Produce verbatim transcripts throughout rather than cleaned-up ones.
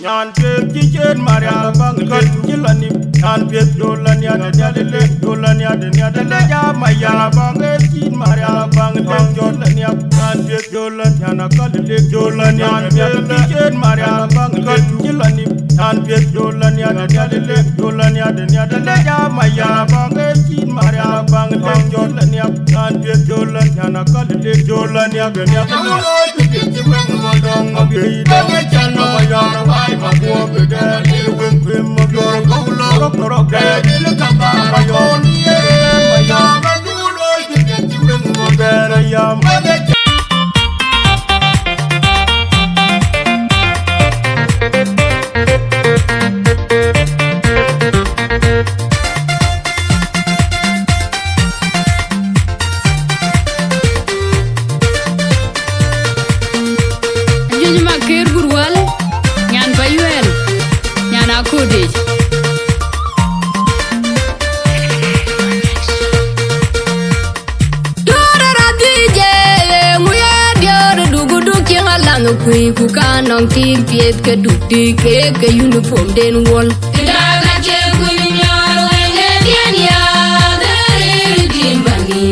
Nyan pieth cï cen Maria baŋ lëk cï lɔ nïm. Nyan pieth jol la niat niat lëk jol la niat niat lëk jam aya baŋ ë cïn Maria baŋ lëk jol la niat. Nyan pieth jol la niat akal lëk jol la niat niat lëk cï cen Maria baŋ lëk cï lɔ nïm. Nyan pieth jol la niat niat lëk jol la niat niat lëk jam aya baŋ ë cïn Maria baŋ lëk jol la niat. Nyan pieth jol la niat akal lëk jol la niat niat lëk. Anyuny Makër Gurwäl, nyan Payuɛl, nyan Akodic. Diöör rɔt dhïc, ee ŋu ye diöör duk, duk cieŋ alaŋ kuëi, ku ka nɔŋ tiim piɛth ke duk dï keek ke uniform den wuɔl. Kë dak acie kuny miɔɔr wëŋ ë diɛn ya, dhëër ë tim bäny,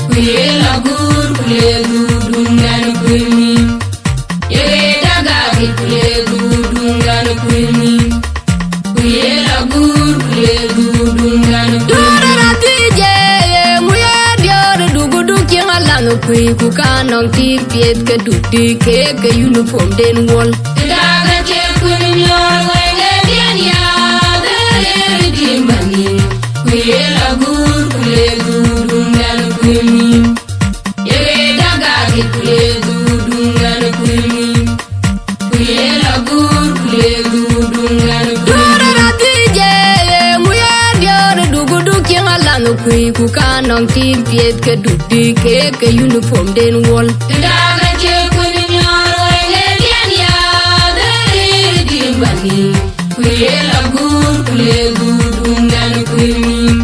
ku ye lɔ guur, ku le dhuur duŋdɛn kuëi mïn. Ye ɣet agak, ku le dhuur duŋdɛn kuëi mïn. Ku ye lɔ guur, ku le dhuur duŋdɛn kuëi mïn. Duɔ̈ɔ̈r rɔt dhïc, ee ŋu ye diöör duk, duk cieŋ alaŋ kuëi, ku ka nɔŋ tiim piɛth ke duk dï keek ke uniform den wuɔl. Kë dak acie kuny miɔɔr wëŋ ë diɛn ya, dhëër ë tim bäny, ku ye lɔ guur, ku le dhuur duŋdɛn kuëi mïn. Ye ɣet agak, ku le dhuur duŋdɛn kuëi mïn. Ku ye lɔ guur, ku le dhuur duŋdɛn kuëi mïn. Duɔ̈ɔ̈r rɔt dhïc, ee ŋu ye diöör duk, duk cieŋ alaŋ kuëi, ku ka nɔŋ tiim piɛth ke duk dï keek ke uniform den wuɔl. Kë dak acie kuny miɔɔr wëŋ ë diɛn ya, dhëër ë tim bäny, ku ye lɔ guur, ku le dhuur duŋdɛn kuëi mïn.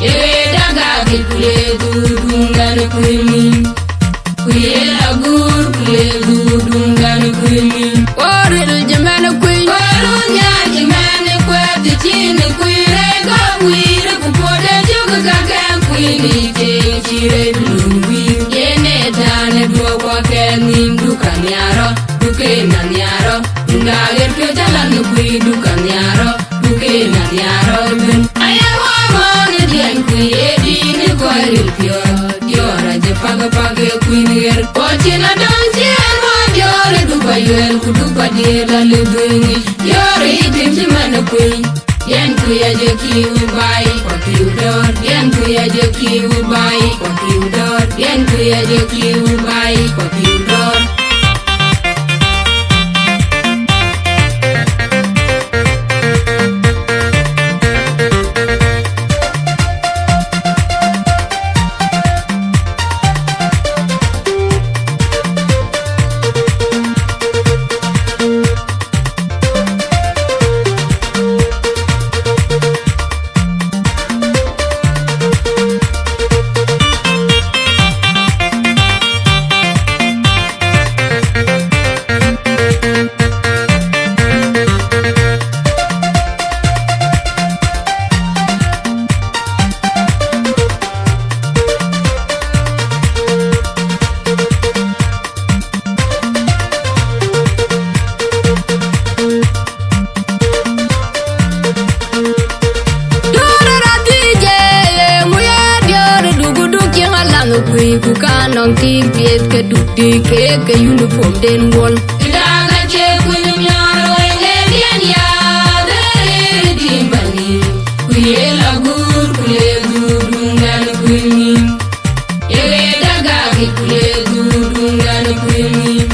Ye ɣet agak, ku le dhuur duŋdɛn kuëi mïn. Ku ye lɔ guur, ku le dhuur duŋdɛn kuëi mïn. Wo ril cï mɛn kuëi. Wo run nyaai cï mɛn kuɛth, cïn kuëi rɛɛc gɔ̈k wïïr, ku puɔ̈u de cök ka kɛn kuëi ni cieŋ cï rɛɛc luny wïïr. Yen ee tɛ̈n ë duɔ̈k wa kɛn nïïm, duk ka nhiaar rɔt, duk ke na nhiaar rɔt. Duŋda ɣer piɔ̈ɔ̈c alan kuëi, duk ka nhiaar rɔt. Duke na diäär ëbën. Aye wä mɔ̈ɔ̈r ë diɛn, ku ye dïït ë kɔc ril piɔ̈ɔ̈th. Diɔ̈ɔ̈r acï pak pak ë kuïn ɣer. Kɔc cïn adöŋ cï ë ruɔ̈ɔ̈n diɔ̈ɔ̈r ë duk Payuɛl, ku duk Padiɛɛr la lë dhuëëŋ yic. Diɔ̈ɔ̈r ë yï tim cï man ë kuëi. Diɛn kuëi aje kiu baai, ku akiu dɔ̈ɔ̈r. Diɛn kuëi aje kiu baai, ku akiu dɔ̈ɔ̈r. Diɛn kuëi aje kiu baai, ku akiu dɔ̈ɔ̈r. Diöör rɔt dhïc, ee ŋu ye diöör duk, duk cieŋ alaŋ kuëi, ku ka nɔŋ tiim piɛth ke duk dï keek ke uniform den wuɔl. Kë dak acie kuny miɔɔr wëŋ ë diɛn ya, dhëër ë tim bäny, ku ye lɔ guur, ku le dhuur duŋdɛn kuëi mïn. Ye ɣet agak, ku le dhuur duŋdɛn kuëi mïn.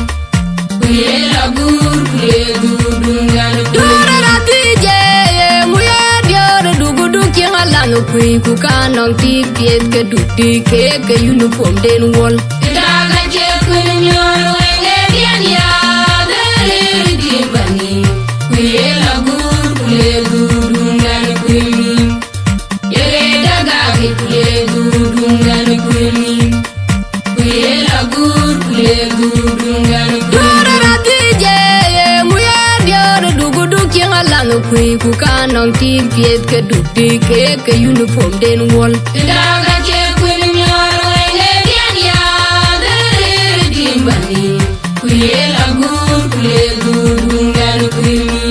Ku ye lɔ guur, ku le dhuur duŋdɛn kuëi mïn. Diöör rɔt dhïc, ee ŋu ye diöör duk, duk cieŋ alaŋ kuëi, ku ka nɔŋ tiim piɛth ke duk dï keek ke uniform den wuɔl. Kë dak acie kuny miɔɔr wëŋ ë diɛn ya, dhëër ë tim bäny, ku ye lɔ guur, ku le dhuur duŋdɛn kuëi mïn. Ye ɣet agak, ku le dhuur duŋdɛn kuëi mïn. Ku ye lɔ guur, ku le dhuur duŋdɛn Kuëi ku ka nɔŋ tiim piɛth ke duk tik ke ke uniform den wuɔl. Daga cie kuën miɔɔr wël ë diɛn ya, dherir tim bani. Ku ye la guur ku le guur duŋdɛn kuï mï.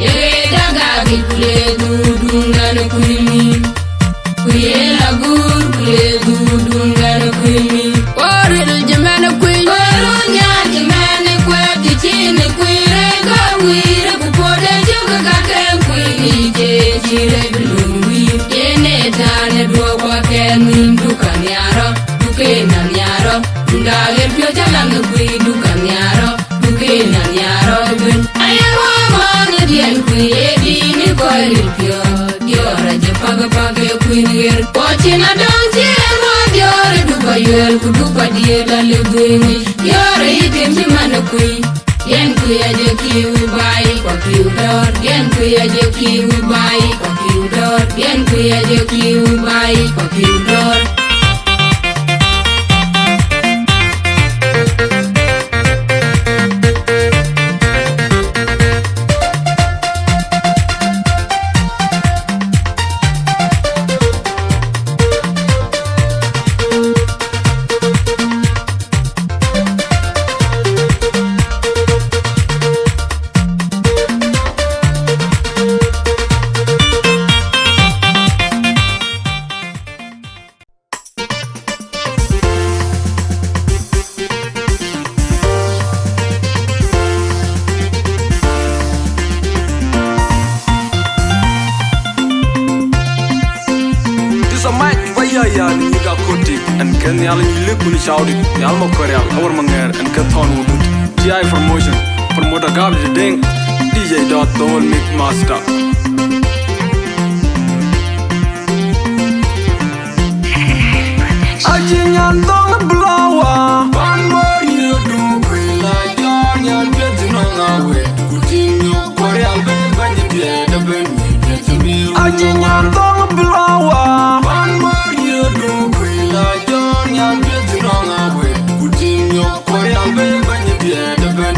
Ye daga ki ku le guur duŋdɛn kuï mï. Ku ye la guur ku le guur duŋdɛn kuï mï. Ku ril jëmɛn kuï. Ku run nhial jëmɛn kuɛth cïn kuï rëk ka wïïr ku puɔ̈de cök ka kɛn kuï yic cie cï rëk luny wïïr. Yen ee tän ë duɔ̈k wakɛn nhïïm duk ka nhiarɔ, duk en a nhiarɔ. Duk dagen piɔ̈c alan kuï duk ka nhiarɔ, duk en a nhiarɔ ëbën. Aye wä mɔ̈ɔ̈th ë diɛn kuï ë dïït ë kɔc ril piɔ̈ɔ̈th. Diɔ̈ɔ̈r acï path path ke kuïn ɣer. Ku acïn adɔŋ cï ë mɔ̈ɔ̈th diɔ̈ɔ̈r ë duk ayuɛɛl ku duk adiëët alë guëëŋ yic. Diɔ̈ɔ̈r ayï tim cï man ë kuï. Diɛn kuï ajë kiu baai, ku akiu dɔ̈ɔ̈r. Diɛn kuï ajë kiu baai, ku akiu dɔ̈ɔ̈r. Diɛn kuï ajë kiu baai, ku akiu dɔ̈ɔ̈r. This a mic, waya ya ni ga koti, and ken yal ni le kun shaudi, yal mo korial, awar manger, and ken ton wudut. T I promotion, promoter gab de ding, D J dot the whole mix master. Acï nyan thɔŋ blower, pan bɔ̈ yï duk kuï la jɔ̈ɔ̈r nyan piɛth nɔŋ awet, ku tim nyök kuɔrial bï bɛ̈ny diɛɛt ëbën. Acï nyan thɔŋ blower, pan bɔ̈ yï duk kuï la jɔ̈ɔ̈r nyan piɛth nɔŋ awet, ku tim nyök kuɔrial bï bɛ̈ny diɛɛt ëbën.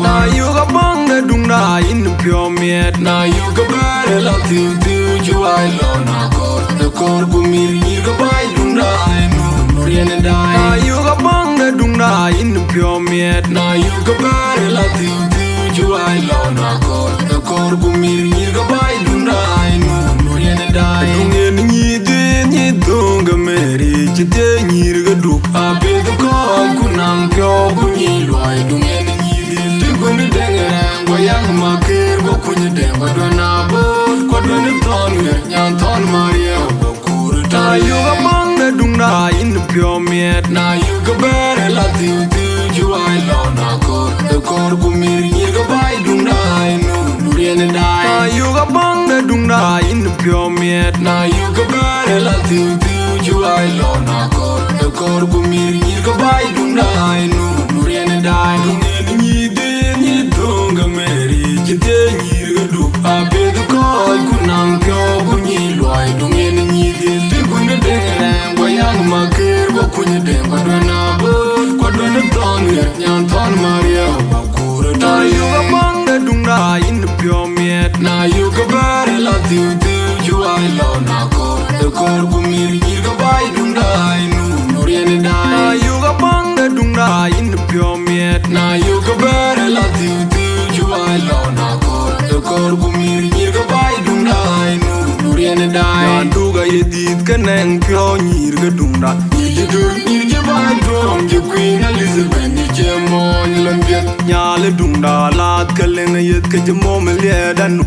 Na yök abäŋ de duŋda yïn piɔ̈u miɛt. Na yök abɛ̈ɛ̈r ë la thiu thiu cï wai lɔ na kɔɔr. Ë kɔɔr ku mïr nyïïr ke baai duŋda ë nu nu riɛn ë daai. Na yök abäŋ de duŋda yïn piɔ̈u miɛt. Na yök abɛ̈ɛ̈r ë la thiu thiu cï wai lɔ na kɔɔr. Ë kɔɔr ku mïr nyïïr ke baai duŋda ë nu nu riɛn ë daai. Duŋ yen nyïïr dhil nyïïr dhöŋ ke mɛɛri cï thiëëc nyïïr ke duk. Apiɛth kɔc ku naŋ piɔ̈u ku nyïïr luɔi duŋ yen nyïïr dhil. Të kuën dëŋ rɛɛŋ guɔ yaŋ makër guɔ kuny dëŋ guɔ duën abööt guɔ duën thɔn ɣer nyan thɔn mariëu guɔ kuur. Na yök abäŋ de duŋda yïn piɔ̈u miɛt. Na yök abɛ̈ɛ̈r ë la thiu thiu cï wai lɔ na kɔɔr. Ë kɔɔr ku mïr nyïïr ke baai duŋda ë nu nu riɛn ë daai. Na yök abäŋ de duŋda yïn piɔ̈u miɛt. Na yök abɛ̈ɛ̈r ë la thiu thiu cï wai lɔ na kɔɔr. Ë kɔɔr ku mïr nyïïr ke baai duŋda ë nu nu riɛn ë daai. Duŋ yen nyïïr dhil nyïïr dhöŋ ke mɛɛri cï thiëëc nyïïr ke duk. Apiɛth kɔc ku naŋ piɔ̈u ku nyïïr luɔi duŋ yen nyïïr dhil. Të kuën dëŋ rɛɛŋ guɔ yaŋ makër guɔ kuny dëŋ guɔ duën abööt guɔ duën thɔn ɣer nyan thɔn mariëu guɔ kuur. Na yök abäŋ de duŋda yïn piɔ̈u miɛt. Na yök abɛ̈ɛ̈r ë la thiu thiu cï wai lɔ na kɔɔr. Ë kɔɔr ku mïr nyïïr ke baai duŋda ë nu nu riɛn ë daai. Na yök abäŋ de duŋda yïn piɔ̈u miɛt. Na yök abɛ̈ɛ̈r ë la thiu thiu cï wai lɔ na kɔɔr. Ë kɔɔr ku mïr nyïïr ke baai duŋda ë nu nu riɛn ë daai. Nyan duk aye dhiëth ke nɛŋ piɔ̈u nyïïr ke duŋda. Nyïïr cï dur nyïïr cï baai tuɔɔm cï Queen Elizabeth nyïïr cï mony lon piɛth. Nyal ë duŋda lath ke leŋ ë yeth ke cï mom ë liɛɛt anu.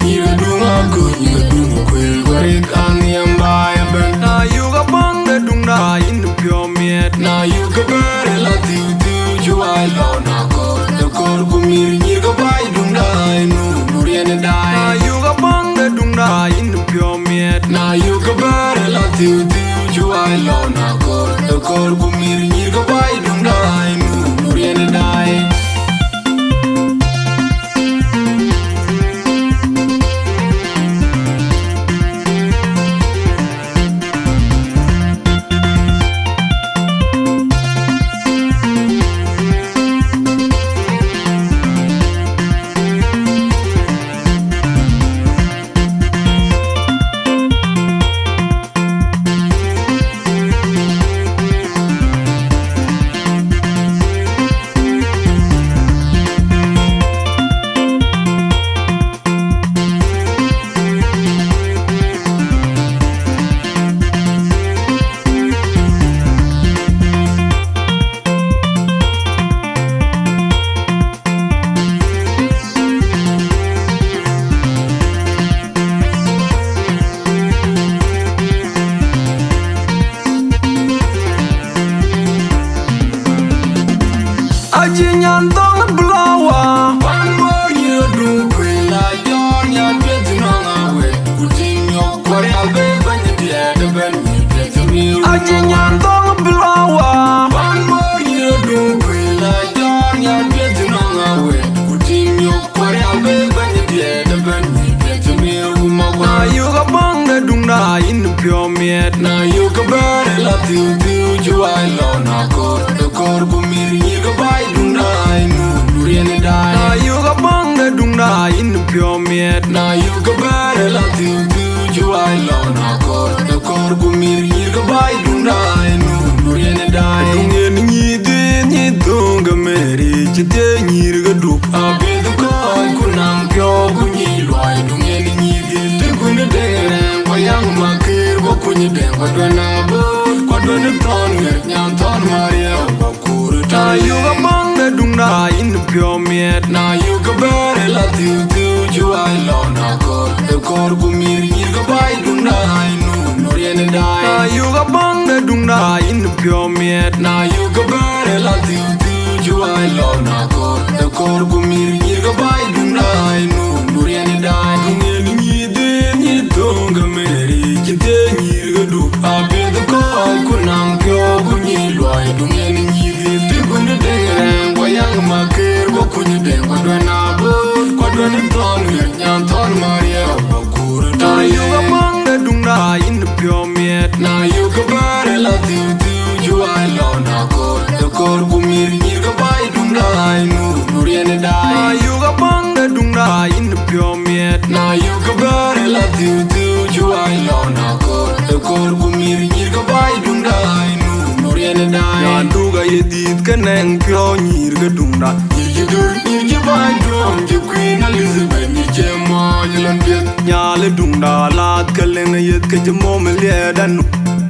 Nyïïr ke duŋ akut nyïïr ke duŋ kuël guɔ rik anhiɛm baai ëbën. Na yök abäŋ de duŋda yïn piɔ̈u miɛt. Na yök abɛ̈ɛ̈r ë la thiu thiu cï wai lɔ na kɔɔr. Ë kɔɔr ku mïr nyïïr ke baai duŋda ë nu nu riɛn ë daai. Na yök abäŋ de duŋda yïn piɔ̈u miɛt. Na yök abɛ̈ɛ̈r ë la thiu thiu cï wai lɔ na kɔɔr. Ë kɔɔr ku mïr nyïïr ke baai duŋda ë nu nu riɛn ë daai. Acï nyan thɔ̈ŋ bï lɔ wä. Pan bɔ̈ yï röt du kuël, a jɔ̈ɔ̈r nyan piɛth nɔŋ awël, ku tïŋ nyɔk kuɔr ya bï bɛ̈ny diɛɛt ëbɛ̈n yï piɛth miu. Acï nyan thɔ̈ŋ bï lɔ wä. Pan bɔ̈ yï röt du kuël, a jɔ̈ɔ̈r nyan piɛth nɔŋ awël, ku tïŋ nyɔk kuɔr ya bï bɛ̈ny diɛɛt ëbɛ̈n yï piɛth miu. Ku mɔ̈k wä. Na yök abäŋ de duŋda yïn piɔ̈u miɛt. Na yök ke bɛ̈ɛ̈r la thiu thiu cï wai lɔ na kɔɔr. Ë kɔɔr ku mïr nyïïr ke baai duŋda ë nu nu riɛn ë daai. Na yök abäŋ de duŋda yïn piɔ̈u miɛt. Na yök ke bɛ̈ɛ̈r la thiu thiu cï wai lɔ na kɔɔr. Ë kɔɔr ku mïr nyïïr ke baai duŋda ë nu nu riɛn ë daai. Duŋ yen nyïïr dhil nyïïr dhöŋ ke mɛ̈ɛ̈r cï thiëëc nyïïr ke duk. Abïth kɔc ku naŋ piɔ̈u ku nyïïr luɔi. Duŋ yen nyïïr dhil të kuën dëŋ rɛɛŋ, ku yaŋ makër ku kuny dëŋ, ku duën abööt, ku duën thɔn ŋer nyan thɔn Maria, ku kuur. Na yök abäŋ de duŋda yïn piɔ̈u miɛt. Na yök ke bɛ̈ɛ̈r la thiu thiu cï wai lɔ na kɔɔr. Ë kɔɔr ku mïr nyïïr ke baai duŋda ë nu nu riɛn ë daai. Na yök abäŋ de duŋda yïn piɔ̈u miɛt. Na yök ke bɛ̈ɛ̈r la thiu thiu cï wai lɔ na kɔɔr. Ë kɔɔr ku mïr nyïïr ke baai duŋda ë nu nu riɛn ë daai. Duŋ yen nyïïr dhil nyïïr dhöŋ ke mɛ̈ɛ̈r cï thiëëc nyïïr ke duk. Abïth kɔc ku naŋ piɔ̈u ku nyïïr luɔi. Duŋ yen nyïïr dhil të kuën dëŋ rɛɛŋ, ku yaŋ makër ku kuny dëŋ, ku duën abööt, ku duën thɔn ŋer nyan thɔn Maria, ku kuur. Na yök abäŋ de duŋda yïn piɔ̈u miɛt. Na yök ke bɛ̈ɛ̈r la thiu thiu cï wai lɔ na kɔɔr. Ë kɔɔr ku mïr nyïïr ke baai duŋda ë nu nu riɛn ë daai. Na yök abäŋ de duŋda yïn piɔ̈u miɛt. Na yök ke bɛ̈ɛ̈r la thiu thiu cï wai lɔ na kɔɔr. Ë kɔɔr ku mïr nyïïr ke baai duŋda ë nu nu riɛn ë daai. Nyan duk aye dhiëth ke nɛŋ piɔ̈u nyïïr ke duŋda. Nyïïr cï dur, nyïïr cï baai duɔ̈ɔ̈m, cï Queen Elizabeth, nyïïr cï mɔɔny lɔn piɛth. Nyal ë duŋda lath ke leŋ ë yeth ke cï mom ë liɛɛt anu.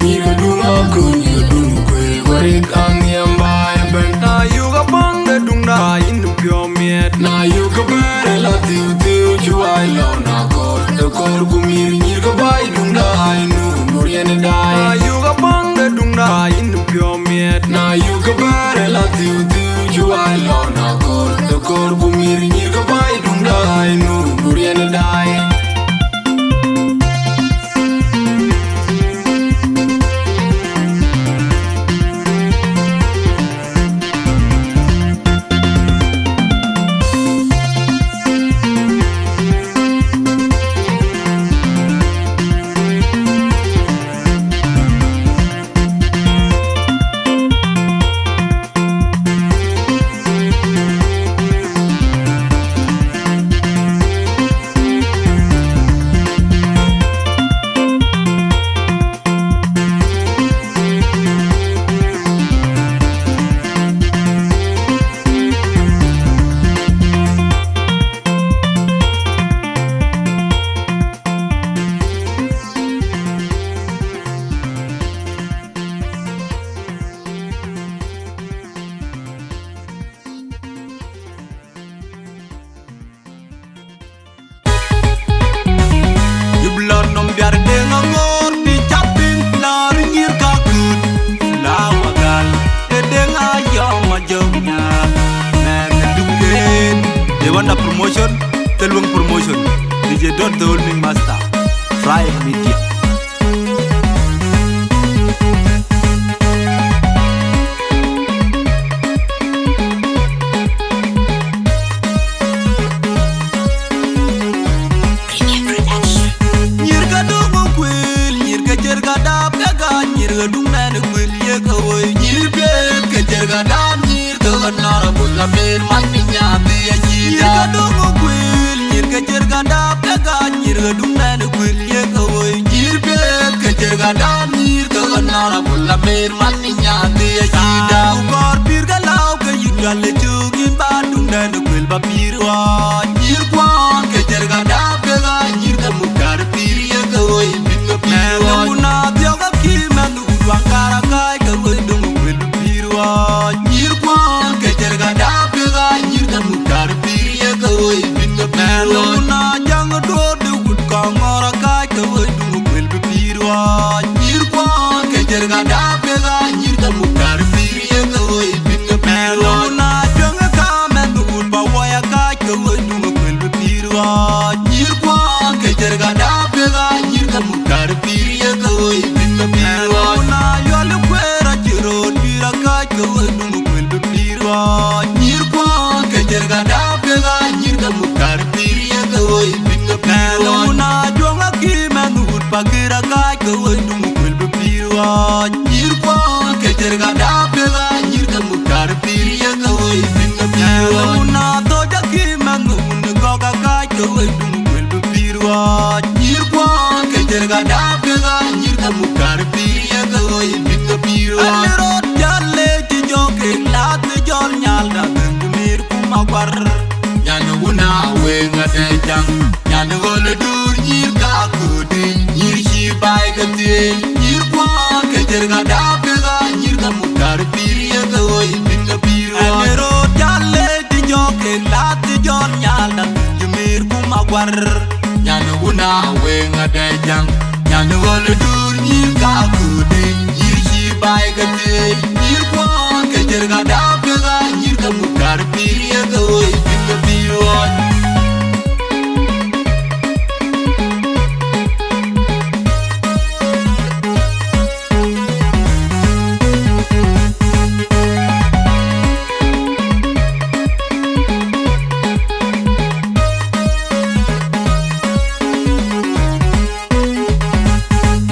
Nyïïr ke duŋ akun, nyïïr ke duŋ kuël, warik anhiɛm baai ëbɛ̈n. Na yök abäŋ de duŋda yïn piɔ̈u miɛt. Na yök ke bɛ̈ɛ̈r la thiu thiu cï wai lɔ na kɔɔr. Ë kɔɔr ku mïr nyïïr ke baai duŋda ë nu nu riɛn ë daai. Na yök abäŋ de duŋda yïn piɔ̈u miɛt. Na yök ke bɛ̈ɛ̈r la thiu thiu cï wai lɔ na kɔɔr. Ë kɔɔr ku mïr nyïïr ke baai duŋda ë nu nu riɛn ë daai. Yï bï lɔ nɔm biar deŋ aŋoor bï cath piny, lɔɔr nyïïr ka kut. Flower girl, de deŋ ayɔm ajɔŋ nyaar. Mɛn duken, de wanda promotion, de luŋ promotion. D J Dot, the old master. Fry Media. Nyïïr ke duŋ kuël, nyïïr ke cer ka dap ke gany, nyïïr ke duŋ nɛn kuël ye ke woi. Nyïïr piɛth ke cer ka dap, nyïïr ke honorable Amer man mi nyathi acï. Nyïïr ke duŋ kuël, nyïïr ke cer ka dap ke gany, nyïïr ke duŋ nɛn kuël ye ke woi. Nyïïr piɛth ke cer ka dap, nyïïr ke honorable Amer man mi nyathi acï. Dau kɔɔr pïïr ke lau ke yïn gäl ë cök yïn ba duŋ nɛn kuël ba pïïr ɣɔɔc. Nyïïr kuɔɔn ke cer ka dap ke gany, nyïïr ke mukar pïïr ye ke woi bïn ke pïïr ɣɔɔc. Mɛn na thiɔ̈k akï mɛn Duɔŋ kar akac ke woi duŋ kuël bï pïïr ɣɔɔc. Nyïïr kuɔɔn ke cer ka dap ke ɣaac, nyïïr ke muk kar pïïr ye ke woi bïn ke pïïr ɣɔɔc. Mɛn na jaŋ duɔɔr de wut kɔŋ ŋɔɔr akac ke woi duŋ kuël bï pïïr ɣɔɔc. Nyïïr kuɔɔn ke cer ka dap ke ɣaac, nyïïr ke muk kar pïïr ye ke woi bïn ke pïïr ɣɔɔc. Mɛn na jaŋ Nyïïr kuɔɔn ke cïr ka dap ke ɣa, nyïïr ke muktar pïïr ye ke woi bïn ke pïïr ɣɔɔc. Wun a thɔ̈c akï mɛnh wun gɔ̈k akac ke woi duŋ kuel bï pïïr ɣɔɔc. Nyïïr kuɔɔn ke cïr ka dap ke ɣa, nyïïr ke muktar pïïr ye ke woi bïn ke pïïr ɣɔɔc. Ënë rot jäl le cï jɔ̈k kek lath ë jɔl nyal da bɛ̈n ku mïïr ku makuar. Nyan wun a weŋ adɛ jaŋ, nyan ɣöl ë dur nyïïr ka köödë, nyïïr cï baai ke thiëëc, nyïïr kuɔɔn ke cïr ka dap ke ɣa, nyïïr ke muktar pïïr ye ke ɣoi bïn ke pïïr ɣɔɔc. Ënë rot jäl le cï jɔ̈k kek lath ë jɔl nyal da bɛ̈n ku mïïr ku makuar. Nyan wun a weŋ adɛ jaŋ, nyan ɣöl ë dur nyïïr ka köödë, nyïïr cï baai ke thiëëc, nyïïr kuɔɔn ke cïr ka dap ke ɣa, nyïïr ke muktar pïïr ye ke ɣoi bïn ke pïïr ɣɔɔc.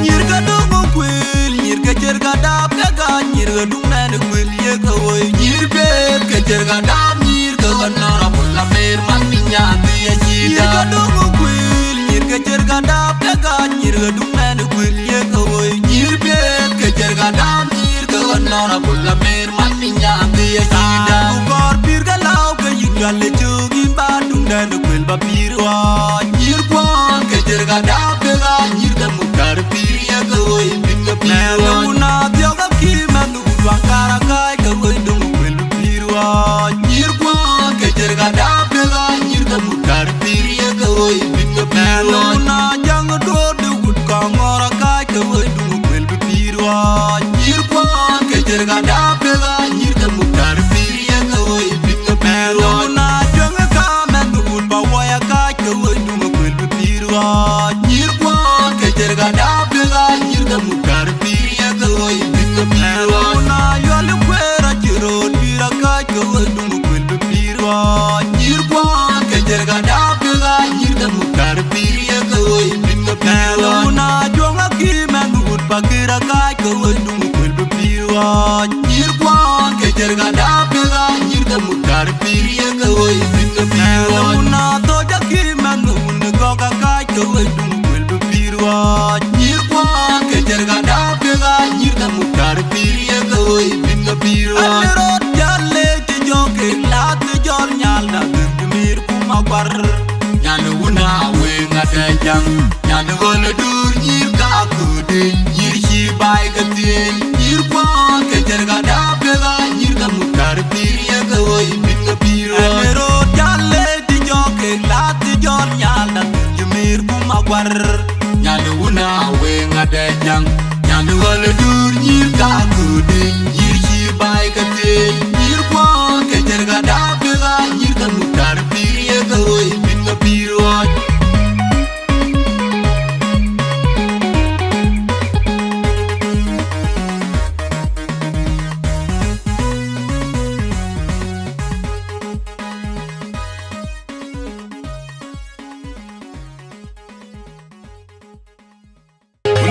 Nyïïr ke döŋ kuel, nyïïr ke cïr ka dap ke ɣa, nyïïr ke duŋ nɛn kuel ye ke woi. Nyïïr piɛth ke cïr ka dap, nyïïr ke ɣa nɔn abul la mer man mi nyan dhie cï. Nyïïr ke döŋ kuel, nyïïr ke cïr ka dap ke ɣa, nyïïr ke duŋ nɛn kuel ye ke woi. Nyïïr piɛth ke cïr ka dap, nyïïr ke ɣa nɔn abul la mer man mi nyan dhie cï da. Ku kɔɔr pïïr ke lääu ke yïn gäl ë cök yïn ba duŋ nɛn kuel ba pïïr ɣɔɔc. Nyïïr kuɔɔn ke cïr ka dap ke ɣa, nyïïr ke muktar pïïr ye ke woi bïn ke pïïr ɣɔɔc. Mɛnh wun a thiɔ̈k akï mɛnh wun duaŋ kar akac ke woi duŋ kuel bï pïïr ɣɔɔc. Nyïïr kuɔɔn ke cïr ka dap ke ɣa, nyïïr ke muktar pïïr ye ke woi bïn ke pïïr ɣɔɔc. Mɛnh wun a jaŋ duɔ̈ɔ̈r de wut ka ŋɔ̈ɔ̈r akac ke woi duŋ kuel bï pïïr ɣɔɔc. Nyïïr kuɔɔn ke cïr ka dap ke ɣa, nyïïr ke muktar pïïr ye ke woi bïn ke pïïr ɣɔɔc. Mɛnh wun a cuɛŋ ë kaam mɛnh wut ba woi akac ke woi duŋ kuel bï pïïr ɣɔɔc. Nyïïr kuɔɔn ke cïr ka dap ke ɣa, nyïïr ke muktar pïïr ye ke woi bïn ke pïïr ɣɔɔc. Wun a yuɔl ë kueer acï röt pïïr akac ke woi duŋ kuel bï pïïr ɣɔɔc. Nyïïr kuɔɔn ke cïr ka dap ke ɣa, nyïïr ke muktar pïïr ye ke woi bïn ke pïïr ɣɔɔc. Wun a juɔ̈ŋ akï mɛnh wut pakïr akac ke woi duŋ kuel bï pïïr ɣɔɔc. Nyïïr kuɔɔn ke cïr ka dap ke ɣa, nyïïr ke muktar pïïr ye ke woi bïn ke pïïr ɣɔɔc. Wun a thɔ̈c akï mɛnh wun gɔ̈k akac ke woi duŋ kuel bï pïïr ɣɔɔc. Nyïïr kuɔɔn ke cïr ka dap ke ɣa, nyïïr ke muktar pïïr ye ke woi bïn ke pïïr ɣɔɔc. Ënë rot jäl le cï jɔ̈k kek lath ë jɔl nyal da bɛ̈n ku mïïr ku makuar. Nyan wun a weŋ adɛ jaŋ, nyan ɣöl ë dur nyïïr ka köödë, nyïïr cï baai ke thiëëc, nyïïr kuɔɔn ke cïr ka dap ke ɣa, nyïïr ke muktar pïïr ye ke woi bïn ke pïïr ɣɔɔc. Ënë rot jäl le cï jɔ̈k kek lath ë jɔl nyal da bɛ̈n ku mïïr ku makuar. Nyan wun a weŋ adɛ jaŋ, nyan ɣöl ë dur nyïïr ka köödë, nyïïr cï baai ke thiëëc, nyïïr kuɔɔn ke cïr ka dap ke ɣa, nyïïr ke muktar pïïr ye ke woi bïn ke pïïr ɣɔɔc.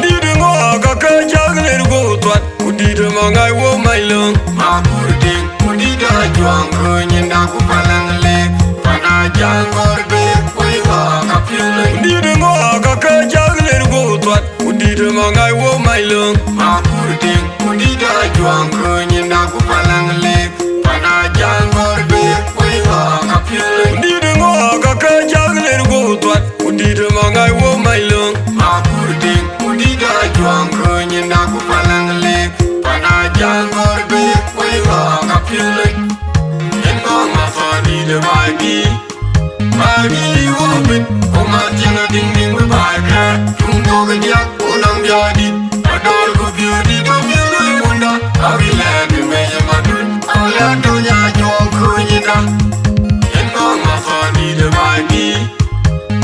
Dït ŋö ka ke cäk ler guɔ thuat, ku dït maŋ ai wo mac löŋ. Ma kur tiŋ, ku dït ajuɔŋ, ku nyinda ku palaŋ lek. Pana jaŋ gɔr be, wei ɣɔ ka piöl. Dït ŋö ka ke cäk ler guɔ thuat, ku dït maŋ ai wo mac löŋ. Ma kur tiŋ, ku dït ajuɔŋ, ku nyinda ku palaŋ lek. Pana jaŋ gɔr be, wei ɣɔ ka piöl. Dït ŋö ka ke cäk ler guɔ thuat, ku dït maŋ ai wo mac löŋ. Ma kur tiŋ, ku dït ajuɔŋ, ku nyinda ku palaŋ lek. Pana jaŋ gɔr be, wei ɣɔ ka piöl. Yen ŋɔ ma thɔn dït ë baai dï. Baai dï wo bit, ku ma tiŋ a diŋ diŋ bï baai kɛ̈ɛ̈r. Tuŋ thok ë diäk, ku nɔŋ biäk dït. Adol ku biöör dït, ku biöör ë wunda. Awï lɛ̈ɛ̈t ë mec ë madun. Awï lɛ̈ɛ̈t tony ajuɔŋ, ku nyinda. Yen ŋɔ ma thɔn dït ë baai dï.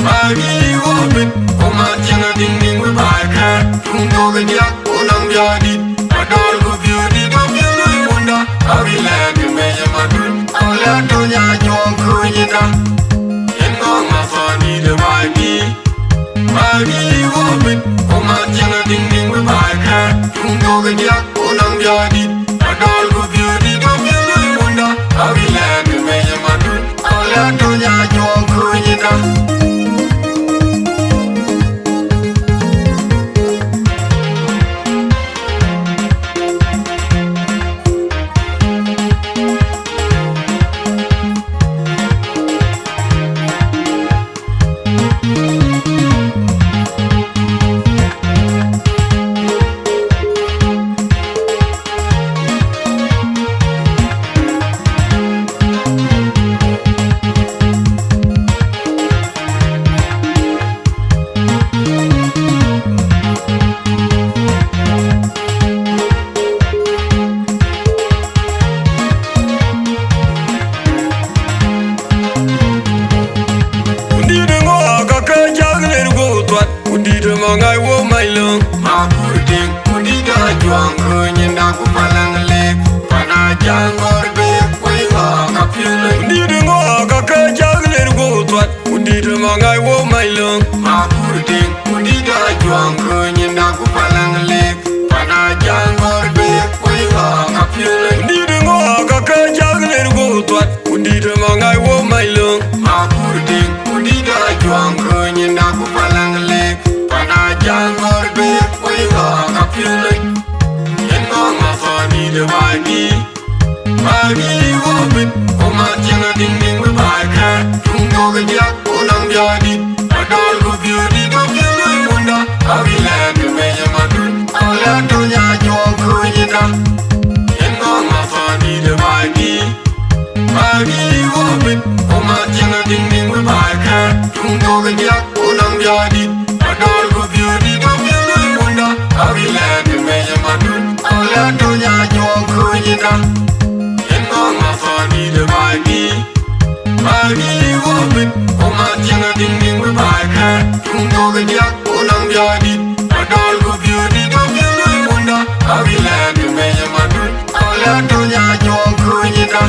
Baai dï wo bit, ku ma tiŋ a diŋ diŋ bï baai kɛ̈ɛ̈r. Tuŋ thok ë diäk, ku nɔŋ biäk dït. Adol ku biöör dït, ku biöör ë wunda. Awï lɛ̈ɛ̈t ë mec ë madun. Awï lɛ̈ɛ̈t tony ajuɔŋ, ku nyinda. Yen ŋɔ ma thɔn dït ë baai dï. Baai dï wo bit, ku ma tiŋ a diŋ diŋ bï baai kɛ̈ɛ̈r. Tuŋ thok Diäk ku nɔŋ biäk dït, adɔl ku biööt dït, apiöl wunda, awï lɛ̈k ë mec ë madun, awï lɛ̈k töny ajuɔk kuönyda. Kudït ŋö ka ke cak ler guɔ thuat, kudït maŋ ai wo mac löŋ. Ma kur tiŋ, kudït ajuɔŋ kööny inda ku palaŋ lek. Pana jaŋ gɔr be, wei ŋö ka piöl. Kudït ŋö ka ke cak ler guɔ thuat, kudït maŋ ai wo mac löŋ. Ma kur tiŋ, kudït ajuɔŋ kööny inda ku palaŋ lek. Pana jaŋ gɔr be, wei ŋö ka piöl. Kudït ŋö ka ke cak ler guɔ thuat, kudït maŋ ai wo mac löŋ. Ma kur tiŋ, kudït ajuɔŋ kööny inda ku palaŋ lek. Pana jaŋ gɔr be, wei ŋö ka piöl. Yen ŋö ŋö thɔn dït ë baai dït. Baai dït wɔ bït, ku ma tiɛŋ adiŋ diŋ bï baai kɛ̈ɛ̈t. Tuŋ thok ë diäk, ku nɔŋ biäk dït. Adɔl ku biööt dït, apiöl wunda. Awï lɛ̈k ë mec ë madun, awï lɛ̈k töny ajuɔk kuönyda. Yen ŋö ŋö thɔn dït ë baai dït. Baai dït wɔ bït, ku ma tiɛŋ adiŋ diŋ bï baai kɛ̈ɛ̈t. Tuŋ thok ë diäk, ku nɔŋ biäk dït. Adɔl ku biööt dït, apiöl wunda. Awï lɛ̈k ë mec ë madun, awï lɛ̈k töny ajuɔk kuönyda. Yen ŋö ŋö thɔn dït ë baai dït. Baai dït wɔ bït, ku ma tiɛŋ adiŋ diŋ bï baai kɛ̈ɛ̈t. Tuŋ thok ë diäk, ku nɔŋ biäk dït. Adɔl ku biööt dït, apiöl wunda. Awï lɛ̈k ë mec ë madun, awï lɛ̈k töny ajuɔk kuönyda.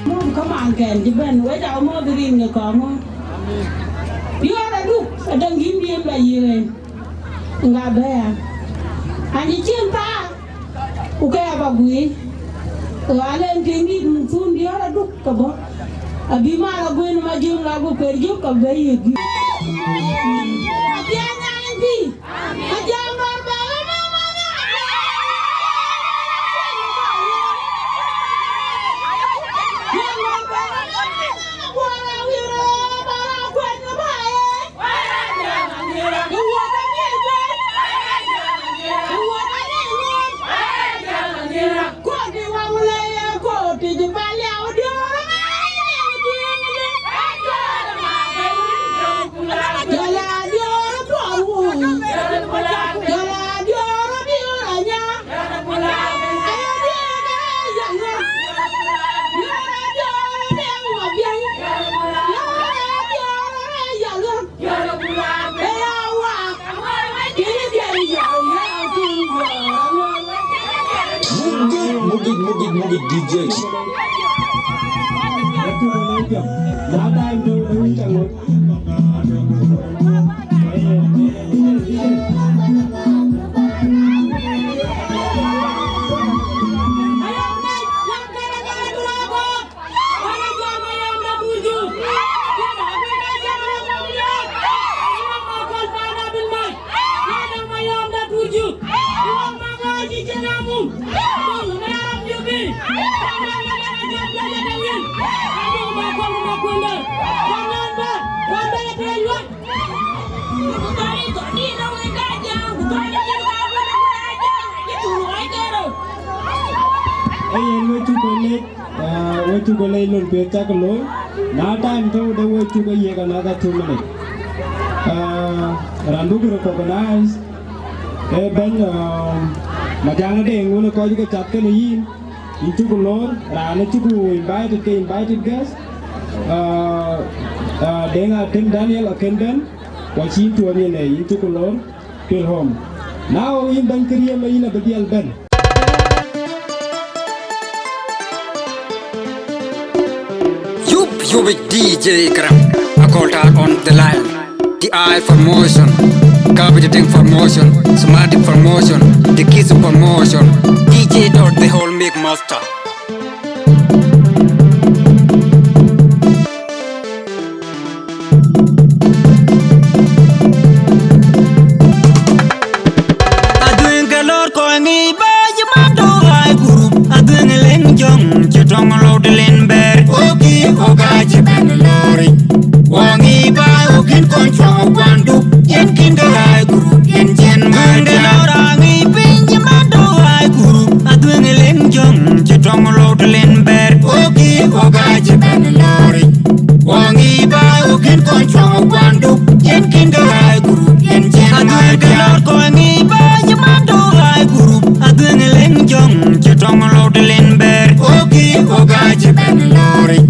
Mɔ̈th kamaan kɛn cï bɛ̈n, wek ca mɔ̈th rin ke kɔŋ ŋö. Diɔ̈ɔ̈r aduk, adäŋ yïn diën ba yiëën. Ŋa bɛ̈ɛ̈r. An cï cin thaar, ku ke aba guiir. Ku alen tiŋ dït muk thun diɔ̈ɔ̈r aduk ke bɔ̈. Abï mal aguën ma jöŋ la ku kuer jök ka bɛ̈i yë guiir. Apiɛth nyan pïïr. Mugit, mugit, mugit, mugit D J. Cuk lɛc lon piɛth cak looi, na time tɔ̈u de wek cuk yiëk another two minutes. Ah, raan buk recognize, ee bɛ̈ny, ah, Majaŋ Deŋ wën ë kɔc ke cath kënë yïn, yïn cuk loor, raan ë cuk invited ke invited guest. Ah, ah, Deŋ Atem Daniel akën bɛ̈n, wa cïn tuɔɔm yen ee, yïn cuk loor. Pil home. Now yïn bɛ̈ny kë riɛm ë yïn abï dhiɛl bɛ̈n. Yup, yup, D J Ikram. I call her on the line. The eye for motion, capital thing for motion, somatic for motion, the kiss for motion. D J dot the whole mix master. Adhuëŋ ke lɔ̈ɔ̈r kɔc ŋic bä cï man tɔ̈u ɣaac group. Adhuëŋ ë leŋ jɔ̈ŋ cï tɔŋ lɔ̈ɔ̈r de len bɛ̈ɛ̈r. Wok kï wok aa cï bɛ̈n lɔ̈ɔ̈ric. Wok ŋic bä wok kën kɔn cuɔŋ kuandu. Yen kën ke ɣaac group yen cïn bä adhuëŋ ke jam. Lɔ̈ɔ̈r aa ŋic piny cï man tɔ̈u ɣaac group. Adhuëŋ ë leŋ jɔ̈ŋ cï tɔŋ lɔ̈ɔ̈r de len bɛ̈ɛ̈r. Wok kï wok aa cï bɛ̈n lɔ̈ɔ̈ric. Wok ŋic bä wok kën kɔn cuɔŋ kuandu. Yen kën ke ɣaac group yen cïn bä jam. Adhuëŋ ke lɔ̈ɔ̈r kɔc ŋic bä cï man tɔ̈u ɣaac group. Adhuëŋ ë leŋ jɔ̈ŋ cï tɔŋ lɔ̈ɔ̈r de len bɛ̈ɛ̈r. Wok kï wok aa cï bɛ̈n lɔ̈ɔ̈ric.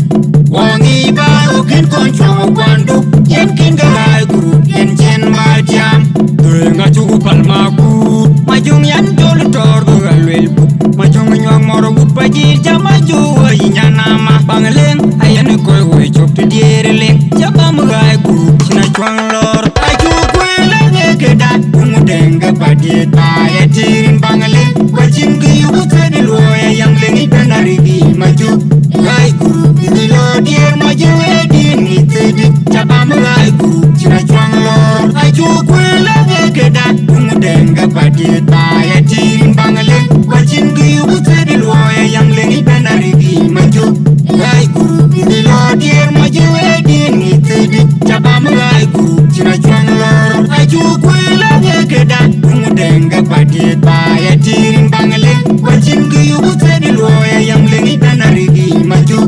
Wok ŋic bä wok kën kɔn cuɔŋ kuandu. Yen kën ke ɣaac group yen cïn bä jam. Dhuëëŋ acuk päl makuur. Majöŋ yɛn jɔl tɔɔr bï ɣa luel buk. Majöŋ nyuak mɔr wut pa jiir jam ajuk wä yï nyan ama. Baŋ leŋ ayen kɔc woi cök të diëër leŋ. Cä bam ɣaac group cïn acuaŋ lɔ̈ɔ̈r. Acuk kuël aŋe këda. Wun deŋ ke pa diëët ba ya tïr yïn baŋ leŋ. Wä cïn kë yuk thëëdï luɔi ayam leŋ ic bɛ̈n arïk yï Majöŋ. Ɣaac group yï lɔ diëër Majöŋ ë diëër ŋic thëëdï. Cä bam ɣaac group cïn acuaŋ lɔ̈ɔ̈r. Acuk kuël aŋe këda. Wun deŋ ke pa diëët ba ya tïr yïn baŋ leŋ. Wä cïn kë yuk thëëdï luɔi ayam leŋ ic bɛ̈n arïk yï Majöŋ. Ɣaac group yï lɔ diëër Majöŋ ë diëër ŋic thëëdï. Cä bam ɣaac group cïn acuaŋ lɔ̈ɔ̈r. Acuk kuël aŋe këda. Wun deŋ ke pa diëët ba ya tïr yïn baŋ leŋ. Wä cïn kë yuk thëëdï luɔi ayam leŋ ic bɛ̈n arïk yï Majöŋ.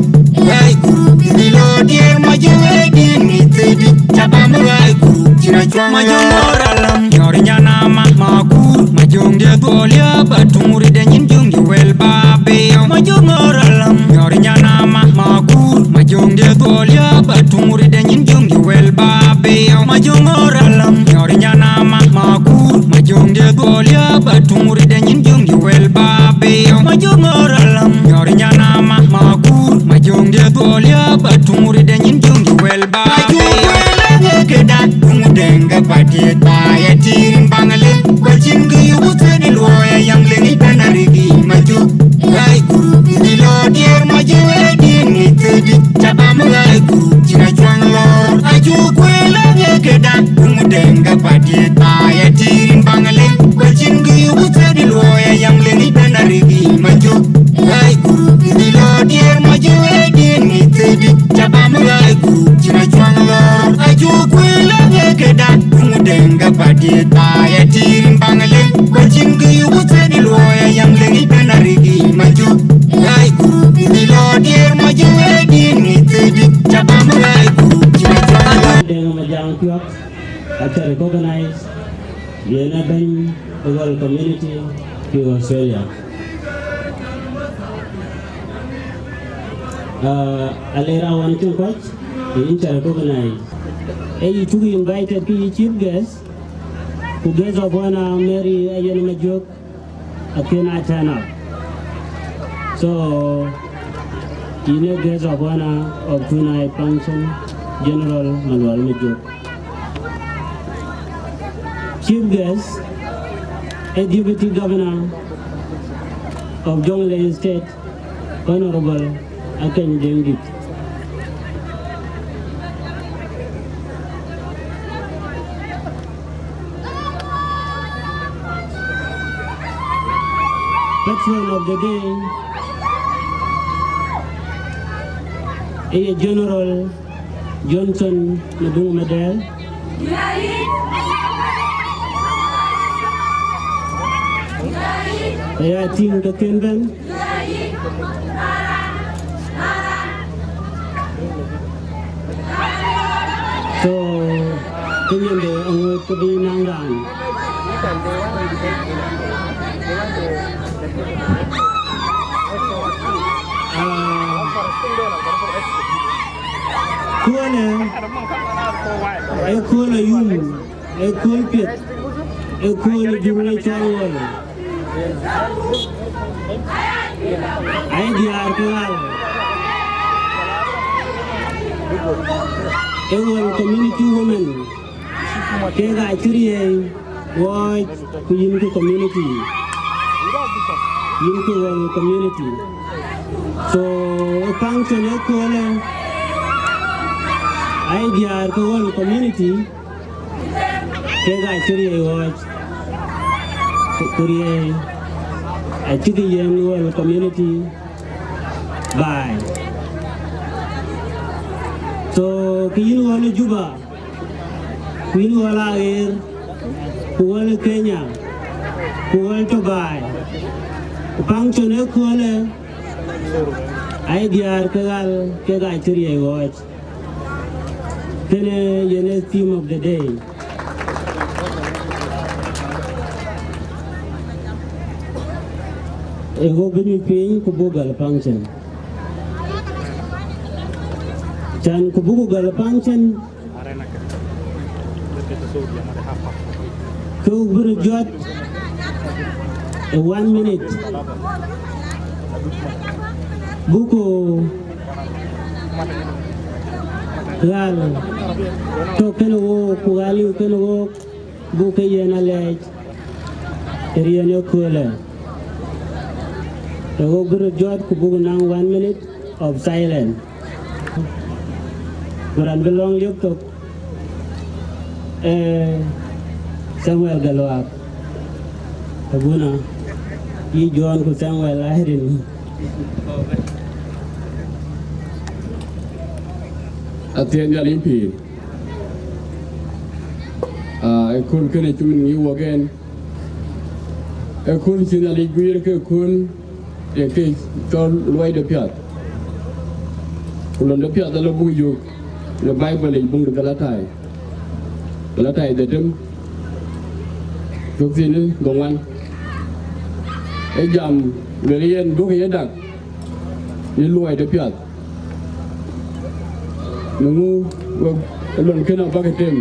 Ɣaac group yï lɔ diëër Majöŋ ë diëër ŋic thëëdï. Cä bam ɣaac group cïn acuaŋ lɔ̈ɔ̈r. Majöŋ ŋɔ̈ɔ̈r alam nyɔ̈r nyan ama makuur. Majöŋ dië dhuɔl ya ba tuŋ rit de nyin jöŋ jï wël ba bï yɔ̈u. Majöŋ ŋɔ̈ɔ̈r alam nyɔ̈r nyan ama makuur. Majöŋ dië dhuɔl ya ba tuŋ rit de nyin jöŋ jï wël ba bï yɔ̈u. Majöŋ ŋɔ̈ɔ̈r alam nyɔ̈r nyan ama makuur. Majöŋ dië dhuɔl ya ba tuŋ rit de nyin jöŋ jï wël ba bï yɔ̈u. Majöŋ ŋɔ̈ɔ̈r alam nyɔ̈r nyan ama makuur. Majöŋ dië dhuɔl ya ba tuŋ rit de nyin jöŋ jï wël ba bï yɔ̈u. Acuk kuël aŋe këda. Wun deŋ ke pa diëët ba ya tïr yïn baŋ leŋ. Wä cïn kë yuk thëëdï luɔi ayam leŋ ic bɛ̈n arïk yï Majöŋ. Ɣaac group yï lɔ diëër Majöŋ ë diëër ŋic thëëdï. Cä bam ɣaac group cïn acuaŋ lɔ̈ɔ̈r. Acuk kuël aŋe këda. Wun deŋ ke pa diëët ba ya tïr yïn baŋ leŋ. Wä cïn kë yuk thëëdï luɔi ayam leŋ ic bɛ̈n arïk yï Majöŋ. Ɣaac group yï lɔ diëër Majöŋ ë diëër ŋic thëëdï. Cä bam ɣaac group cïn acuaŋ lɔ̈ɔ̈r. Acuk kuël aŋe këda. Wun deŋ ke pa diëët ba ya tïr yïn baŋ leŋ. Wä cïn kë yuk thëëdï luɔi ayam leŋ ic bɛ̈n arïk yï Majöŋ. Ɣaac group yï lɔ diëër Majöŋ ë diëër ŋic thëëdï. Cä bam ɣaac group cïn acuaŋ lɔ̈ɔ̈r. Deŋ Majaŋ Cuak, aca recognize, yen ë bɛ̈ny ë Lual community fi Australia. Ah, alera wan cïn kɔc, yïn ca recognize. Ee yï cuk invited ke yï chief guest, ku guest of honor Mary Ayen Majök, akën a turn up. So, yïn ë guest of honor of tonight function, General Malual Majök. Chief guest, a Deputy Governor of Jonglei State, Honorable Akeny Deŋ Dït. Patron of the day, a General Johnson Maduong Madel. Aya tïŋ ke kën bɛ̈n. ke nyin de aŋoot ke bï naŋ raan. Ah, köölë, ee kööl ayum, ee kööl piɛth, ee kööl juŋ ë cɔl ɣɔl. Ai diäär ke ɣal, ee ɣɔl community women, kek aa cï riɛi ɣɔɔc, ku yïn ke community, yïn ke ɣɔl community. So, ë function ë köölë, ai diäär ke ɣɔl community, kek aa cï riɛi ɣɔɔc, ku, ku riɛi acïkï yiën ɣɔl community baai. So, kë yïn ɣɔl ë Juba, ku yïn ɣɔl Aɣeer, ku ɣɔl ë Kenya, ku ɣɔl tɔ̈ baai, ku function ë köölë, ai diäär ke ɣal kek aa cï riɛi ɣɔɔc. Kënë yen ee theme of the day. Ee ɣok bï nyuc piny ku buk gäl function. Can ku buk gäl function, ke ɣok bï röt jɔt ë one minute. Buku ɣal tɔ̈ kënë wook, ku ɣaliu kënë wook, buk ke yen alɛɛc ë riɛn ë köölë. Ke ɣok bï röt jɔt, ku buk naŋ one minute of silence. Ku raan bï lɔ̈ŋ liep thok, ee Samuel Galuak. Abuna, yï John ku Samuel Irene. Athiɛɛn Nhialic pïïr. Ah, ë kööl kënë cï min ŋic wok en. Ë kööl cï Nhialic guiir ke kööl ë ke cɔl luɔi de piath. Ku lon de piath ala buk yök në Baibol yic, buŋ de Galatai. Galatai dhetem, cök thiin ë dhoŋuan. Ë jam, lueel yen, duɔ̈kkë ye dak në luɔi de piath. Në ŋö wek lon kënë abäk tem,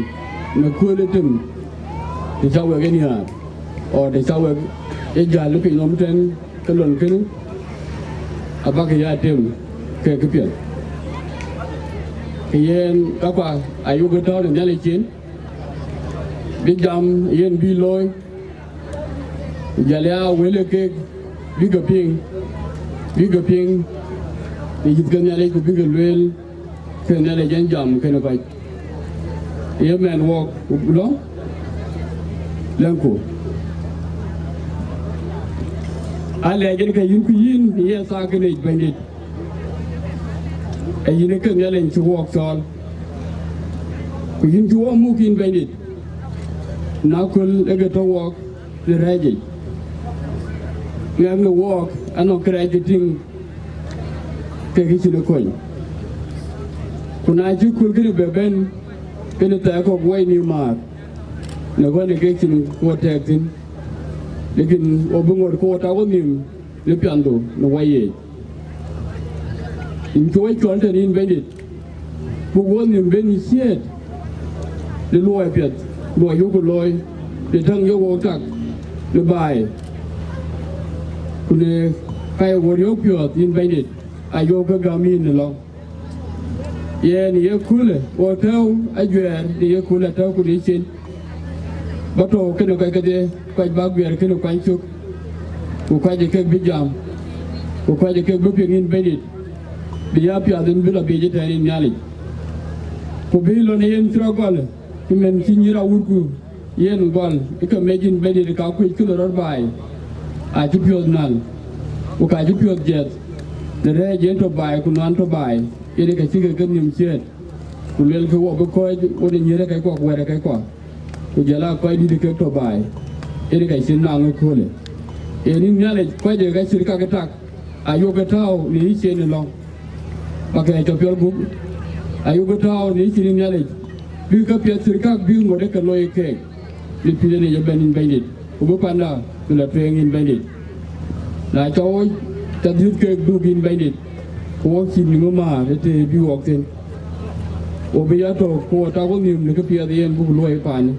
në kööl ë tem, të cä wek ë nhiaar, ɣɔn të cä wek ë jäl ë piny nɔm tɛ̈n, ke lon kënë abäk ya tem ke këpiɛth. Ke yen, käkua ayuk ë tɔ̈u në Nhialic cin, bï jam yen bï looi, ku jɔl ya wël ë keek bï ke piŋ, bï ke piŋ në yith ke Nhialic, ku bï ke lueel ke Nhialic en jam kënë kɔc. Ye mɛn wɔk lɔ̈ŋ, lɛ̈ŋku. Alɛɛc en ke yïn ku yïn ye thaa kënë yic, Bɛ̈nydït. Ee yïn ë ke Nhialic cï wɔk cɔɔl, ku yïn cï wɔk muk yïn, Bɛ̈nydït, në aköl ë ke tɔ̈ wɔk në rɛ̈ɛ̈c yic. Ŋɛk në wɔɔk anɔŋ kërɛɛc ke tïŋ ke kë cïn ë kony. Ku na cï kööl kënë bɛ bɛ̈n, kënë thɛɛr kɔ̈k wɛ̈i nïïm määr, në ɣɔn ë kek cïn ku wɔ tɛɛk thïn, lekin wɔ bï ŋot ku wɔ tak wɔ nhïïm në piandu në wɛ̈i yiic. Yïn cï wɔ cɔl tënë yïn, Bɛ̈nydït, buk wɔ nhïïm bɛ̈n ciëët në luɔi piɛth, luɔi yökku looi, në täŋ yök wɔ tak në baai, ku në ka ye wɔ riɔ̈ɔ̈k piɔ̈ɔ̈th, yïn Bɛ̈nydït, ayök ke gäm yïn ë lɔ̈ŋ. Yen ye köölë, wɔ tɔ̈u ajuɛɛr në ye köölë, atɔ̈u ku në cin. Ba tɔ̈u kënë kɔc kedhie, kɔc bä guiɛɛr kënë kuany cök, ku kɔc ë kek bï jam, ku kɔc ë kek bï piŋ yïn Bɛ̈nydït, bï ya piath yïn bï lɔ biic ëtɛ̈ɛ̈n yïn Nhialic. Ku bï lon yen cï rɔt gɔl, cï mɛn cï nyïïr awutku yen gɔl, ë ke mec yïn Bɛ̈nydït, ka kuc kë lɔ rɔt baai, acï piɔ̈ɔ̈th nal, ku ka cï piɔ̈ɔ̈th jiɛth, në rɛ̈ɛ̈c yen tɔ̈ baai, ku nuan tɔ̈ baai, yen ë ke cï ke kenhïïm ciëët. Ku luelkï wɔ bï kɔc ɣön ë nyïïr ë kɛckuɔ ku wɛ̈ɛ̈t ë kɛckuɔ, ku jɔl aa kɔc dït kek tɔ̈ baai, yen ka cïn naŋ ëköölë. Yen yïn Nhialic, kɔc ë ka cït kakë tak, ayök ke tääu në yï cin ë lɔ̈ŋ, ba kɛɛc tɔ̈ piɔl gup, ayök ke tääu në yï cin ë Nhialic, Bï käpiɛth thïn käk bï ŋot ë ke looi keek, bï pïïr ë yic ëbɛ̈n yïn Bɛ̈nydït, ku bï panda bï la tueŋ yïn Bɛ̈nydït. Na cɔk ɣo ca dhiëth keek dhuk yïn Bɛ̈nydït, ku ɣok cïn ŋö määr ë tëë bï ɣok thïn. Ɣo bï ya tök ku ɣo tak ɣo nhïïm në këpiɛth yen buk luɔi paanë.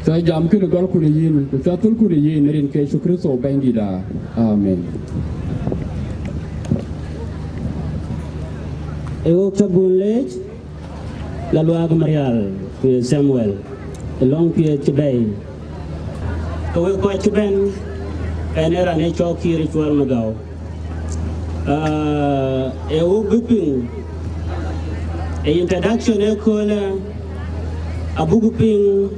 Ca jam kënë gɔlku në yïn, ku ca thölku në yïn, në rin ke Yecu Kërtho Bɛ̈nydït aa. Amen. Ee ɣok ca gun leec, la luaak Marial ku ye Samuel, ë lɔ̈ŋ piɛth cï bɛ̈i. Ke wek kɔc cï bɛ̈n, ɛn ee raan ë cɔk Kiir Cuɔl Magau. Ah, ee wok bï piŋ, ë introduction ëköölë, abuk piŋ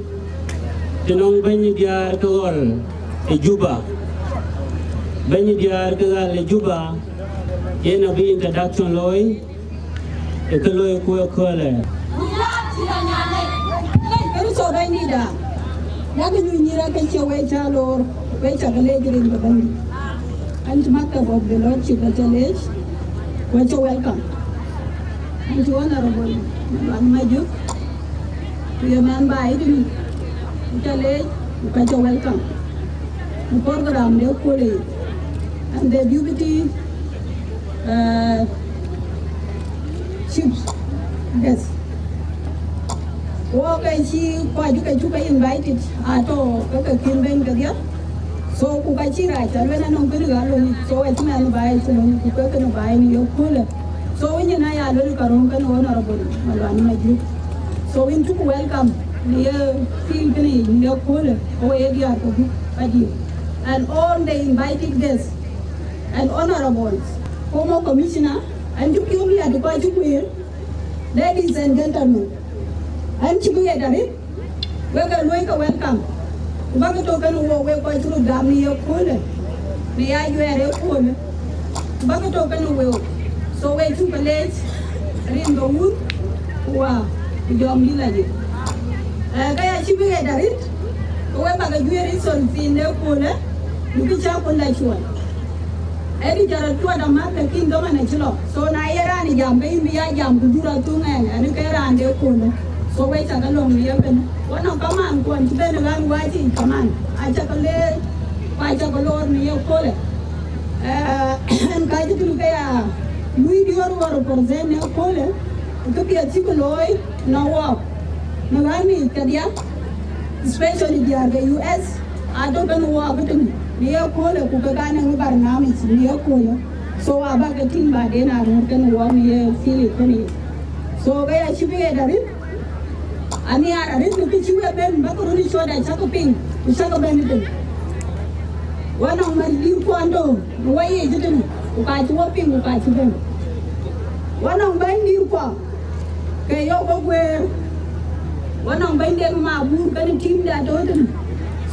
të nɔŋ bɛ̈ny diäär ke ɣɔl ë Juba. Bɛ̈ny diäär ke ɣal ë Juba, yen abï introduction looi, ë kë looi ku ëköölë. Kërtho Bɛ̈nydït aa, yak nyuc nyïïr ake cie wek cä loor, wek cä ke leec rin ke Bɛ̈nydït. An cï maktab of the Lordship acä leec, ku acä welcome. An cï Honorable Malual Majuk, ku ye mɛn baai tënë, acä leec, ku ka cä welcome. Në program de köölë yic. And the deputy, uh, chief guest. Wok ke cï kɔc ke cuk ke invited, atɔ̈ ke ke kën bɛ̈n kedhie. So, ku ka cï rac, aluel anɔŋ kënë ɣa looi, so, acï mɛn baai cï looi, ku ke kënë baai në ye köölë. So, winy na ya luel ka röŋ kënë Honorable Malual Majuk. So, winy cuk welcome në ye field kënë yic në ye köölë, ku ye diäär ke gup ka diëër. And all the invited guests and honorables, former commissioner, and cuk yom ya dï kɔc cuk wëër, ladies and gentlemen, an cï bï ɣet arëët, wek ke luɔi ke welcome. Ku bäk tök kenë wok, wek kɔc cï röt gam në ye köölë, në ya juɛɛr ye köölë. Ku bäk tök kenë wek. So wek cuk ke leec, rin ke wun, ku wa, ku jɔŋdït lajik. Eh, ke ya cï bï ɣet arëët, ke wek bäk juëër ë thon thiin në köölë, bï kë cä kun la cuɔl. Ëdï jɔt rɔt cuɔt amäth, lakin dhaman acï lɔ. So na ye raan ë jam, ke yïn bï ya jam, ku jur athöŋ ɛn, ɛn ke raan de köölë. So wek cä ke lɔ̈ŋ në ye kënë. Wɔ nɔŋ kaman kuɔn cï ben ɣän wäc yic kaman. Acä ke leec, ku acä ke loor në ye köölë. Eh, ɛn ka cï tïŋ ke ya lui diöör wɔ represent në ye köölë, kë piɛth cï ke looi në wɔɔk. Në ɣän yic kedhie, especially diäär ke U S, atɔ̈ kenë wɔɔk ëtënë, në ye köölë, ku ke ka nɔŋ barnamij në ye köölë. So, abäk ke tïŋ baden arëët kenë wɔɔk në ye field kënë yic. So, ke ya cï bï ɣet arëët, anhiaar arëët në kë cï wek bɛ̈n, bäk röt ë cɔɔt acäk piŋ, ku cäk bɛ̈n ëtënë. Wɔ nɔŋ man dït kuɔn döŋ, në wɔ yic ëtënë, ku ka cï wɔ piŋ, ku ka cï bɛ̈n. Wɔ nɔŋ bɛ̈ny dït kuɔn, ke yök wɔ guëër. Wɔ nɔŋ bɛ̈nyden Mabuur kenë team de atɔ̈ tënë.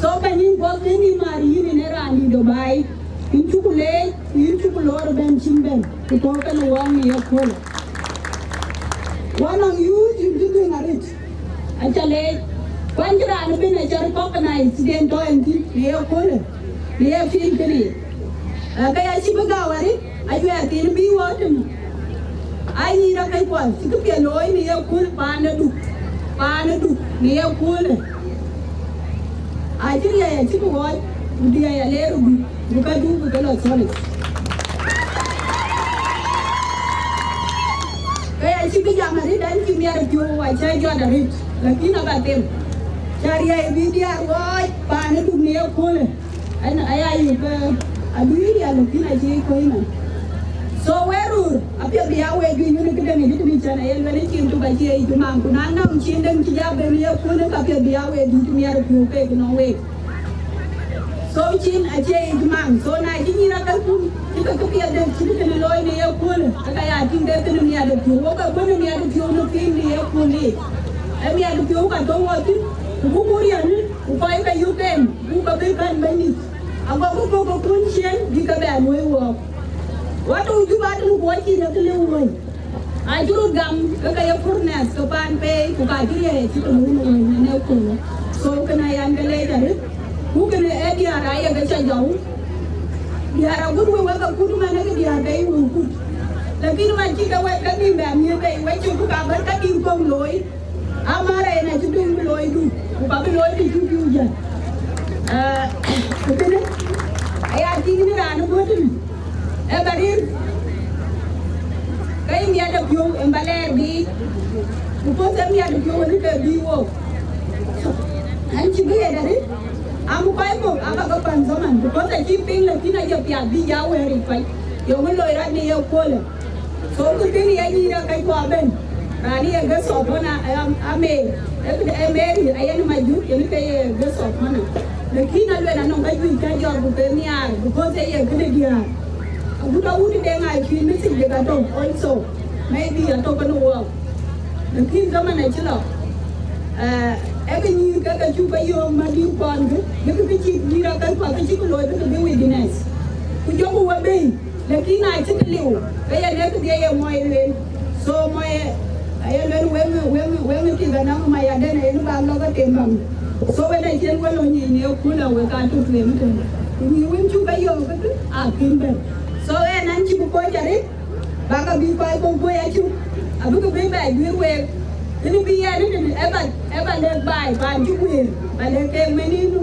So bɛ̈ny yïn guɔ̈th yïn yïn maar yïn yïn ë raan dït Dubai. Yïn cuk leec, yïn cuk loor bɛ̈n cïn bɛ̈n, ku tɔ̈ kenë wɔɔk në ye köölë. Wɔ nɔŋ youth yïn cï dhuëëŋ arëët. Acä leec, kuany cï raan ëbën acä recognize den tɔ̈ en thïn në ye köölë, në ye field kënë yic. Ee, ke ya cï bï gäu arëët, ajuɛɛr thïn bï wɔ tënë. Aa nyïïr akëc kuɔl, cï kë piɛth looi në ye kööl paan ë Duk, paan ë Duk në ye köölë. Acï riɛɛc acï bï ɣɔɔc, ku diɛɛc aleer ë Duk, ku ka Duk bï ke lɔ thɔ̈l yic. Ke ya cï bï jam arëët, an cï miɛt ë piɔ̈u, acä jɔt arëët, lakin aba them. Cä riɛɛc bï diäär ɣɔɔc paan ë Duk në ye köölë. Ɛn aya yök ke abï riɛl, lakin acï kɔc nɔm. So we röör, apiɛth bï ya wek juëc wën ë këdäŋ yic tënë cän aye luel ë cin tök acie yic maŋ, ku na nɔŋ cin däŋ cï ja ben ye köölë, ka piɛth bï ya wek dït miɛt ë piɔ̈u keek nɔŋ week. So cin acie yic maŋ. So na cï nyïïr akäkun, cï ke këpiɛth dɛ̈t cï kënë looi në ye köölë, ke ka ya tïŋ de kënë miɛt ë piɔ̈u. Wok ke bɔ̈ në miɛt ë piɔ̈u në piny në ye kööl yic. Ë miɛt ë piɔ̈u ka tɔ̈ wɔ thïn, ku buk riɛl, ku kɔc ke yök en, buk ke bï kän Bɛ̈nydït. Agokï kɔ̈k ke kun ciëën bï ke bɛ luöi wɔɔk. Wɔ tɔ̈ Juba tënë ku acïn ë kë lëu wëi. Acï röt gam ke ke ye furnace ke paan peei, ku ka cï riɛɛc cï ke luöi në wëi në ne köölë. So kënë ayan ke leec arëët, ku kënë ee diäär aye ke cä jɔu. Diäär agut wek wek ke kut man, ee ke diäär ke yï wëu kut. Lakin man cï ke wek ke bï bɛ miëth bei, wek cï ku ka bɛ̈n ke bï kɔ̈ŋ looi. Amara yen acï döŋ bï looi du, ku ka bï looi bï cuk yuk jäl. Ee, ku kënë, aya tïŋ në raan ë bɔ̈ tënë, ee ba rëër, ke yï miɛt ë piɔ̈u, yen ba lɛɛr biic, ku poth ë miɛt ë piɔ̈u ënë ke bï wok. An cï bï ɣet arëët, am kɔc kɔ̈k aba ke pan zaman, ku poth acï piŋ, lakin aye piath bï ya wɛ̈ɛ̈r yic kɔc, yöŋ ë loi rɔt në ye kuölë. So, ku tïŋ ye nyïïr ë kɛc kuɔ bɛ̈n, raan ye guest of honor, am, ame, ë, ë Mary, ayen Majuk, yen ke ye guest of honor. Lakin aluel anɔŋ ka juëc cä jɔt ku ke nhiaar, because ë ye këde diäär. Agut awut Deŋ acï message de ka tɔ̈u also, maybe atɔ̈u kënë wɔɔk. Lakin zaman acï lɔ, eh, ë ke nyïïr ke ke cuk ke yöök madït kɔn kë, bï kë cï nyïïr ë kɛc kuɔ ke cï kë looi bï kë bï witness. Ku jɔku we bei. Lakin na cï kë liu, ke yen ee këdhie ye muɔi lueel. So muɔi aye lueel weŋ, weŋ, weŋ tik anɔŋ mac aden yen bä lɔ ke tem baŋ. So wen acïn we lɔ nyic në ëköl, awek aa tök tueŋ tën. Ku nyïïr wën cuk ke yɔ̈ɔ̈k ke kë aa kïn bɛ̈n. So ɣɛn an cï bï kɔc arëët, bä ke bï kɔc kɔ̈k guöi acuk, abï ke bï bɛ guiir week. Kënë bï yɛn ëtënë ë ba, ë ba lek baai paan cï guëër, ba lek keek mɛnïïnu,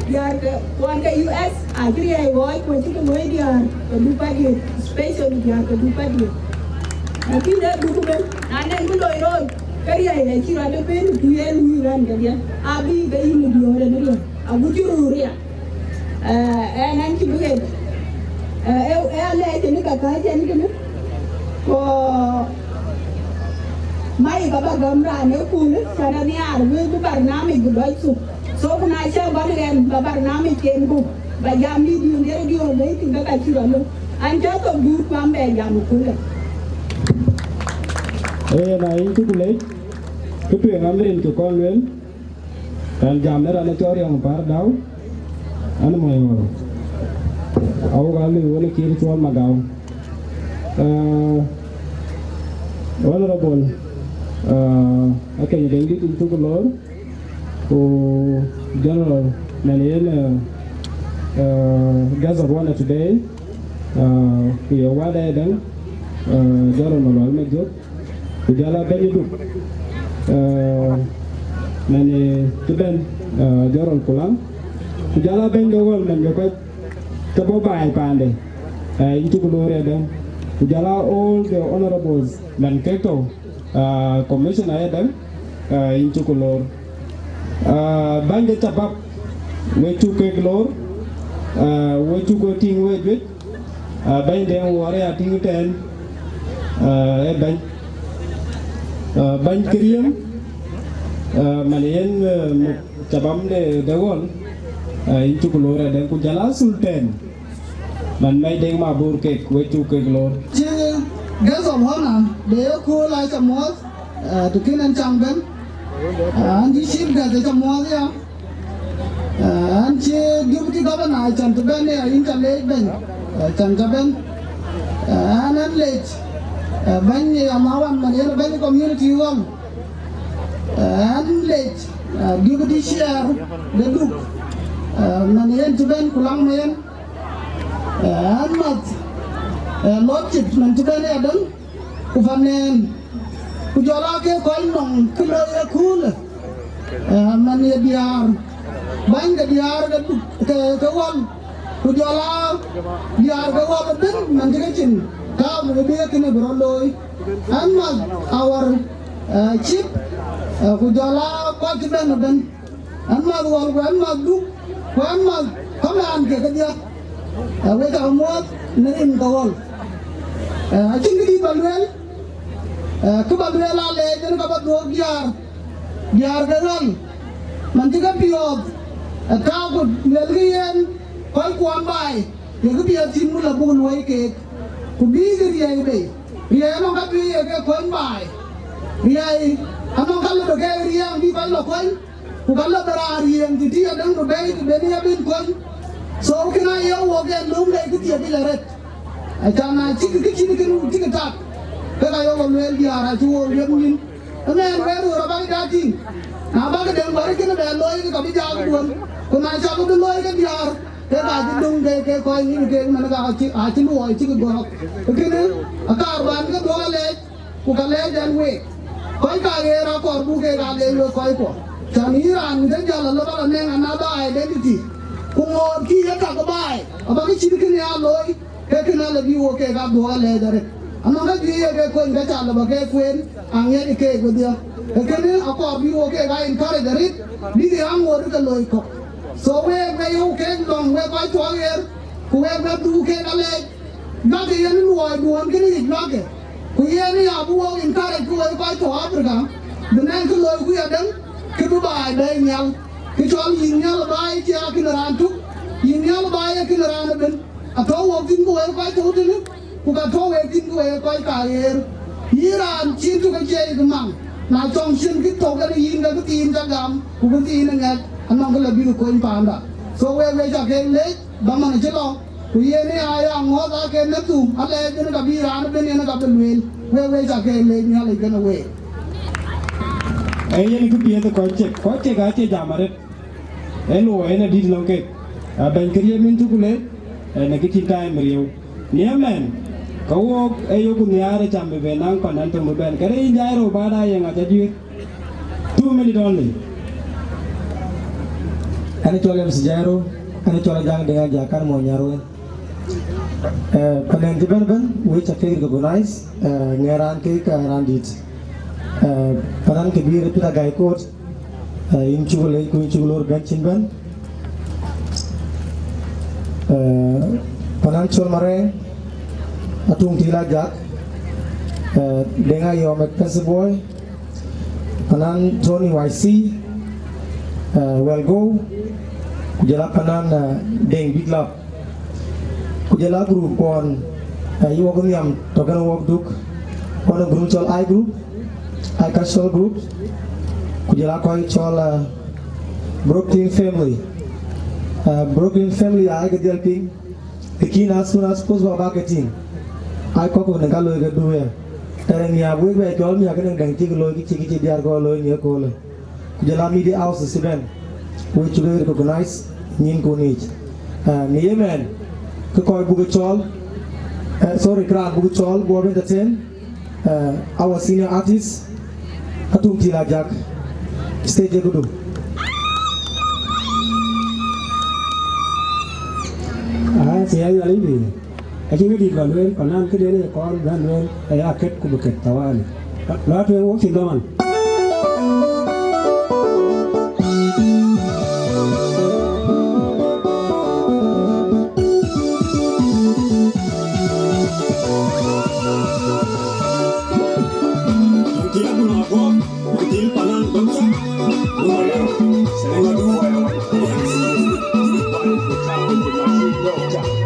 diäär ke kuɔn ke U S acï riɛɛi ɣɔɔc ku acï ke luɔi diäär ke duk padiɛ̈t, specially diäär ke duk padiɛ̈t. Lakin ee duk ëbën, na nɛn bï loi röör, ke riɛɛi acï rɔt ëbën ku ye luui raan kedhie, abï ke yïn ë diöör en riɛɛi, agut cï röör ya. Eh, ɣɛn an cï bï ɣet. Eh, ë, ë alɛɛc tënë ka kääc ɛn kënë. Ku mai ka bä gäm raan ë köölë, cän anhiaar bï, bï barnamij bï dɔc thuk. So ku na cä bän ɣɛn bä barnamij ken buk, bä jam dït diöör diöör diöör lëi thïn ke ka cï rɔt lök. An cä thok duut ku an bɛ jam ë köölë. Ee, na yïn cuk lec, kë tueŋ amit rin cï kɔn lueel. Raan jam ë raan ë cɔl Riɔ̈ŋ Pär Dau, an mɔ̈i ɣɔ̈r. Awok aa lui wën ë kiir cuɔl Magau. Eh, Honorable, eh, Akeny Deŋdït, yïn cuk loor, ku General, man yen, eh, eh, guest of honor today, eh, ku ye wada ë däŋ, eh, General Malual Majök. Ku jɔl a bɛ̈ny Duk, eh, man, eh, cï bɛ̈n, eh, General Kulaŋ. Ku jɔl a bɛ̈ny de Ɣɔl man ke kɔc ke bɔ̈ baai paande, eh, yïn cuk loor ëdɛ̈ŋ. Ku jɔl a all the honorables man kek tɔ̈u, eh, commissioner ëdɛ̈ŋ, eh, yïn cuk loor. Eh, bäny de Tabap, we cuk kek loor, eh, we cuk ke tïŋ we juëc. Ah, bɛ̈ny de Wuɔɔr ya tïŋ tɛ̈ɛ̈n, ah, ee bɛ̈ny. Ah, bɛ̈ny Kiriëm, ah, man yen, ah, muk cabam de, de Ɣɔl, ah, yïn cuk loor ëdɛ̈ŋ ku jɔl a Sultan. Man mɛc Deŋ Mabur kek, we cuk kek loor. Cï guest of honor de ëkööl aa ca muɔ̈th, ah, të kën ɛn caŋ bɛ̈n. Ah, an cï chief guest aa ca muɔ̈th ya. Ah, an cï deputy governor can të bɛ̈n ya, yïn ca leec bɛ̈ny, ah, can ca bɛ̈n. Ah, an ɛn lec, ah, bɛ̈ny ya Mawan man yen bɛ̈ny community Ɣɔl. Ah, an lec, ah, deputy chair de Duk, ah, man yen të bɛ̈n ku laŋ ma yen. Ah, an math, ah, lɔcit man të bɛ̈n ya däŋ. Ku panen, ku jɔl aa ke kɔc nɔŋ kë loi ëköölë, eh, man ye diäär, bäny ke diäär ke Duk, ke, ke Ɣɔl, ku jɔl aa diäär ke Ɣɔl ëbën man cï ke cin tääu bï bï ye kënë bï rɔt looi. An math our, eh, chief, eh, ku jɔl aa kɔc cï bɛ̈n ëbën. An math Ɣɔl, ku an math Duk, ku an math kamaan ke kedhie. Eh, wek aa muɔ̈th në rin ke Ɣɔl. Eh, acïn këdït ba lueel, eh, kë ba lueel aa lɛɛc en ka ba dhuɔ̈k diäär, diäär ke Ɣɔl. Man cï ke piɔ̈ɔ̈th, eh, tääu ku luelkï yen kɔc kuɔn baai, ye kë piɛth cïn ku la buk luɔ̈i keek, ku bïïkï riɛɛi bei. Riɛɛi anɔŋ ka bï ye ke kony baai. Riɛɛi anɔŋ ka lëbë ke riɛɛŋ bï kɔc la kony. Ku ka lɔ bï raan riëëŋ tëtï adäŋ bï bɛ̈ɛ̈i të ben ya bïn kony. So kënë aye wok en löŋ de kë thiek yic arëët. Acan na cïk kë cïn kënë cïk tak, ke ka yok lueel diäär acï wok liep nyin. Ëmɛn wɛ̈ɛ̈r ɣöör abäk ja tïŋ. Na bäk dɛ̈ŋ wär kënë bɛ looi, ke ka bï jaak duön. Ku na cak bï looi ke diäär, ke ka cï döŋ ke, ke kɔc ŋic kek man ka acï, acï luɔi cïk gɔ̈k. Kënë akaar ban ke duɔ̈k alɛɛc. Ku ka lɛɛc ɛn week, Kɔc ka ɣer akɔɔr buk kek aa leec wek kɔckuɔ. Cän yïn raan mit ë jäl alɔ ba lɔ nɛŋ another identity. Ku ŋoot kï ye tak baai, aba kë cït kënë aa looi, ke kënë alɔ bï wok kek aa dhuɔ̈k alɛɛc arëët. Anɔŋ ka juëc ye ke kony ka ca lɔ ba ke kueen, aŋiɛc keek wedhie. Ke kënë akɔɔr bï wok kek aa encourage arëët, bïk aa ŋoot ke looi kɔ̈k. So week we yök kek lɔ̈ŋ wek kɔc tuɔɔk ɣer, ku wek we dhuk kek alɛɛc. Juakkë yen luɔi duɔ̈ɔ̈n kënë yic juakkë. Ku yen ya bï wok encourage ke wek kɔc tɔ̈ Africa, bï nɛn kë loiku ya däŋ, kë bï baai bɛ̈ɛ̈i nhial. Kë cɔl yïn nhial baai cie akïn raan tök, yïn nhial baai akïn raan ëbën. Atɔ̈ wok thïn ke wek kɔc tɔ̈ tënë, ku ka tɔ̈ wek thïn ke wek kɔc ka ɣer. Yïn raan cïn tök acie yïk maŋ, na cɔŋ cïn kë tɔ̈u kɛn yïn ke kë thiin ca gam, ku kë thiin ë ŋɛk, anɔŋ kë lɔ bïk kony paanda. So wek wek ca kek leec, dhaman acï lɔ, ku yen ë aya ŋɔ̈ɔ̈th ake në thum, alɛɛc bïn ka bï raan ëbën yen ka bï lueel, wek wek ca kek leec Nhialic kënë week. Ee yen kë piɛth ë kɔc cek, kɔc cek acie jam arëët. Ee luɔi en adït nɔŋ kek. Abɛ̈ny kë riëëu min cuk leec, en ë kë cïn time riëëu. Ni ëmɛn, ke wok ee yok nhiaar ë cam bï ben naŋ pan an töŋ bï bɛ̈n. Kërë yïn jai rou bä da yeŋ aca juëc. Two minute only. Ɛn cɔl M C Jairo, ɛn cɔl Ajak Deŋ Ajak kan mony Nyarweŋ. Eh, panɛn cï bɛ̈n bɛ̈n, wek ca ke recognize, eh, ŋɛ̈ raan ke ka raan dït. Eh, panan ke bï Peter Gai Kot, eh, yïn cuk leec ku yïn cuk lor bɛ̈n cïn bɛ̈n. Eh, panan Col Marɛɛŋ, Atuŋ Tïl Ajak, eh, Deŋ Ayɔm Expensive Boy, panan Tony Y C, eh, Well Go, ku jɔl a panan, eh, Deŋ Big Love. Ku jɔl a group kuɔn, eh, yï wok nhiam tɔ̈ kɛn wok duk, kuɔn ë group cɔl I group, I cultural group, ku jɔl a kɔc cɔl, eh, Brooklyn family. Eh, Brooklyn family aa ke dhiɛl piŋ, lakin as soon as possible aba ke tïŋ. Ai kɔ̈k ku në ka looi ke duëër. Tɛ̈rë nhiaak wek bɛ cɔl miäk ke däŋ däŋ cïk looi kë cï kë cï diäär kɔ̈k looi në ëköölë. Ku jɔl a media houses ëbɛ̈n, wek cuk ke recognize nyin kun yic. Ah, në yemɛn, kë kɔc buk cɔl, eh, sorry, kë raan buk cɔl, buk entertain, eh, our senior artist, Atuŋ Tïl Ajak, stage ë këdu. Ah, sia yal ibi. Acïn kë dït bä lueel, panan këden ë kɔɔr bän lueel, aya kët ku bï kët tawali. Lɔ tueŋ wok cïn dhaman.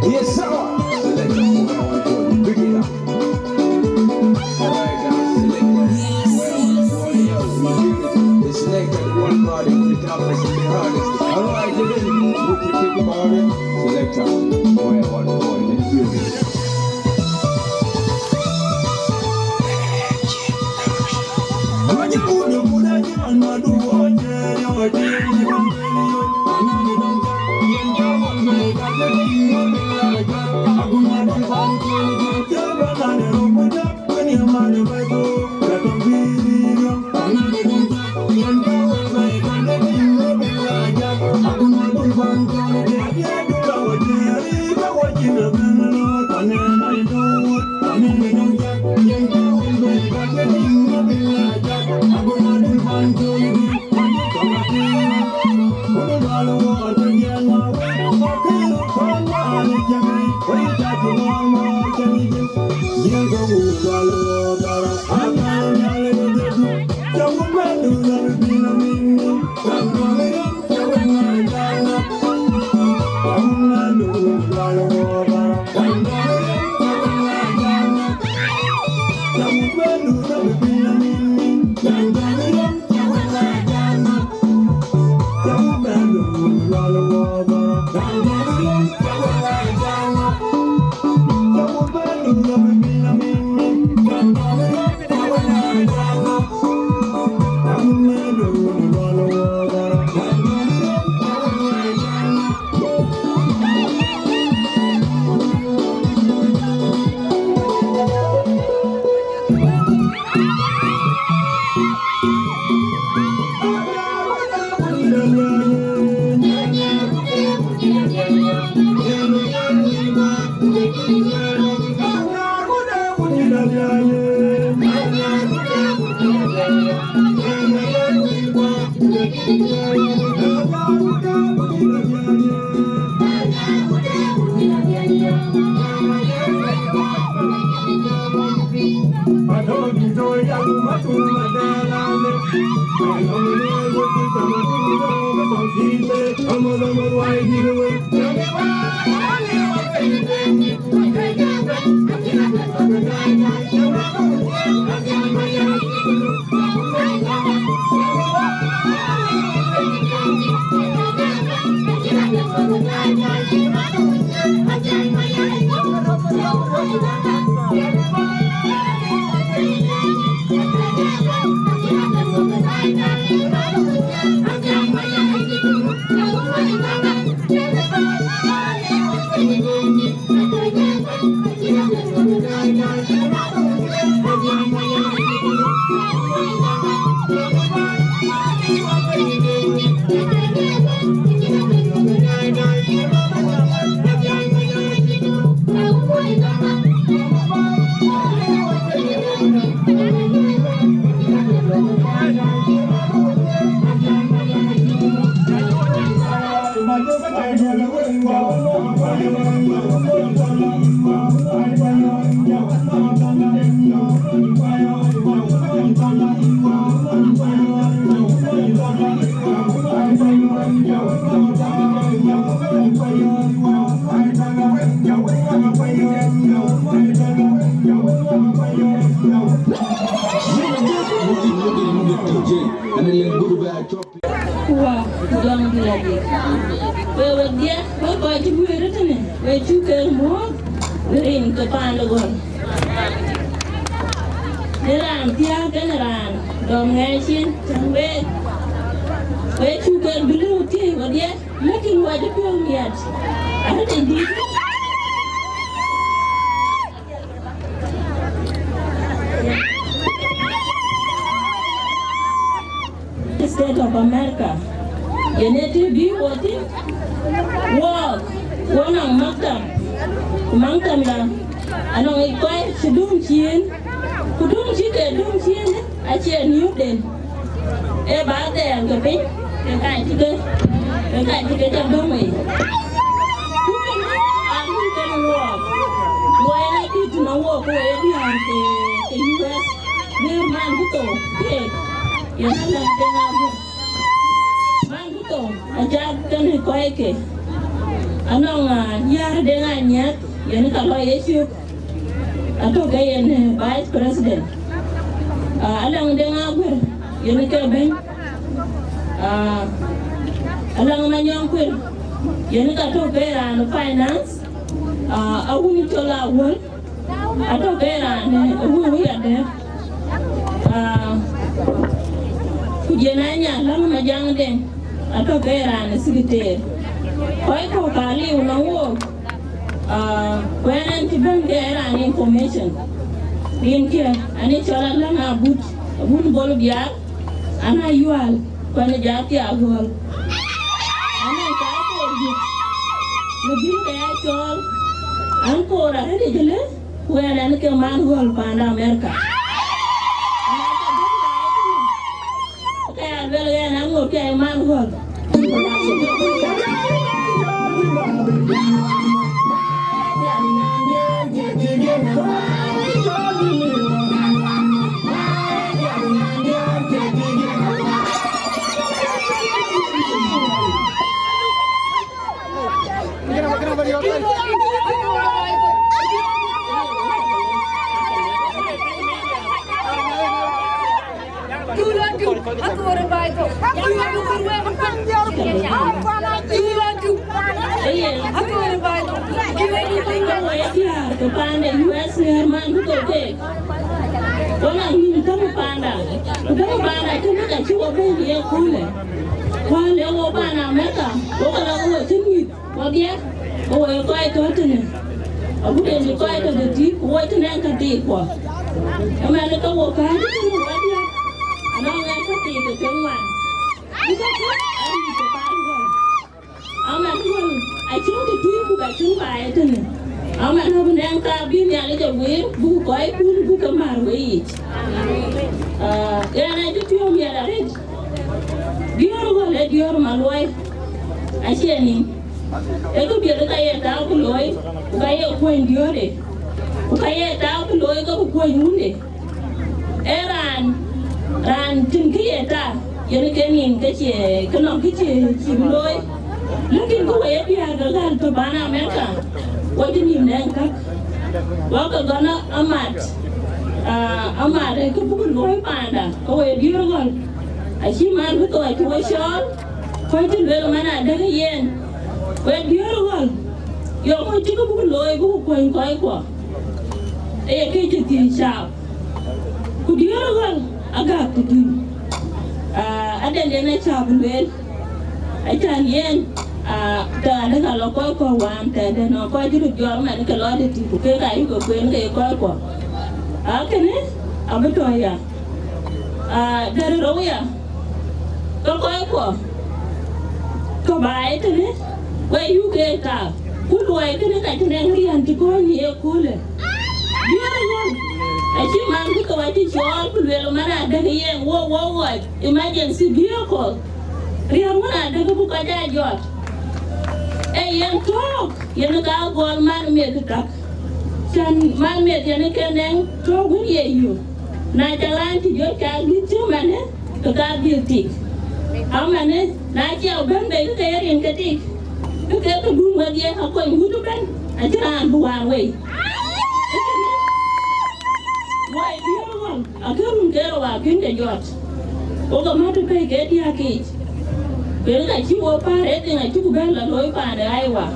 Yes, sir. Big it up. All right, now, selector. Well, well, well, yo, we did it. The selector, the one body, the toughest, the hardest. All right, you ready? Put your people on it. Selector. Well, one boy, let's do this. Wa, jɔŋ dï la dï. We, we diɛt, we kɔc cï guëër tënë, we cuk ke muɔ̈ɔ̈th, we rin ke paan de gɔl. Në raan thiääk kenë raan dɔm ŋɛɛc cin, cän we, we cuk ke bï lëu tï, we diɛt, lëkï wacë piɔ̈u miɛt. Arëtë dït. State of America, yen ë të bï wo thïn, wok, wo nɔŋ maktab, ku maktabda anɔŋ yic kɔc cï dum ciëën, ku dum cï ke dum ciëën, acie niöpden. Ee ba dhɛɛl ke piny, ke ka cï ke, ke ka cï ke cak döŋ wei. Ku kënë, a ku kënë wook, wo yen a dït tënɔŋ wook, ku wo ye diäär ke, ke U S, diäär man bï thou keek, yen a lɛ̈k Deŋ Aguër. Man bï thou, acath kënë kɔc ke. Anɔŋ, ah, yäär Deŋ Anyiɛth, yen ka lɔ ye cök. Atɔ̈ ke yen, eh, Vice President. Ah, Alaŋ Deŋ Aguër, yen ke bɛ̈ny. Ah, Alaŋ Manyɔŋ Kuir, yen ka tɔ̈ ke raan finance. Ah, Awun Col Awuɔl, atɔ̈ ke raan, eh, wëu yadɛ̈. Ah, ku jɛn anya Alaŋ Majaŋ Deŋ, atɔ̈ ke raan secretary. Kɔc kɔ̈k ka liu nɔŋ wook. Ah, ku ɣɛn, ɣɛn cï bɛ̈n ke raan information. Rinkiɛ̈, ɣɛn ë cɔl Alaŋ Abut, Abut Bol Biaar, ɣɛn Ayual, ku ɣɛn ë Jathi Agɔ̈l. Ɣɛn ë ka koor juëc, në bïn ke ya cɔɔl, ɣɛn koor arëët yic ëlë, ku ɣɛn, ɣɛn ke man ɣɔ̈l paan de America. Ka ya luel ɣɛn aŋot ke man ɣɔ̈l. Ke paan de U S ŋɛ̈ɛ̈r man bï thou keek. Wok a nyïïn tɔ̈u paanda, ku tɔ̈u paanda cïn ka cï wo bɛ̈n ye köölë. Wäl ë wo paan America, wo ka lɔ wo cï mïth. Wadiɛ̈, ke wo ye kɔc tɔ̈ tënë, agut en cï kɔc tɔ̈ tëtï, ku wo cïn ɛn ka thiik kuɔ. Ëmɛn ke wo kääc tënë wadiɛ̈, anɔŋ ɛn ka thiik Ke ŋuan. Ku ke kut, aa, ku ke path ŋuan. Amat ŋuan, acïn të tui ku ka cïn baai tënë. Amat abï nɛŋ ka bï Nhialic a wëër, buk kɔc kun buk ke määr wei yic. Aa, ɣɛn acï piɔ̈u miɛt arëët. Diäär ɣɔl ee diäär maluɔi. Acie nin. Ee kë piɛth ka ye tääu ku looi, ku ka ye kuɔny diäärde. Ku ka ye tääu ku looi ke ku kuɔny wunde. Ee raan, raan tïŋ kë ye ta, yen ke nin ke cie, ke nɔŋ kë cie, cie bï looi. Lakin kë we ye diäär ke ɣäl tɔ̈ pan America, wa cï nin nɛŋ käk. Wa ke gɔn amat, aa, amat ee kë buk looi panda, ke we ye diäär ɣɔl. Acï man bï thou acï we cɔɔl, kɔc cï lueel man adek yen. We diäär ɣɔl, yɔŋ kɔc cï kë buk looi buk kuɔny kɔckuɔ. Ee ye kë cï thiëc caap. Ku diäär ɣɔl agak tëtui. Aa, adɛn den acä bï lueel. Acan yen, aa, tɛ̈dë ka lɔ kɔc kɔ̈k wään tɛ̈dë nɔŋ kɔc cï röt jɔt man ke lɔ tëtui ku kek ayï ke kueen ke ye kɔckuɔ. Aa, kënë abï tɔ̈ ya. Aa, dɛ̈t rou ya. Ke kɔckuɔ. Ke baai tënë. We yuk ke ka. Ku luɔi kënë ka cï nɛŋ riän cï kɔ̈ɔ̈c në ye köölë. Diäär ɣɔl. Acï man bï ke wa cï cɔɔl ku lueel man adek yen wo, wo ɣɔc emergency vehicle. Riän wën adek bï kɔc aa jɔt. Ee yen tök, yen ka gɔl man meth tak. Cän man meth yen ke nɛŋ tök wën ye yök. Na ca raan cï jɔt ca dhil cï manë, ke ka dhil tik. Amanë, na cia bɛ̈n bei ke ke ye rin ke tik, ke ke ke dum wedhie akony wut ëbɛ̈n, acïn raan bï waar wei. Wai diäär ɣɔl, akë run ke rou akën ke jɔt. Wo ke mät pɛ̈i ke diäk yiic. Kën ka cï wo päär ë dhëŋ acuk bɛ̈n lɔ looi paan ë Iowa.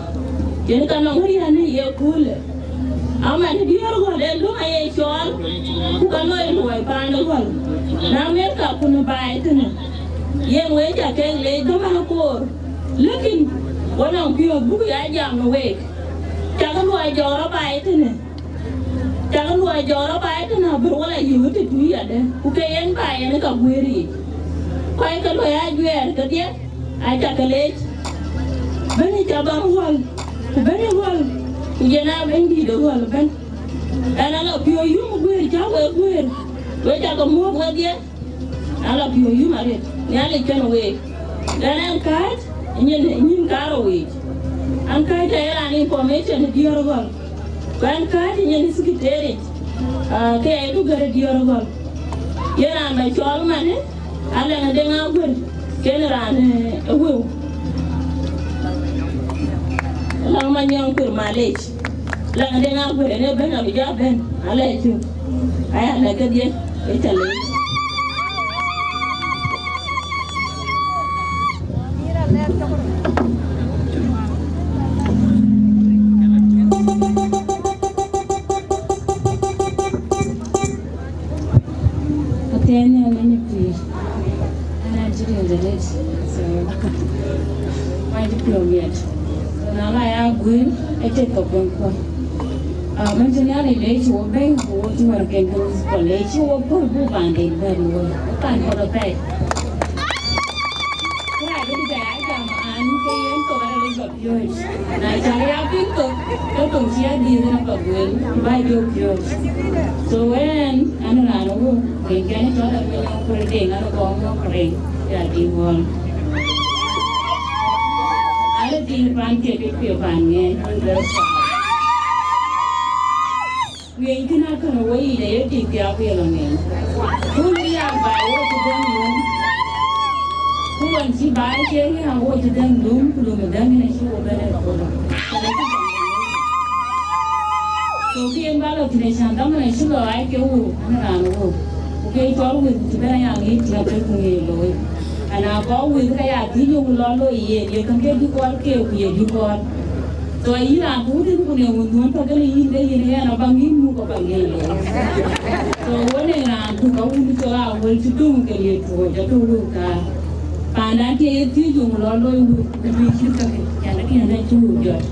Kën ka nɔŋ riän ë ye köölë. Amanë diäär ɣɔl ë löŋ aye cɔɔl, ku ka loi luɔi paan ë ɣɔl. Na America ku në baai tënë. Yen wek ca kek leec dhaman koor. Lakin, wo nɔŋ piɔ̈ɔ̈th buk ya jam në week. Cakë luɔi jɔɔk rɔt baai tënë. Cakë luɔi jɔɔk rɔt baai tënë abï wala yï wët tëtui adë, ku ke yen baai yen ka guëër yic. Kɔc ke luɔi ajuɛɛr kedhie, aca ke leec. Bɛ̈ny ca bam ɣɔl, ku bɛ̈ny ɣɔl, ku yen aa bɛ̈nydïït ë ɣɔl ëbɛ̈n. Ɣɛn ala piɔ̈u yum guëër, cä wek guëër, wek cakë muɔ̈k wedhie. Ala piɔ̈u yum arëët, Nhialic kën week. Ɣɛn ɛn kääc, nyin, nyin kaarou week. An kääc ke ye raan information ë diäär ɣɔl. Ku ɛn kääc nyin secretary, aa, ke ye dugär ë diäär ɣɔl. Ye raan bä cɔɔl manë, Alɛŋ Adeŋ Aguër, kën raan, ee, ë wëu. Alɛŋ Manyɔŋ Kuër, malec. Alɛŋ Adeŋ Aguër, ënë bɛ̈n abï jɔ bɛ̈n, alɛc cök. Aya lɛ̈k kedhie, ë ca lec. Athiɛɛny Nhialic ë pïïr, ɛn an cï riëëc arëët, so, wany cï piɔ̈u miɛt. So, na la ya guëër, ë cï thok ben kuɔ̈r. Ah, mën cï Nhialic leec cï wo bɛ̈i, ku wo cï wärken ke Lucifer leec cï wo pɔ̈l buk paanden bɛ̈n woi, wo pan kɔ̈th apɛi. Ku rac ëdï bɛ ya jam an, ke yen thok arëët. Piööc. Na cak ya piŋ thok, ke thoŋ cï adhil ënë pa guel, ba jɔ piööc. So wën, an raan ë wok, ke kɛn cɔl Aguel Akur Deŋ, an kɔŋ ŋɔk Reŋ, ya Diŋ Ɣɔl. An dhil pan ke piööc pan ŋɛɛny. Ŋiɛc kën akënë woi yic aye tik thiaak ku ye lɔ ŋiɛc. Ku riaak baai wo cï dɛ̈ŋ lum. Ku ɣɔn cï baai cie riaak wo cï dɛ̈ŋ lum, ku lum ë dɛ̈ŋ yen acï wo bɛ̈n ë köölë. So kë yen ba lɔ thïn acän dhaman acï lɔ aa ke wo, an raan wo. Ku ke cɔl wël ku cï bɛ̈n aya ŋic tik athel ku ŋiɛc looi. Ana kɔɔr wël ka ya thiëc yök lɔ loi yen, ye käŋ ke dï kɔɔr ke ku ye dï kɔɔr. So ayï raan ku wutën ku ne wun dhuɔ̈n tɔ̈ kënë yïn, ke yïn ɣɛn aba ŋïn muk aba ŋiɛc looi. So wo ne raan ku ka wun cɔl a wël cï döŋ ke ye tuɔɔc atɔ̈ wëu kaar. Pandan ke ye thiëc yök lɔ loi wëu ku bï cït kakë, cän ke yɛn acï wëu jɔt.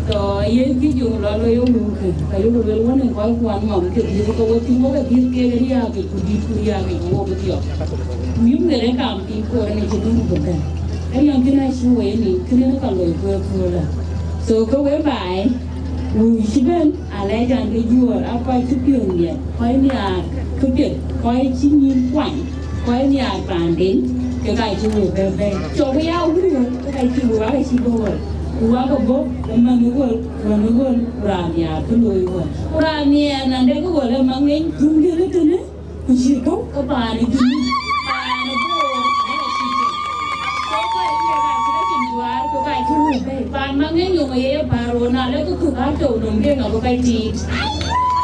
Tɔ yen kë joŋ lɔ loi ë wëu kë, ka yök luel wën ë kɔc kuan ŋɔm ke dhiëth ke we tïŋ wok ë dhiëth kek riääk yic ku dït ku riääk yic ku wok ë thiɔ̈k. Mïth ŋerë kam piny koor ënë cï dun ku bɛ̈n. Ë riɛm kënë acï wei ni kënë në ka loi ku ë köölë. So ke we baai, wëu cï bɛ̈n alɛc an ke juöör a kɔc cï piɔ̈n miɛt, kɔc nhiaar këpiɛth, kɔc cï nyïïn kuany. Kɔc nhiaar paanden, ke ka cï wëu bɛ̈n bɛ̈n. So we ya wun wëu, ke ka cï wëu, aka cï bɔ̈ wëu. Ku wak abɔ̈, ë manh wëu, wën wëu, ku raan nhiaar kë looi wëu. Ku raan nhiaar na dek wëu ë maŋ ŋeny, tuŋ dït ë tënë, ku cï kɔ̈u ke paan ë Junub, paan ë Bor, ë ka cï tïŋ. So kɔc ke ka cï ka cïn juaar, ku ka cï wëu bɛ̈n. Paan maŋ ŋeny yom aye ye paan rou, na lek kë kuk atɔ̈u nɔm ke ŋa bï ka tiit.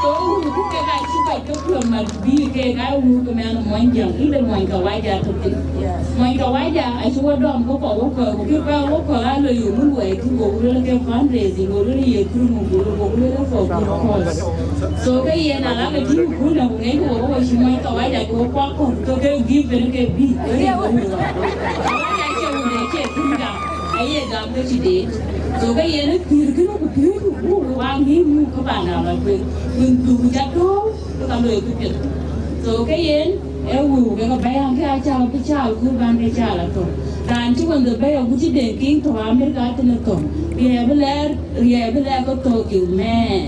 So wëu ku ke ka cï kɔc ke kuɔ̈m mat. Bï kek aa wëu ke mɛn ë muɔny Jäŋ, ëbɛ̈n muɔny kawaja tök thïn. Muɔny kawaja acï wɔ dɔm ke kɔc wɔ kɔ̈k, ku kë kɔc wɔ kɔ̈k aa lɔ yök mun wɛɛr tïŋ, go wël ke fundraising, go wël ye kërë muk, go wël ke for good cause. So ke yen ala ke tïŋ kun na ku ŋɛc ku wɔ ke wɔ cï muɔny kawaja ke wɔ kuak kɔ̈k, ke ke give ben ke bï, ke rin ke wëu. Kawaja acie wëu, acie kun gam, aye gam ke cï deet. So ke yen ë pïïr kënë ku pïïr ku, ku, ku, wa ŋïï muk ke panda lɔ tueŋ. Wën dhuk ca tɔ̈u, ke ka loi këpiɛth. So ke yen, ee wëu ke ka bɛ̈ɛ̈i an, ke acaal bï caal ku ban ke caal atɔ̈. Raan cï wën dhil bɛ̈ɛ̈i agut cï den kiŋ tɔ̈ Amerika tënë thɔ̈ŋ. Riɛɛr bï lɛɛr, riɛɛr bï lɛɛr ke thök yök mɛɛn.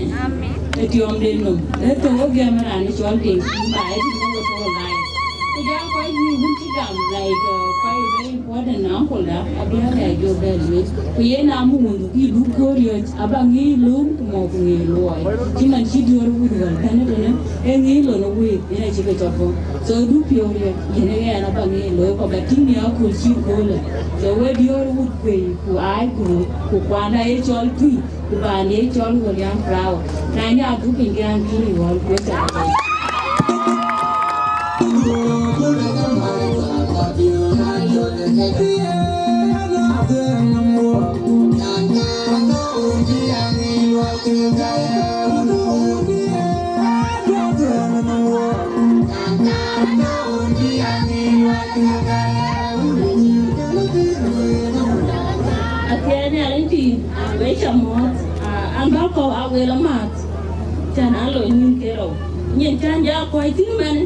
Ë tiɔmden nɔm. Ee thök wok gɛ̈m raan ë cɔl den kiŋ ba, ee cïn ke wok thök lai. Ku ja kɔc yï wun cï gam, like, uh, kɔc very important na uncle da, abï arɛɛc jɔ bɛ̈n lueel. Ku yen a muk wun dhuk yï dhuk kööl riɔ̈c, aba ŋic lööm ku mɔ̈u ku ŋic luɔi. Cï man cï diöör wut wal bɛ̈n ëtënë, ee ŋic lon ë week, yen acï ke cɔk bɔ̈. So du piɔ̈u riɔ̈c, yen ee ɣɛn aba ŋic looi, ku ba tïŋ në aköl cï köölë. So we diöör wut kuei, ku aac ku röt, ku kuanda ye cɔl tui, ku paan ye cɔl William Proud. Na nya dhuk piny ke an kïn ë ɣɔl, ku we cak bɛ̈n. Athiɛɛi Nhialic pïïr, we ca muɔ̈ɔ̈th, aa, an bä kɔ̈u aa wel amääth, cän an loi nyïn ke rou. Nyin cän ja kɔc thïn mɛn,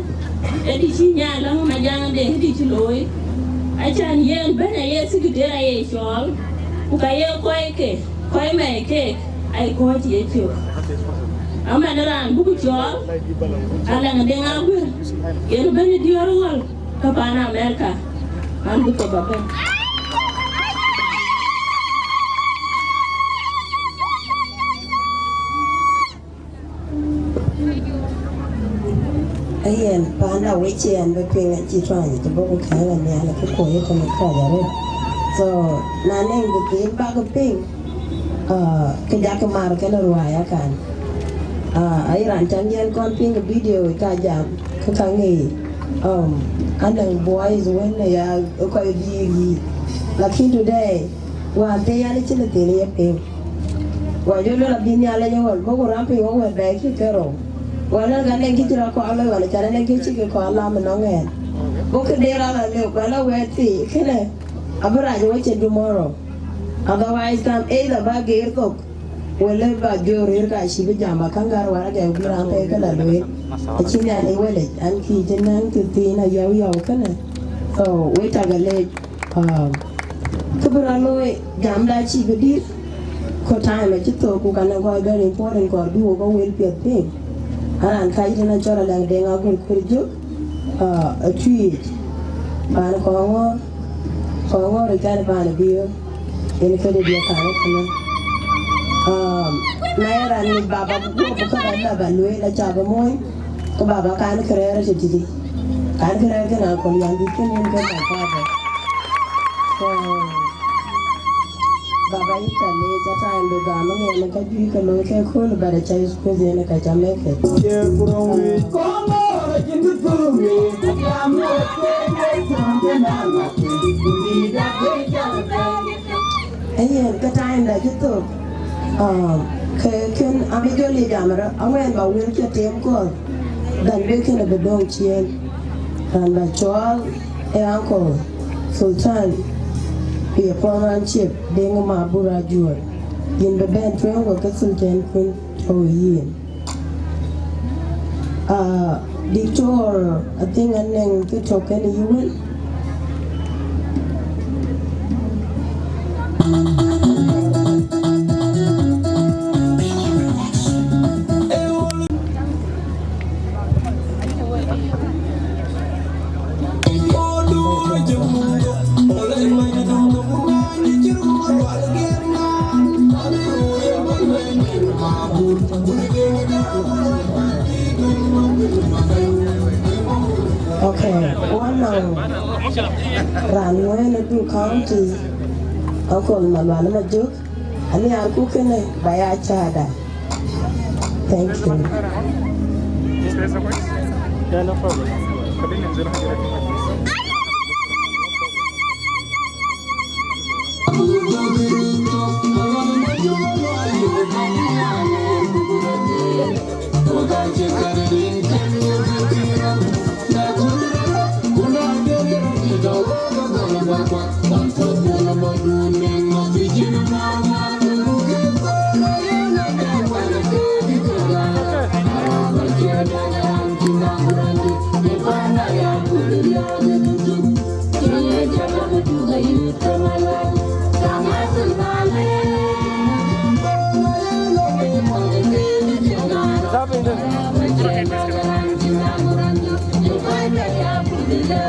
ë dï cï nyan läŋ ma jaŋ de dï cï looi. Acän yen bɛ̈ny aye secretary aye cɔɔl, ku ka ye kɔc ke, kɔc mɛi keek, ai kɔc ye cök. Amɛn raan buku cɔɔl, Alɛŋ Deŋ Aguër, yen bɛ̈ny diöör ɣɔl, ke paan Amerika, an bï thok bä bɛ̈n. Ayen, panda wec yen bï piŋ acï tuany, të bɔ̈ ku kɛ̈ɛ̈k anial, ke kuɔ̈c ë tënë kɔc arëët. So, na nɛŋ bï thiin bäk piŋ, ah, ke jakï mar kënë ruai akan. Ah, aye raan cän yɛn kɔn piŋ ë video ë ka jam, ke ka ŋic, um, anɛŋ boys wën aya ë kɔc bï yiic. Lakin today, wään thëë yɛn acïn ë thïn ye piŋ. Wa jɔ luel abï Nhialic ë ɣɔn, bɔ̈ ku ram piny wok wɛ̈t bɛ̈ɛ̈i cï ke rou. Wa luel ka nɛŋ kë cï rɔt kɔɔr loi ɣɔn, acan anɛŋ kë cï ke kɔɔr lam ënɔŋ ɛn. Bɔ̈ këde rɔt la lëu, ku ala wɛ̈ɛ̈t thii kënë, abï rac wecin tomorrow. Otherwise, kam either ba geer thok, wala ba jɔ rëër ka cï bï jam ba käŋ gär waraga bï raan pɛ̈i ke la lueel. Acïn Nhialic wëlic, an kï cï nɛŋ thïn ayɔu yɔu kënë. So, wek cak alec. Ah, kë bï rɔt looi, jamda cï bï dït, ku time acï thok, ku ka nɔŋ kɔc very important kɔɔr bï wok ë wel piɛth piŋ. Aran ka yïn acɔl Alɛŋ Deŋ Aguër Kuër Jök, ah, ë Tuic, paan Kɔŋɔ̈ɔ̈r, Kɔŋɔ̈ɔ̈r ë kɛn paan ë Biöör, yen këde diɛt paan ë kënë. Ah, na ye raan ŋic baba bï guɔ̈p bï käk ala ba lueel, aca bï mony, ku baba kan kërɛɛr ë tëtïtï. Kan kërɛɛr kënë akɔl yan dït kënë yen ke my father. So, baba yïn ca leec, a time du gam ŋɛn ka juëc ke looi ke kööl, but aca excuse yen ka ca make it. Ayen, ke time da cï thok, ah, ke kën abï jɔ liec jam rɔt, aŋuɛn ba wël cï tem kɔ̈th, then bï kënë bï döŋ ciëën. Raan ba cɔɔl ë uncle Sultan, bï ye paramount chief, Deŋ Mabur Ajuɔ̈r. Yïn bï bɛ̈n tueŋ ku ke Sultan kun tɔ̈u yïn. Ah, Diktor, I think anɛŋ kë tɔ̈ kënë yï wën. Okay, wɔ nɔŋ raan wën ë Duk County, Uncle Malual Majök, anhiarku kënë ba ya cäätda. Thank you. Yeah, no problem.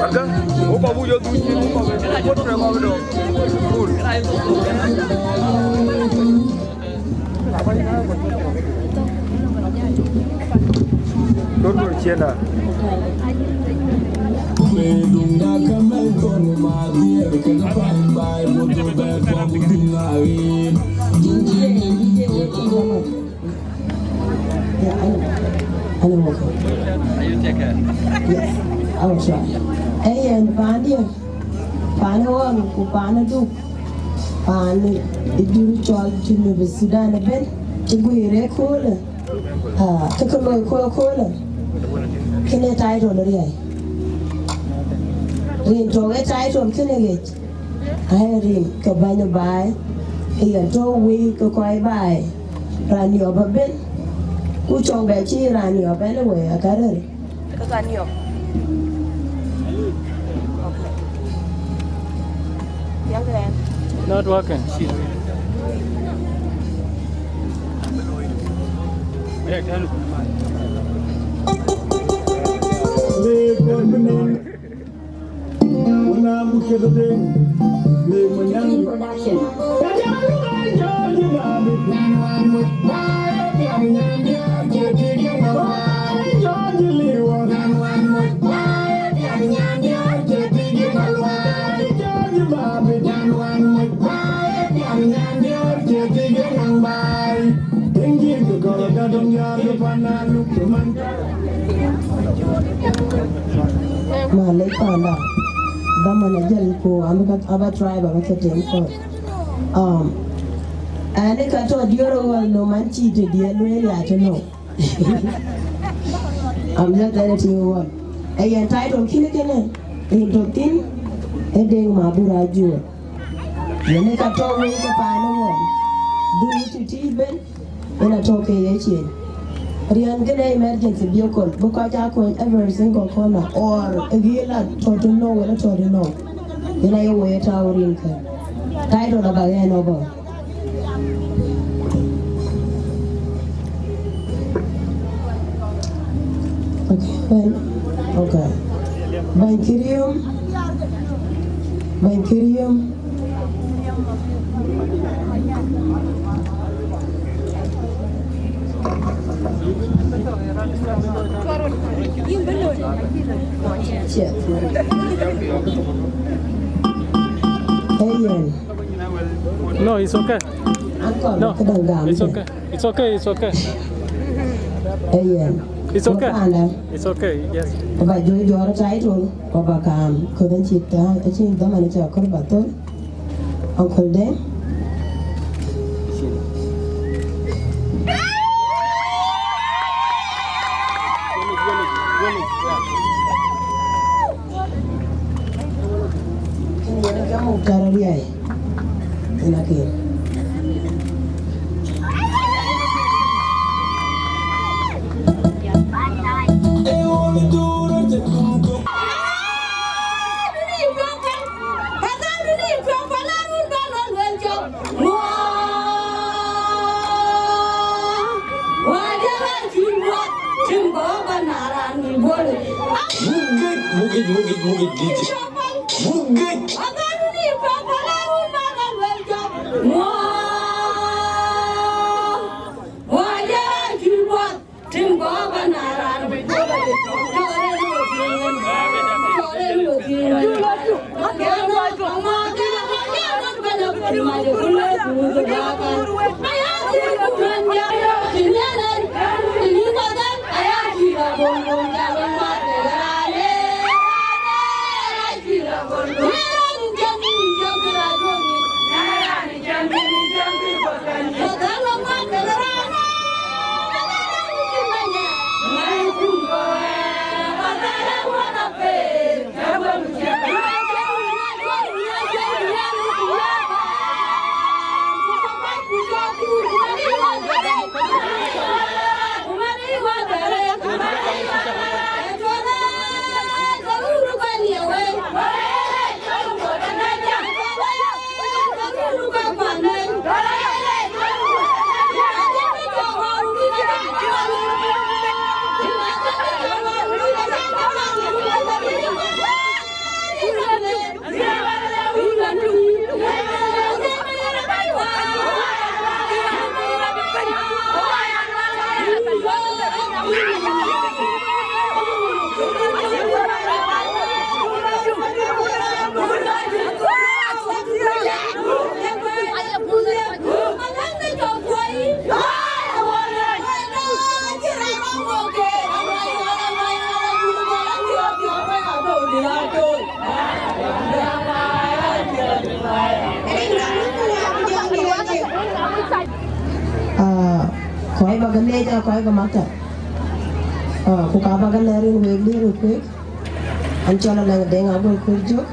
Arka, wo kɔc buk jɔ dhuc, wo kɔc buk, wo kɔc buk dɔm. Full. Dor dor ciënda. Yeah, I know. I know, okay. Yes, I will try. Hey, and Bandia, Pana Wam, Kupana Duk, Pan, Iduru Chol, Junub Sudan, Ben, Tiguire Kula, Ah, ke ke loi ku ëköölë, kënë title riäi. Rin tɔ̈ ë title kënë ɣec, aye rin ke bäny baai, ë yen tɔ̈ wei ke kɔc baai, raan yɔp abën, ku cɔŋ bɛ cï raan yɔp anyway, aka rëër. Ka ka niɔp. Okay. Yang keren. Not working. Production. Malec panda. Dhaman ajël ku an bï ka, aba tribe aba ke tem kɔ̈th. Um, ɛn ë ka tɔ̈ diöör ë ɣɔn nɔm an cï tëdiɛ̈ lueel ya tënou. I'm just editing ɣɔn. Ë yɛn title kïn kënë, rin tɔ̈ thïn, ë Deŋ Mabur Ajuɔ̈r. Yen ë ka tɔ̈ wei ke paan ë ɣɔn. Dhuk tïtï ben, yen atɔ̈ ke ye cin. Riɛn kënë emergency vehicle, bï kɔc aa kuɔny every single corner, or ë gïï la tɔ̈ tënou wala tɔ̈ tënou. Yen aye wei ë tääu rin kë. Title aba ɣɛn ëbɔ̈. Okay, bɛ̈ny, okay. Bɛ̈ny Kirium. Bɛ̈ny Kirium. Ciɛth. Ee yen. No, it's okay. Uncle, no, këdäŋ gam it's okay. It's okay, it's okay. Ee yen. It's okay. Wapanda. It's okay, yes. Ku ba jɔ jɔɔr title, ku ba kaam, ku den cï ta, acïn dhaman cï akɔ̈r ba thöl. Uncle Deŋ. Kënë yen ke muk tɔ̈ riäi. Yen akïn. Mugic, mugic, mugic, DJ. Mugic. Ah, kɔc ba ke leec aa kɔc ke maktab. Ah, ku ka ba ke lɛ̈k rin wek diëër wek kuek. An cɔl Alaŋ Deŋ Aguel Kuer Jök.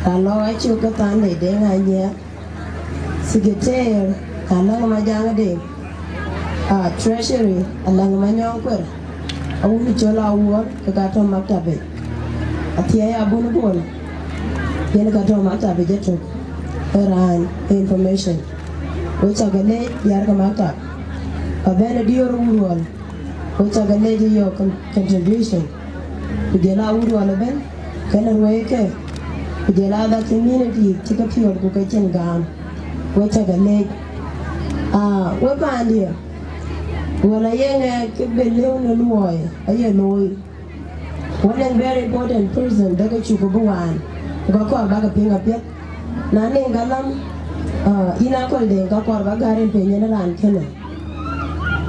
Raan lɔ acök ke than de Deŋ Anyiɛɛr. Secretary, Alaŋ Majaŋ Deŋ. Ah, Treasury, Alaŋ Manyɔŋ Kuer. Awun cɔl Awuɔr, ke ka tɔ̈ maktab yic. Athiɛɛi Abun Bol, yen ka tɔ̈ maktab yic ëtök, ë raan information. Wek cä ke leec diäär ke maktab. Ka bɛ̈n ë diöör Wurwal, wek cä ke leec ë yök con-, contribution. Ku jɔl a Wurwal ëbɛ̈n, kënë rueeke, ku jɔl a other community cï ke piɔ̈ɔ̈th ku ke cïn gam. Wek cä ke leec. Ah, wek paandiɛ̈, wala ye ŋɛk kë bï lëu në luɔi, aye looi. Wën en very important person, dek cuk bï waan, ku ka kɔɔr bä ke piŋ apiɛth. Na niŋ ka lam, ah, yïn Akol Deŋ, ka kɔɔr bä gäär en piny en raan kënë.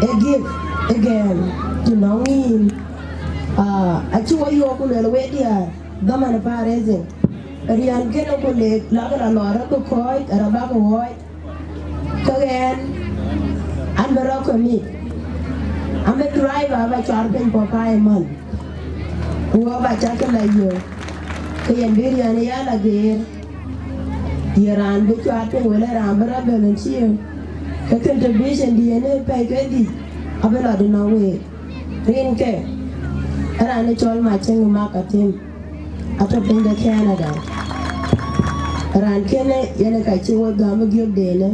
Ë gift, ë gɛ̈ɛ̈m, të nɔŋ yïn. Ah, acï wɔ yöök ku luel wek diäär, dhaman ë fundraising. Riɛn kënë ku lek, lakë la lɔ rɔt bï kɔ̈ɔ̈c, rɔt bä ke ɣɔɔc. Ke ɣɛn, an bï rɔt commit. An bï driver bä cuar piny for five months. Ku wɔ bä cä ke la yök. Ke yen bï riɛn ya la geer. Ye raan bï cuar piny wël ë raan bï rɔt volunteer. Ke contribution diën ë pɛ̈i ke dhïc, abï lɔ dï nɔŋ week. Rinke, ë raan ë cɔl Macëŋ Mak Atem, atɔ̈ piny de Canada. Raan kënë yen ë ka cï wek gäm ë giökdenë.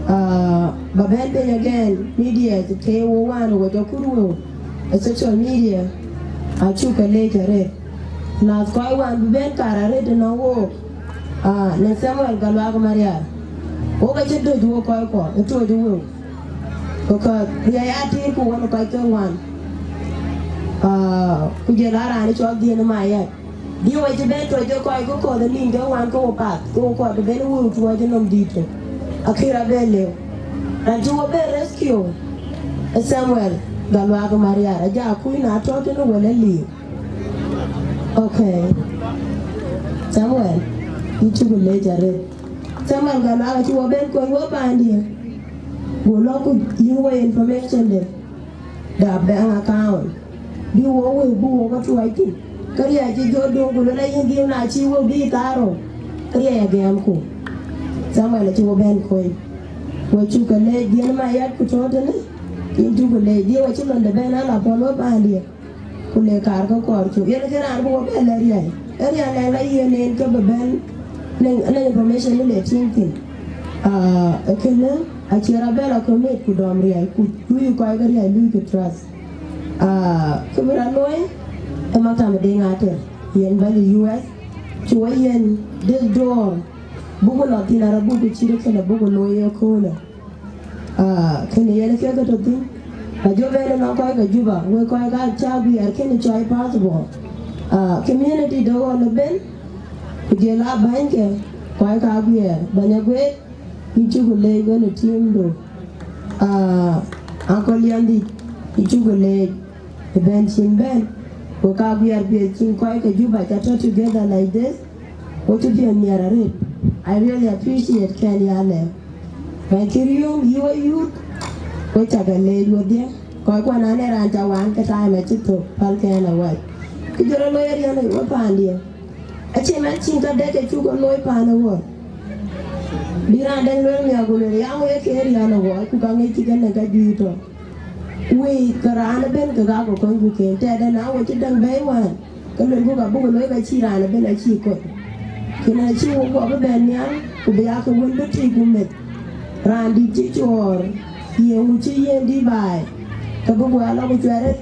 Ah, ba bɛ̈n piny again, media të tëë wo wään wo jɔ kur wëu ë social media, acuk ke leec arëët. Nath kɔc wään bï bɛ̈n kaar arëët ënɔŋ wook, ah, në Samuel Galuak Marial. Wok acï döc wok kɔckuɔ ë toc wëu. Because riɛc aa tiir ku wën kɔc ke ŋuan. Ah, ku jël a raan cɔl Dhiën Mayɛt. Dï wɔ cï ben tuɔc ke kɔc ke kɔ̈th ë nïn ke ŋuan ke wo path, ke wo kɔɔr të ben wëu tuɔɔc ë nɔm dïït tök. Akï rɔt ben lëu. Raan cï wo ben rescue ë Samuel Galuak Marial, aja kuc na tɔ̈ tënë wël ë liu. Okay. Samuel, yïn cuk leec arëët. Samuel Galuak acï wo ben kony wo paandiɛ̈. Go lɔ ku yïn wo information de, da bank account. Bï wo wëu bï wo ke tuɔɔc thïn. Ke riɛc cï jɔ döŋ ku luel ayïn dhiëëu na cï wëu bï thaar rou. Ke riɛc agɛɛmku. Samuel acï wo ben kony. Wo cuk ke leec Dhiën Mayɛt ku tɔ̈ tënë. Yïn cuk ke leec, dhiëëu acï londe ben ala puɔl wo paandiɛ̈. Ku le kaar ke kɔɔr cök. Yen ke raan bï wo bɛ lɛ̈k riɛl. Ë riɛl lɛ̈k la yen en ke bï bɛ̈n, nɛ̈ŋ, nɛ̈ŋ information ni le tïŋ thïn. Ah, ë kënë acie rɔt bɛ la commit ku dɔm riɛl, ku luui kɔc ke riɛl, luui ke trust. Ah, kë bï rɔt looi, ë maktam ë Deŋ Ater. Yen bɛ̈ny ë U S, cï wɔ yen dek door, buk lɔ thïn arë buk cït kënë buk looi ëköölë. Ah, kënë yen kek ke tɔ̈ thïn. Ajɔ bɛ̈n ënɔŋ kɔc ke Juba, wek kɔc ka cä guiɛɛr kënë cɔl passport. Ah, community de ɣɔn ëbën, ku jɔl a bänyke, kɔc ka guiɛɛr, bɛ̈ny Aguek, yïn cuk leec wën ë teamdu. Ah, Uncle Yandït, yïn cuk leec. Ë bɛ̈n cïn bɛ̈n, ku ka guiɛɛr piɛth cïn kɔc ke Juba ca tɔ̈ together like this, ku cï piɛth nhiaar arëët. I really appreciate kɛn ya lɛ̈k. Bɛ̈ny cï riöm yï wɔ youth, ku cak a leec wedhie. Kɔc kuɔn an, ee raan ca wan ke time acï thök, pälkɛn awäc. Kë jɔ rɔt looi ë riɛn ë wɔ paandiɛ̈. Acï man cïn ka dɛ̈k ke cuk ë looi paan ë wɔ. Bï raan dɛ̈ŋ lueel miäk ku lueel, ya wek ke riɛn ë wɔ, ku ka ŋic cï kën ë ka juëc tɔ̈. Wëi ke raan ëbën ke ka ke kony ku ken tɛɛdë na we cï däŋ bɛ̈ɛ̈i wään, ke luelku ka buk looi ka cï raan ëbën acï kony. Kënë acï wok guɔ bï bɛ̈n nhial, ku bï aa ke wën bï tik ku meth. Raan dït cï cuɔɔr, ye ŋu cï yen dï baai, ke bï guɔ lɔ ku cuɛɛr ë.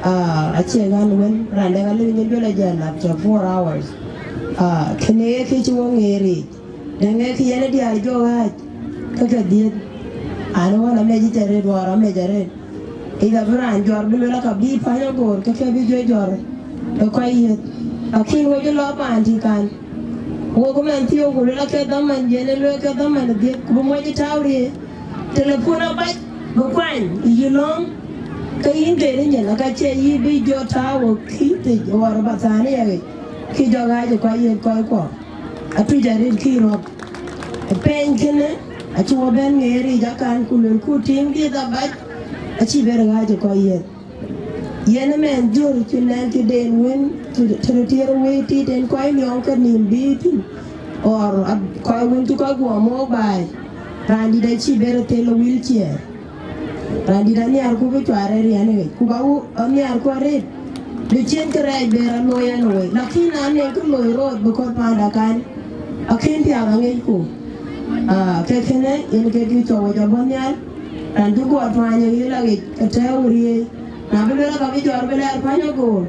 Ah, acie ɣän wën, raan dɛ̈ ɣän lëu nyin duël ajɛl lap cä four hours. Ah, kënë ye kë cï wok ŋeer yiic. Dɛ̈ŋ ee kë yen ë diäär jɔ ɣääc, ke ke dhiëth. An, ɣɔn amec ëcë rëët, ɣɔn amec arëët. Ë ka bï raan jɔr bï luel aka bï päny agoor, ke ke bï jɔ jɔr ë kɔc yiëth. Lakin wek ë lɔ paan tï kan. Wok ëmɛn thiɔ̈k ku luel ake dhaman, yen ë luel ke dhaman dhiëth, ku bï moc ë tääu riëëc. Telepon abac, bï kuany ë yï lɔ̈ŋ, ke yïn gëër ë nyin, aka cie yï bï jɔ tääu ë kï thic, ɣɔn ë Bathania ɣic, kï jɔ ɣääc ë kɔc yiëth kɔc kuɔ. Atuc arëët kï rɔt. Ë pɛɛny kënë, acï wɔ bɛ̈n ŋeer yic akan, ku luelku tiiŋ dhiëth abac, acï bɛ̈n ɣääc ë kɔc yiëth. Yen ëmɛn jör cï nɛn cï den wën, cï, cï röt tiëër wëi tit en kɔc liɔŋ ke nïïm bï thïn, or ab-, kɔc wën cï kɔc guɔ mook baai, raan dït acï bɛ̈n thel ë wheelchair. Raan dït anhiarku bï cuar ë riɛn ë ɣec, ku ba wun anhiarku arëët, bï cïn kërɛɛc bï rɔt looi ɛn ë wei. Lakin na nɛn kë loi rɔt bï kɔ̈th paanda kan, akën piath aŋicku. Ah, ke kënë yen ke kë cɔk wec abɔ̈ nhial, raan cï guɔ tuany ë ɣil aɣic ke tɛ̈ɛ̈u ë riëëc. Na bï luel aka bï jɔr bï lɛɛr päny agoor,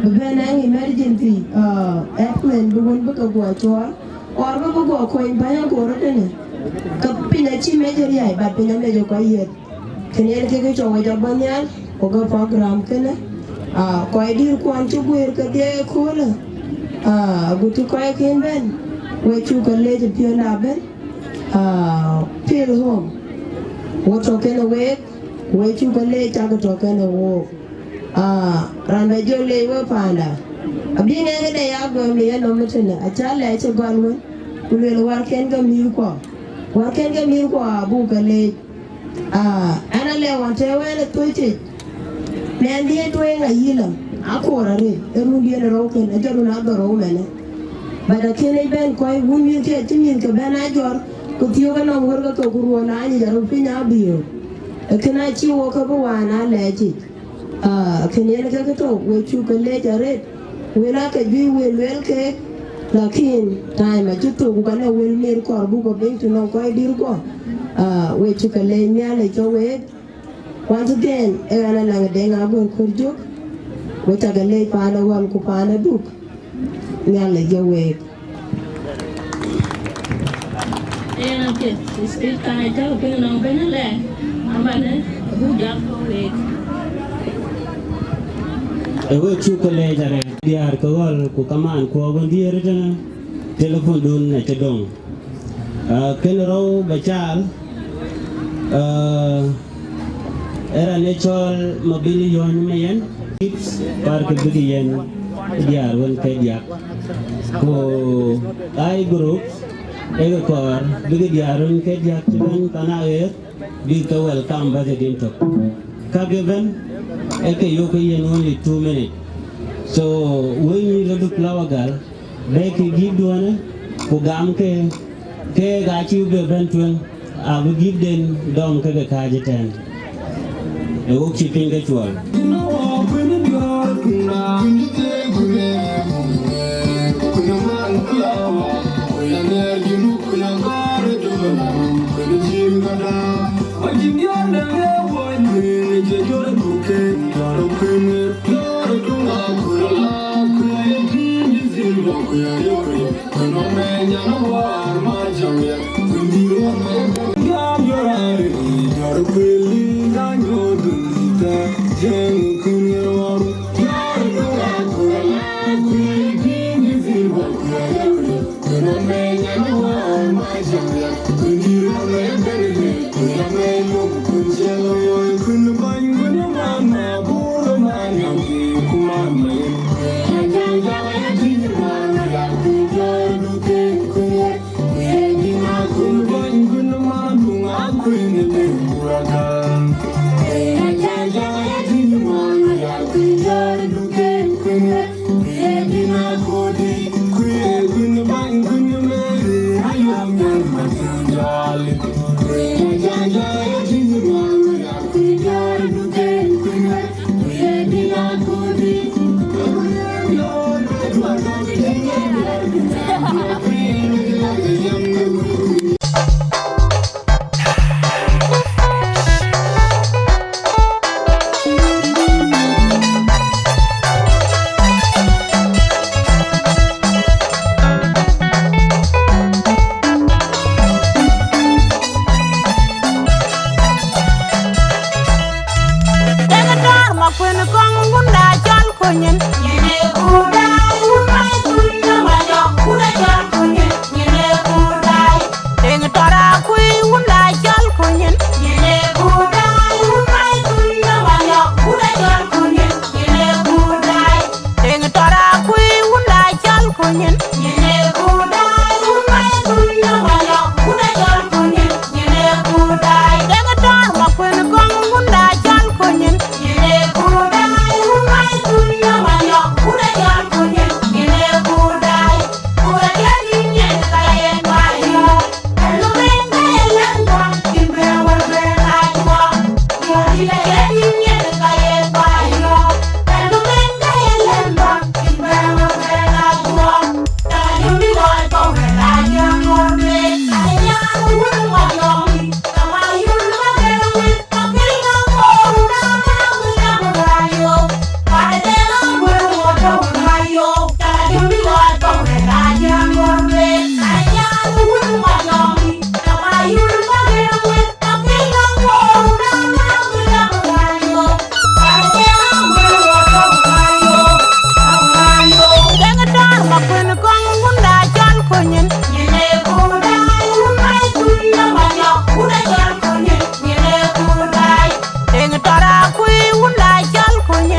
bï bɛ̈n ɛŋ emergency, ah, airplane bï wën bï ke guɔ cuɔɔr, or bï bï guɔ kony päny agoor ëtënë. Ke piny acï mec ë riäi, but piny amec ë kɔc yiëth. Kënë yen kë cɔk wec abɔ̈ nhial, ku ke program kënë, ah, kɔc dïïr kuɔn cï guëër kedhie ëköölë, ah, agut cï kɔc kën bɛ̈n, wek cuk ke leec ë piɔ̈nda ëbën, ah, Pil Home. Wo tɔ̈ kënë week, wek cuk ke leec cak tɔ̈ kënë wook. Ah, raan bɛ jɔ leec wek paanda. Abï ŋɛk këde ya gɔ̈m në yenɔm ëtënë, acä lɛc cï gɔl wën, ku luel wärken ke mïthkuɔ. Wärken ke mïthkuɔ abuk ke leec. Ah, ɛn alɛ ɣɔn tɛ̈ɛ̈u ɛn ë thöc cec. Mɛnhdiɛ̈ tueŋ ayï lɔ, akoor arëët, ë rundiɛ̈n ë rou kën, ajɔ run adhorou mɛnë. But akën ëc bɛ̈n kɔc wun mïthkiɛ̈ cï mïthkë bɛ̈n ajɔr, ku thiöök ënɔm wërkë thok ku ruɔ̈n anyic aröt piny abï ɣöt. Ë kën acï wok ke bï waan aa lɛɛc yic. Ah, kën yen ke kë tɔ̈u, wek cuk ke leec arëët. Wël aake juëc wël luel keek, lakin time acï thök, ku ka lɛ wël miɛt kɔɔr buk ke piŋ të nɔŋ kɔc dïïr guɔ. Ah, wek cuk ke leec Nhialic ke week. Once again, ë ɣɛn Alaŋ Deŋ Aguer Kurjuk, wek cak ke leec paan ë ɣɔn ku paan ë Duk. Nhialic ke week. Yen apiɛth, speech kan ë jɔk piŋ nɔŋ bɛ̈ny lɛ, amanë abuk jɔak kɔ̈k week. Ë wek cuk ke leec arëët diäär ke ɣɔl ku kamaan kuɔɔk wën diëër ëtënë, telephone dun acï döŋ. Ah, kën rou ba caal, ah, Ë raan ë cɔl Mabil Yɔ̈ny Mayen, tips kɔɔr kë bïk yen diäär wën ke diäk. Ku eye groups, ee kë kɔɔr bïk diäär wën ke diäk cï bɛ̈n pan aɣeer, bïk ke welcome bäth ë din tök. Ka ke bɛ̈n, ee ke yök ke yen only two minutes. So, wëny röt flower girl, bɛ̈ɛ̈ikï gift duɔ̈në, ku gamkï, keek acï bï bɛ̈n tueŋ, abï gift den dɔm ke ke kääc ëtɛ̈ɛ̈n. Ë wok cï piny ke cuɔl. Dek tɔɔr ma kuen kɔŋ wunda cɔl kunyin. Dek tɔɔr akui wunda cɔl kunyin. Dek tɔɔr akui wunda cɔl kunyin. Dek tɔɔr ma kuen kɔŋ wunda cɔl kunyin. Dek tɔɔr ma kuen kɔŋ wunda cɔl kunyin. Dek tɔɔr akui wunda cɔl kunyin.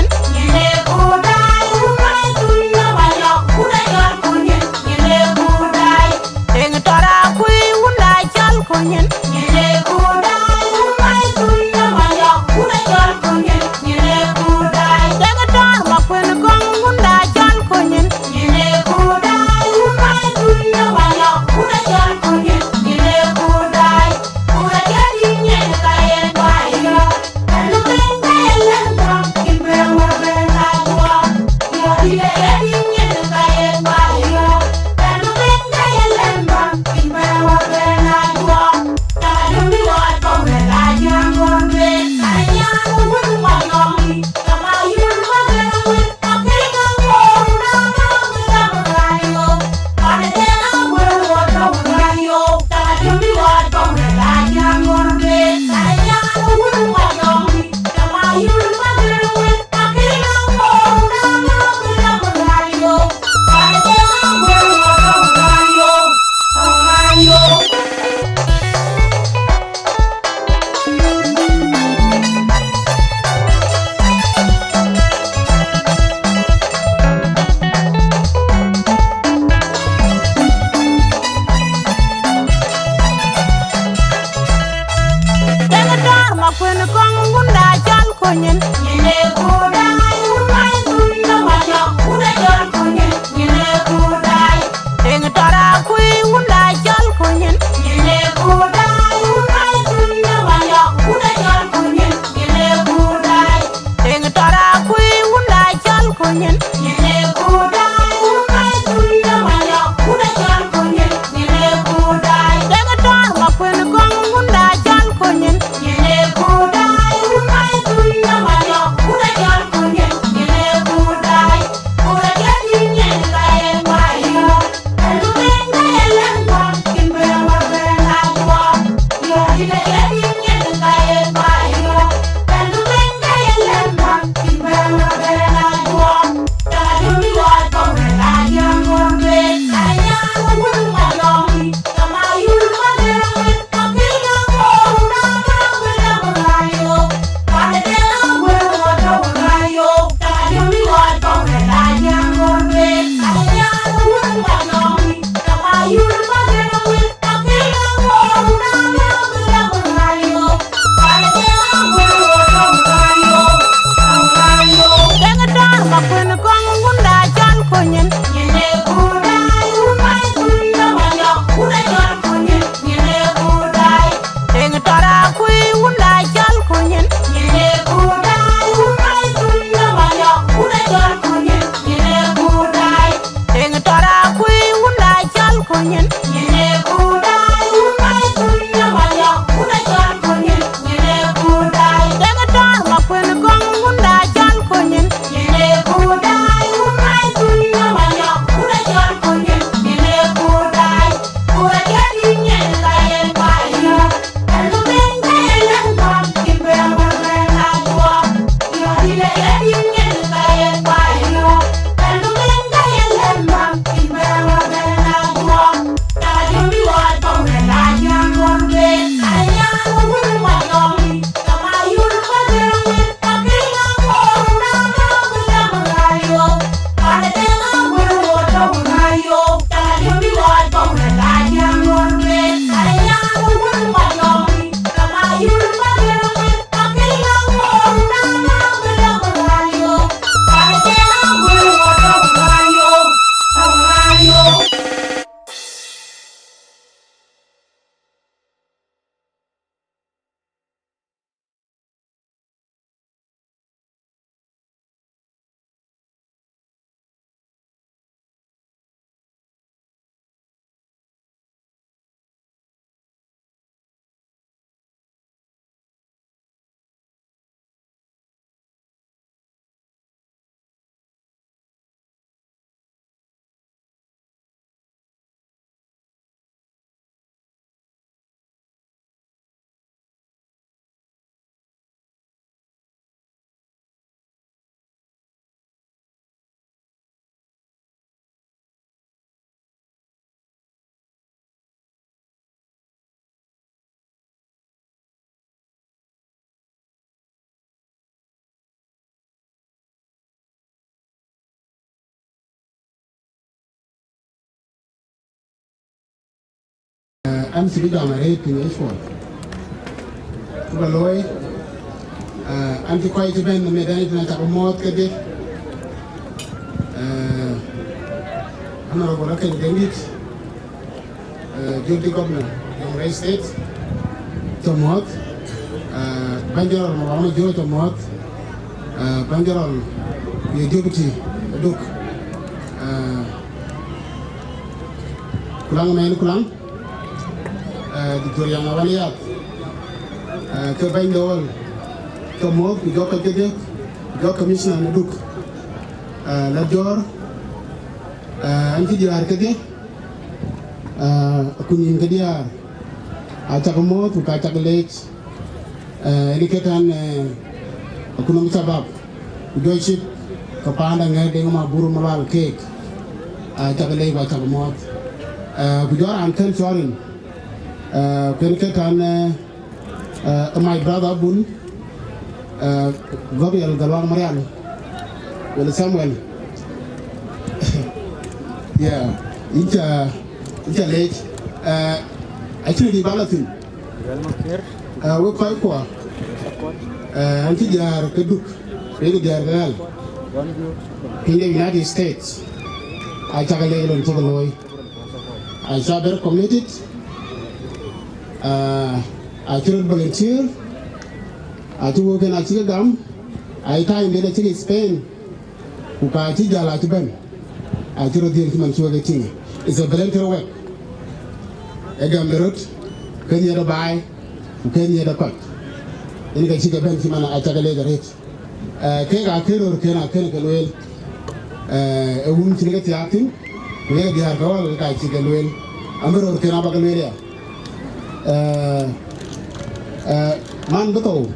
Dek tɔɔr akui wunda cɔl kunyin. Dek tɔɔr ma kuen kɔŋ wunda cɔl kunyin. An cï bï jam arëët piny ë cuɔl. Ku ba looi, eh, an cï kɔc cï bɛ̈n në meth, an cï na cak muɔɔth kedhie. Eh, Honorable Akeny Deŋdït, eh, Deputy Governor, Jonglei State, cä muɔɔth, eh, Bɛ̈ny General Malual Majök cä muɔɔth, eh, Bɛ̈ny General ye Deputy Duk, eh, Kulaŋ Mɛn Kulaŋ, eh, Doctor Yaŋ Awaliath, eh, ke bɛ̈ny de ɣɔl, cä muɔɔth, ku jɔk kɔc kedhie, ku jɔk Commissioner në Duk, eh, Lat Jɔɔr, eh, an cï diäär kedhie, eh, ku nïn ke diäär, acak muɔɔth, ku ka cak leec, eh, në ke tän, eh, ku nɔm shabab, ku jɔ cït ke paanda ŋɛ̈ɛ̈r Deŋ Mabur Malual keek, acak leec, ku acak muɔɔth. Eh, ku jɔ raan kën cɔɔr rin, eh, ku në ke tän, eh, Uh, my brother Abun, uh, Gabriel Galuak Marial, well, Samuel. Yeah, incha, incha lec. Uh, actually, di bala thïn. Uh, we kɔc kuɔ. Uh, an cï diäär ke Duk, ke diäär ke ɣal. In the United States, acak leec lon cï ke looi. Acä very committed, uh, acï röt volunteer, acï wëu kën acï ke gam, acï time den acï ke spend, ku ka cï jäl acï bɛ̈n, acï röt dhiël cï man cï wek e tïŋ. It's a voluntary work. E gam de röt, ke nhiëër de baai, ku ke nhiëër de kɔc. Yen ka cï ke bɛ̈n cï man acä ke leec arëët. Eh, kek aa kën röörken aa kën ke lueel. Eh, e wun cïn ke thiaak thïn, ku ye diäär ke ɣɔl ka cï ke lueel. An bï röörken aa bä ke lueel ya. Eh, eh, man bï thou,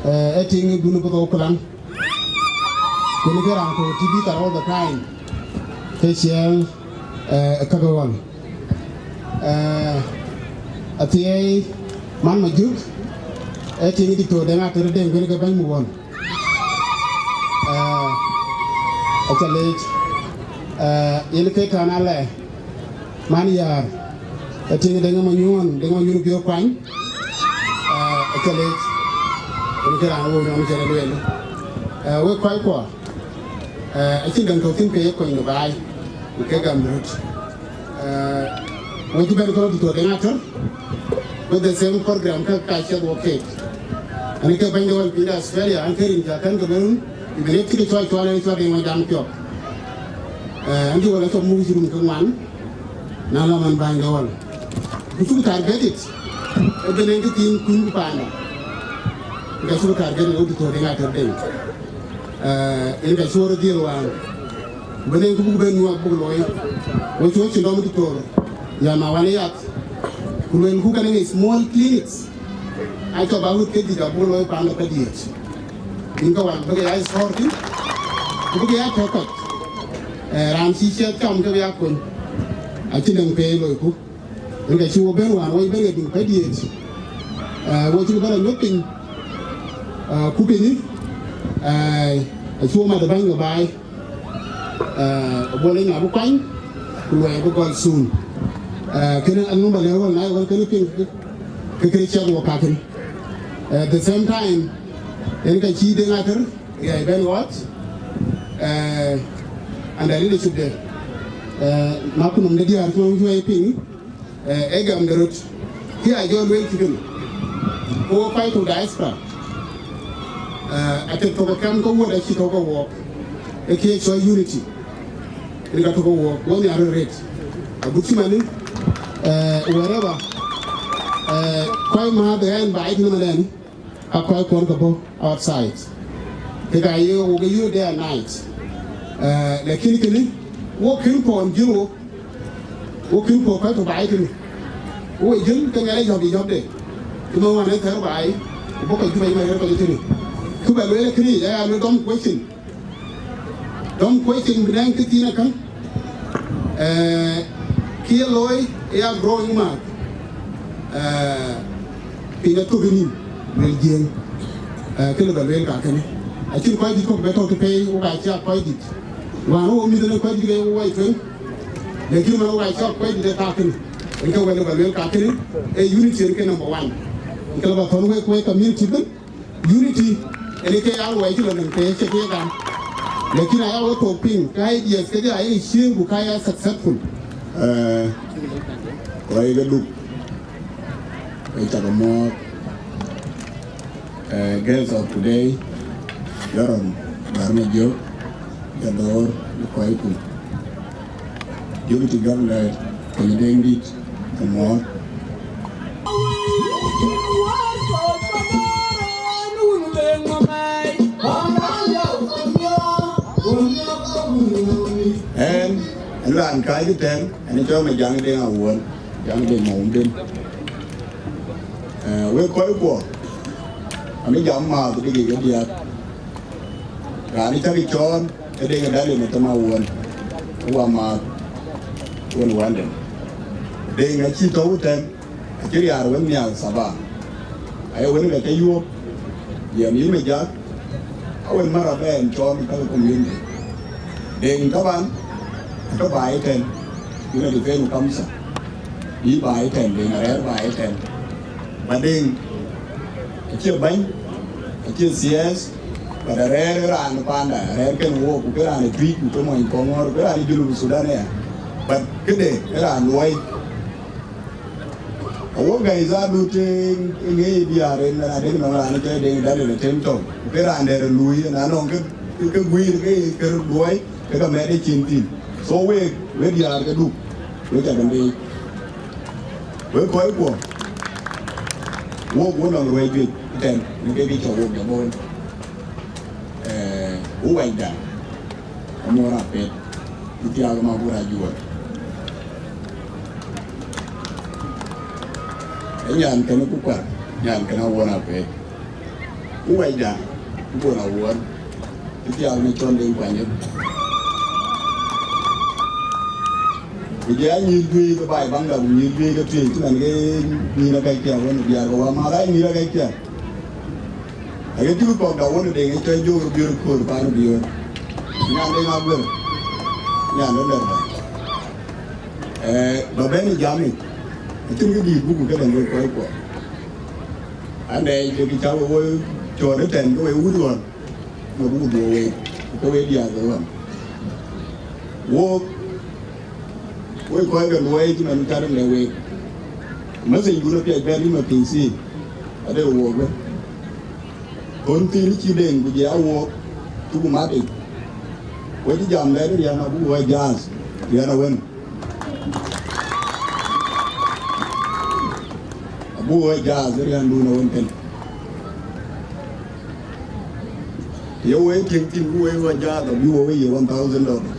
eh, e tiŋ dun bï thou Kulaŋ. Kën ke raan thou T V thar all the time. Ke ciɛɛŋ, eh, ka ke ɣɔl. Eh, athiɛɛi man Majök, e tiŋ Diktor Deŋ Atër Deŋ kën ke bɛ̈ny muk ɣɔn. Eh, acä leec, eh, yen ke tän alɛ man Yäär, e tiŋ Deŋ Manyuɔn, Deŋ Manyuɔn Biöör Kuany, eh, acä leec, yen ke raan wok nɔm cï rɔt lueel. Eh, wek kɔc kuɔ, eh, acïn däŋ tɔ̈ thïn ke ye kony de baai, ku ke gam röt. Eh, wek cï bɛ̈n kɔn Diktor Deŋ Atër, with the same program ke ka ciɛth wok keek. Ani ke bɛ̈ny de ɣɔl piny de Australia, an ke rin ca kɛ̈n ke bɛ̈n, even if cï ke cuɔl cuɔl, ani cuɔl de ŋɔc jam piɔ̈k. Eh, an cï ɣɔl acɔk muk cï rum ke ŋuan, na la man bäny de ɣɔl. Ku cuk targeted, e bɛ̈n en ke thiin kuny ku paanda. Ka cuk targeted, wok Diktor Deŋ Atër Deŋ. Eh, en ka cuɔr dhiël wään. Bï nɛn kë buk ben nyuɔɔth buk looi. Wek cï wek cïn dɔm Diktor Yaŋ Awaliath. Ku luelku kënë ŋic small clinics. Acɔk ba wut ke dït abuk looi paanda ke diëët. Yen ke wal bï ke ya store thïn. Ku bï ke ya tɔ̈ kɔc. Eh, raan cï ciɛth cam ke bï ya kony. Acïn däŋ pei loiku. Yen ka cï wo bɛ̈n wään, wo bɛ̈n ke dït ke diëët. Eh, wo cï bɛ̈n a nyuɔ̈th piny. Eh, ku piny, eh, acï wo mat ë bäny ke baai. Eh, bol ë nya bï kuany, ku luɔi bï gɔl soon. Eh, kënë anɔŋ ba lɛ̈k ɣɔn, na ye ɣɔn kënë piŋ, ke kënë ciɛk wo kakën. Eh, the same time, yen ka cï Deŋ Atër riɛi bɛ̈n ɣɔɔc, eh, under leadership de, eh, na kunɔm de diäär cï ɣɔn cuɛi piŋ, eh, e gam de röt. Kë a jɔ lueel cï kënë, ku wo kɔc tɔ̈ diaspora, eh, atek thok ë kɛm ke wuɔ̈t acï tɔ̈ ke wɔɔk, e kë ye cɔl unity, yen ka tɔ̈ ke wɔɔk, wo nhiar röt rëët. Agut cï manë, eh, wherever, eh, kɔc määth ë ɣɛn baai tënë manë, a kɔc kuɔn ke bɔ̈ outside. Kek aa ye wok ë yöö day and night. Eh, lakin kënë, wok kën kuɔn jiël wok, wok kën kuɔn kɔc tɔ̈ baai tënë. Wok ë jiël ke ŋɛl ë jɔ̈k ë jɔ̈kde. Cï man wään ë thɛɛr baai, ku bɔ̈ kɔc juëc ë man ɣer kɔc ë tënë. Kë bɛ lueel ë kënë yic, aya lueel dɔm question. Dɔm question bï nɛŋ kë thiin akäŋ. Eh, kë ye looi ë ya growing määth. Eh, piny athök ë nïm, luel Jiëëŋ. Eh, kë lë bɛ lueel ka kënë. Acïn kɔc dït kɔ̈k bɛ tɔ̈ të pei, wok acï a kɔc dït. Wään wok mïth ënë kɔc dït ke wok wai tueŋ. Lakin man wok acï a kɔc dït ë thaa kënë. Ënë ke wël ba lueel kakënë, ee unity ënë ke number one. Ënë ke lɔ ba thɔ̈n wek, wek community bën, unity ënë ke ya luɔi cï lɔ nɔm ke cï ke gam. Lakin aya wek thok piŋ, ka ideas ke jɔ aye cieŋ ku ka ya successful. Eh, wai ke duk, wai cak mɔɔth. Eh, guest of today, Yaron Barma Jok, Jador, Koiku. Deputy Governor, Kɔc Deŋdït, Amɔɔr. Ɛn, ɛn raan kääc ëtɛ̈ɛ̈n, ɛn cɔl Majaŋ Deŋ Awuɔ̈n, Majaŋ Deŋ Mawun Deŋ. Eh, wek kɔckuɔ, amï jam määth dïgïk ë diäk. Raan ë cäk cɔɔl, ke Deŋ Daniel Matama Wuɔ̈n, ë wämääth, wën wanden. Deŋ acï tɔ̈u ëtɛ̈ɛ̈n, acï riaar wën nhial thaba. Aye wën ke cä yuɔ̈p, yɛn yïn Majak, a wën mär abɛ̈n cɔɔl ë käk community. Deŋ taban, atɔ̈ baai ëtɛ̈ɛ̈n, yïn adï pɛɛn kamsa. Bï baai ëtɛ̈ɛ̈n, Deŋ arɛ̈ɛ̈r baai ëtɛ̈ɛ̈n. Ba Deŋ, acie bäny, acie thiɛɛth, but arɛ̈ɛ̈r ë raan ë panda, arɛ̈ɛ̈r kën wook, ku ke raan ë Tuic, ku ke mony Koŋɔɔr, ku ke raan ë Junub Thudan aya. But këde ë raan luɔi. Awok gäi dhadu të ŋeec diäär en, na dek nɔŋ raan ë cɔl Deŋ Daniel Atem tɔ̈u, ku ke raan dɛ̈t ë luui, na nɔŋ ke, ke, ke guiir ke, ke luɔi, ke ka mɛt ë cin thïn. So wek, wek diäär ke duk, wek cak leec. Wek kɔckuɔ, wok wo nɔŋ ruɛc juëc ëtɛ̈ɛ̈n, në ke bï cɔk wok jɔ bɔ̈ wën. Eh, wo wɛcda, amɔɔr apet, ku thiaak ma bur ajuɔ̈ɔ̈r. Ë nyan kënë ku kuar, nyan kënë awuɔ̈n apet. Ku wɛcda, ku bɔ̈ awuɔ̈n, ku thiaak ma cɔn den kuany ëp. Ku jɛ anyïïr juëc ke baai baŋda, ku nyïïr juëc ke tueŋ, cï man ke nyïïr akɛc piɛth wën diäär ke wämääth, aa nyïïr akɛc piɛth. Aye tïŋ kɔ̈k da wën Deŋ ë cɔl Jok Biöör Koor pan Biöör. Nyan Deŋ Aguer. Nyan de lɛ̈r bɛ̈n. Eh, ba bɛ̈n ë jam yic. Acïn kë dïït buk këdäŋ wek kɔckuɔ. Andɛ ke kë cä we wo cɔɔr ëtɛ̈ɛ̈n ke we wut ɣɔn. Në buk dhuɔ̈k wek. Ke we diäär ke ɣɔn. Wok, wek kɔc ke luɔi cï man car le wek. Message dun apiac bɛ̈n yï ma P C. Ade wok bɛ̈n. Thon thïn cï Deŋ ku jɛ a wook, cuk matic. Wek cï jam lɛ̈k riɛn abuk wɔ jaath, riɛn awën. Abuk wɔ jaath riɛn dun awën kën. Ye wek tiëŋ thïn ku wek wɔ jaath abï wɔ wek ye one thousand dollars.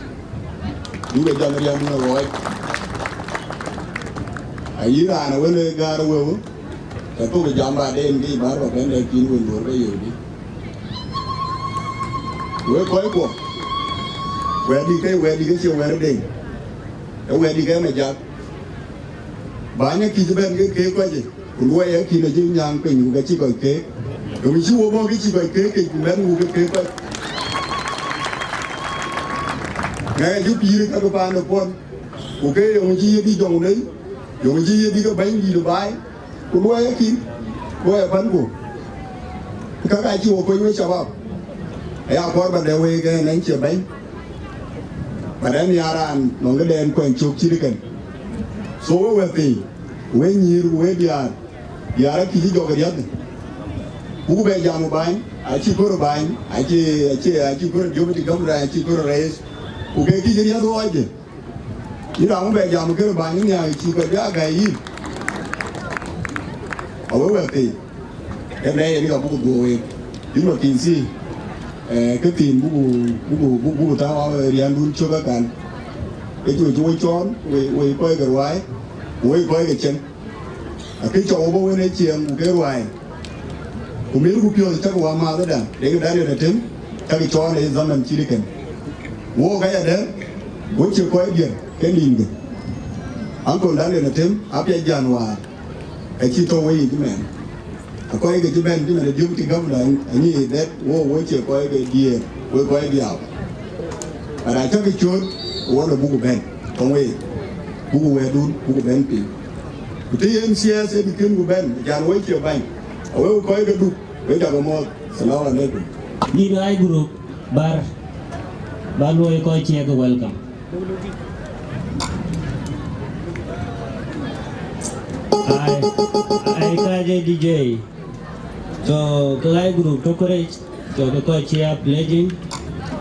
Bï wek jam riɛn dun awɔɔc. Ayï raan awën ë gäär wëu. Ke thok jam baden ke bär ba bɛ̈n dɛ kin wën duɔ̈r ke yöödï. Wek kɔckuɔ, wɛ̈ɛ̈tdï ke, wɛ̈ɛ̈tdï ke cie wɛ̈ɛ̈r Deŋ, ke wɛ̈ɛ̈tdï ke Majak. Bäny akïc bɛ̈n ke keek kɔc, ku luɔi akïn acï nyääŋ piny, ku ke cï kɔc keek. Ke wïc cï wo bɔ̈ ke cï kɔc keek, ke ku bɛ̈n wuk ke keek kɔc. Ŋɛk acï pïïr kakë paan de puɔ̈n, ku ke yöŋ cï ye bï jɔŋ lei, yöŋ cï ye bï ke bɛ̈nydït baai. Ku luɔi akïn, luɔi apanku. Kaka cï wo kony we shabab. Aya kɔɔr ba dɛ wek ɛn ɛn cie bɛ̈ny. Ba dɛ nhiaar raan nɔŋ këdɛn kuɛn cök cït kën. So we wɛ̈thii, we nyïïr, we diäär, diäär akï cï jɔk riäth. Ku bɛ jam bäny, acï kör bäny, acï, acï, acï kör deputy governor, acï kör rais. Ku ke kï cï riäth ɣɔɔcde. Yïn raan bɛ jam kërë bäny nhiaar cï kɔc bï a gäi yïn. Awe wɛ̈thii, ke bɛ yen ka buk dhuɔ̈k week. Yïn ma P C, eh, ke thiin buku, buku, buku, buku tääu riɛndun cök akan. Ke cï we cï we cɔɔl, we, we kɔc ke ruaai, ku we kɔc ke cieŋ. Akë cɔk wo bɔ̈ wën ë cieŋ ku ke ruaai. Ku mirku piɔ̈ɔ̈th cäk wämääthda, Deŋ Daniel Atem, cäk cɔɔl ë zaman cït kën. Wok ayadɛ̈, wo cie kɔc diɛ̈r ke nïnkë. Uncle Daniel Atem, apiac jän wäär, acï thou weyiic ëmɛn. Akɔc ke cï bɛ̈n cï man ë deputy governor, anyic that wo, wo cie kɔc ke diɛ̈r, wo kɔc diaau. But acäkï cööt, wo lɔ buku bɛ̈n, thou weyiic, buku wɛ̈ɛ̈tdun, buku bɛ̈n piny. Ku të yen C S ë bï kën ku bɛ̈n, acan wek cie bäny, awek kɔc ke Duk, wek cä ke muɔ̈ɔ̈th. Salamu alaikum. Yïn ɣaac group, bär, bär luɔi kɔc cie ke welcome. Ai, ai, ka je D J. So, ke ɣaac group tök kërɛc, so ke kɔc cie a pledging,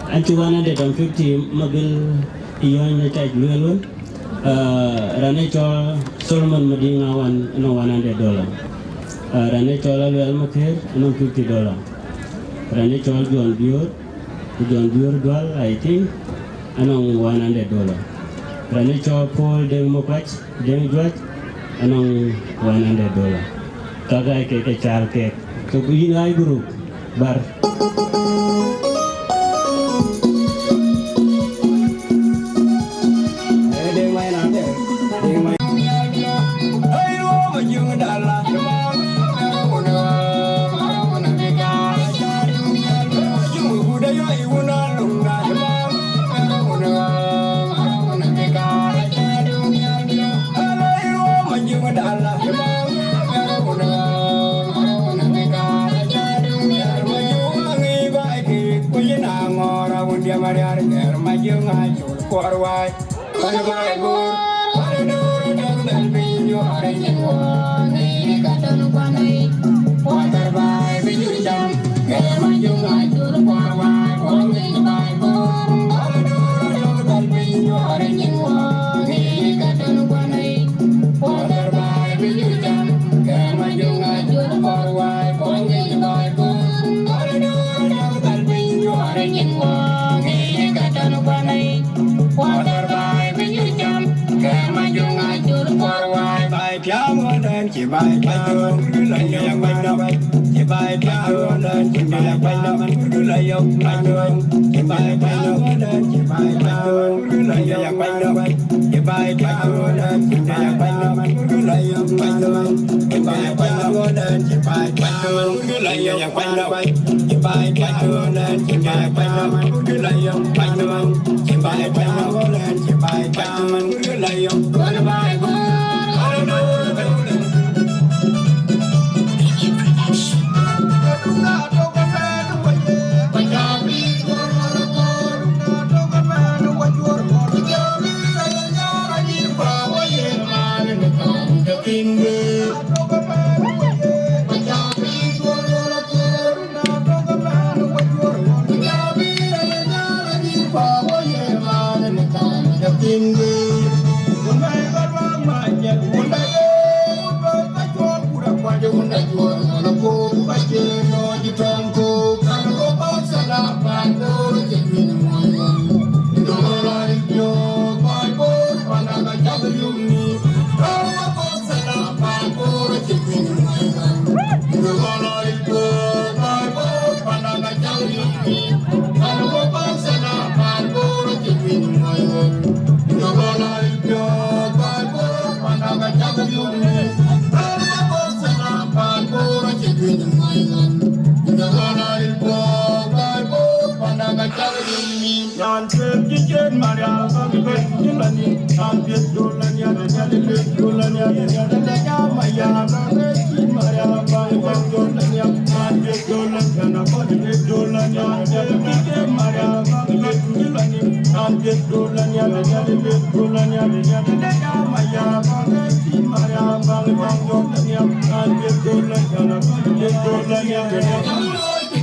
an cï one hundred and fifty mabil yɔ̈ɔ̈ny në cac lueel wën. Ah, raan ë cɔl Solomon Madiŋ Awan anɔŋ one hundred dollar. Ah, raan ë cɔl Aluel Makër anɔŋ fifty dollar. Raan ë cɔl John Bior, ku John Bior Dual, I think, anɔŋ one hundred dollar. Raan ë cɔl Paul Deŋ Makuac, Deŋ Juac, anɔŋ one hundred dollar. Ka ɣaac ke ke caar kek. So, ku yïn ɣaac group, bär. Nyan tueŋ cï cen Mariam bäk bɛ̈n cï lɔ nim, nyan piɛth jol la nhial, nhial piɛth jol la nhial, nhial de jam aya bäk bɛ̈n cï Mariam bäk bɛ̈n jol la nhial, nyan piɛth jol la nhial, nyan piɛth jol la nhial, nyan piɛth cï cen Mariam bäk bɛ̈n cï lɔ nim, nyan piɛth jol la nhial, nhial piɛth jol la nhial, nhial de jam aya bäk bɛ̈n cï Mariam bäk bɛ̈n jol la nhial, nyan piɛth jol la nhial, nyan piɛth jol la nhial.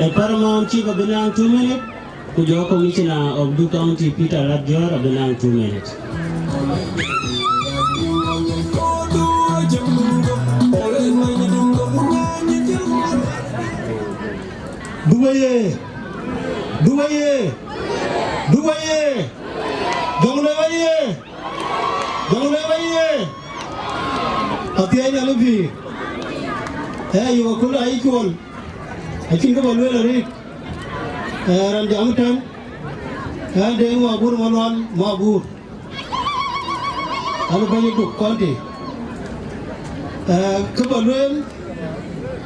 A paramount chief abï naŋ two minutes, ku jɔ commissioner of Duk County Peter Lat Dior abï naŋ two minutes. Dubai ye, Dubai ye, Dubai ye, Jonglei ye, Jonglei ye. Athiɛɛi Nhialic pïïr. Ee, yök akölë ayï cuɔl. Acïn kë bä lueel arëët. Ee, raan jam tɛ̈n, ee, Deŋ Mabur Malual Mabur. An bɛ̈ny Duk County. Ee, kë bä lueel,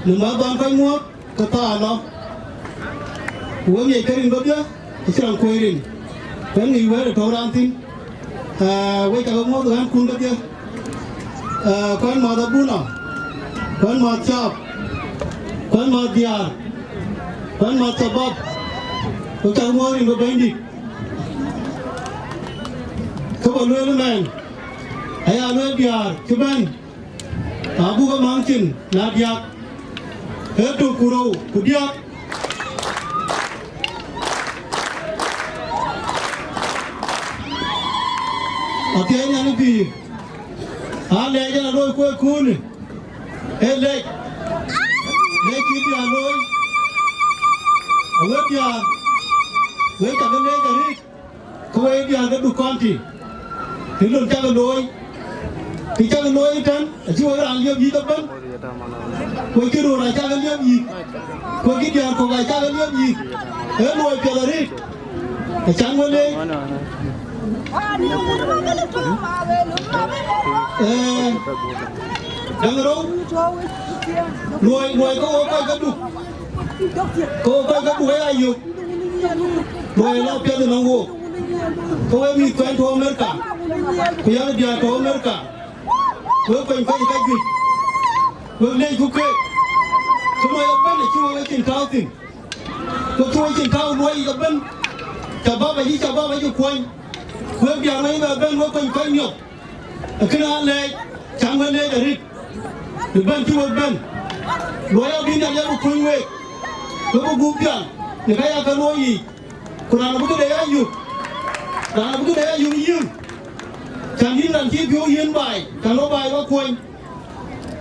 në mäth ban kɔc muɔ̈ɔ̈th, ke thaa lɔ. Ku we ŋiɛc ke rin bɔ̈ bï, acï raan kuöc rin. Ku ŋic wɛ̈ɛ̈r ë tɔ̈u raan thïn. Ee, wek cä ke muɔ̈th ɣän kun kedhie. Ee, kuɛ̈n mäth abuna, kuɛ̈n mäth caap, kuɛ̈n mäth diäär, kuɛ̈n mäth cabap, wek cä ke muɔ̈th rin ke Bɛ̈nydït. Kë bä lueel ëmɛn, aya lueel diäär cï bɛ̈n. Abuk ë maŋ cin, na diäk, ee tök ku rou ku diäk. Athiɛɛi Nhialic pïïr. Aa lɛc ɛn alooi kueer kuuni. Ee lɛc. Lɛc cï diäär looi. Awek diäär, wek cä ke leec arëët. Ke wek diäär ke Duk County, në lon cäk looi, kë cäk looi ëtɛ̈n, acï wek raan liep yïk ëbɛ̈n, wek cï röör acäk liep yïk, wek cï diäär kɔ̈k acäk liep yïk, ee luɔi piɛth arëët, acan we leec. Ee, däŋ rou, luɔi, luɔi ke wok kɔc ke Duk, ke wok kɔc ke Duk aya yök. Luɔi lɔ piɛth ënɔŋ wook, ke wek mïth kuɛn tɔ̈u Amerika, ku yak diäär tɔ̈u Amerika, wek kuany kuany ka juëc, wek leecku keek, ke luɔi ëbɛ̈n acï wek cin tääu thïn, wek cï wek cin tääu luɔi yic ëbɛ̈n, cabap acï cabap acï kuɔny, wek diäär wek bɛ bɛ̈n wek kuany kuany miɔp. Ee kënë aa lɛɛc, cäŋ we leec arëët, në bɛ̈n cï we bɛ̈n. Luɔi abï Nhialic abï kuny week, we bï gup pial në ka ya ke looi yiic. Ku raan abï këde ya yök, raan abï këde ya yök yïn, cän yïn raan cï piɔ̈u yiën baai, cän lɔ baai wa kuɔny.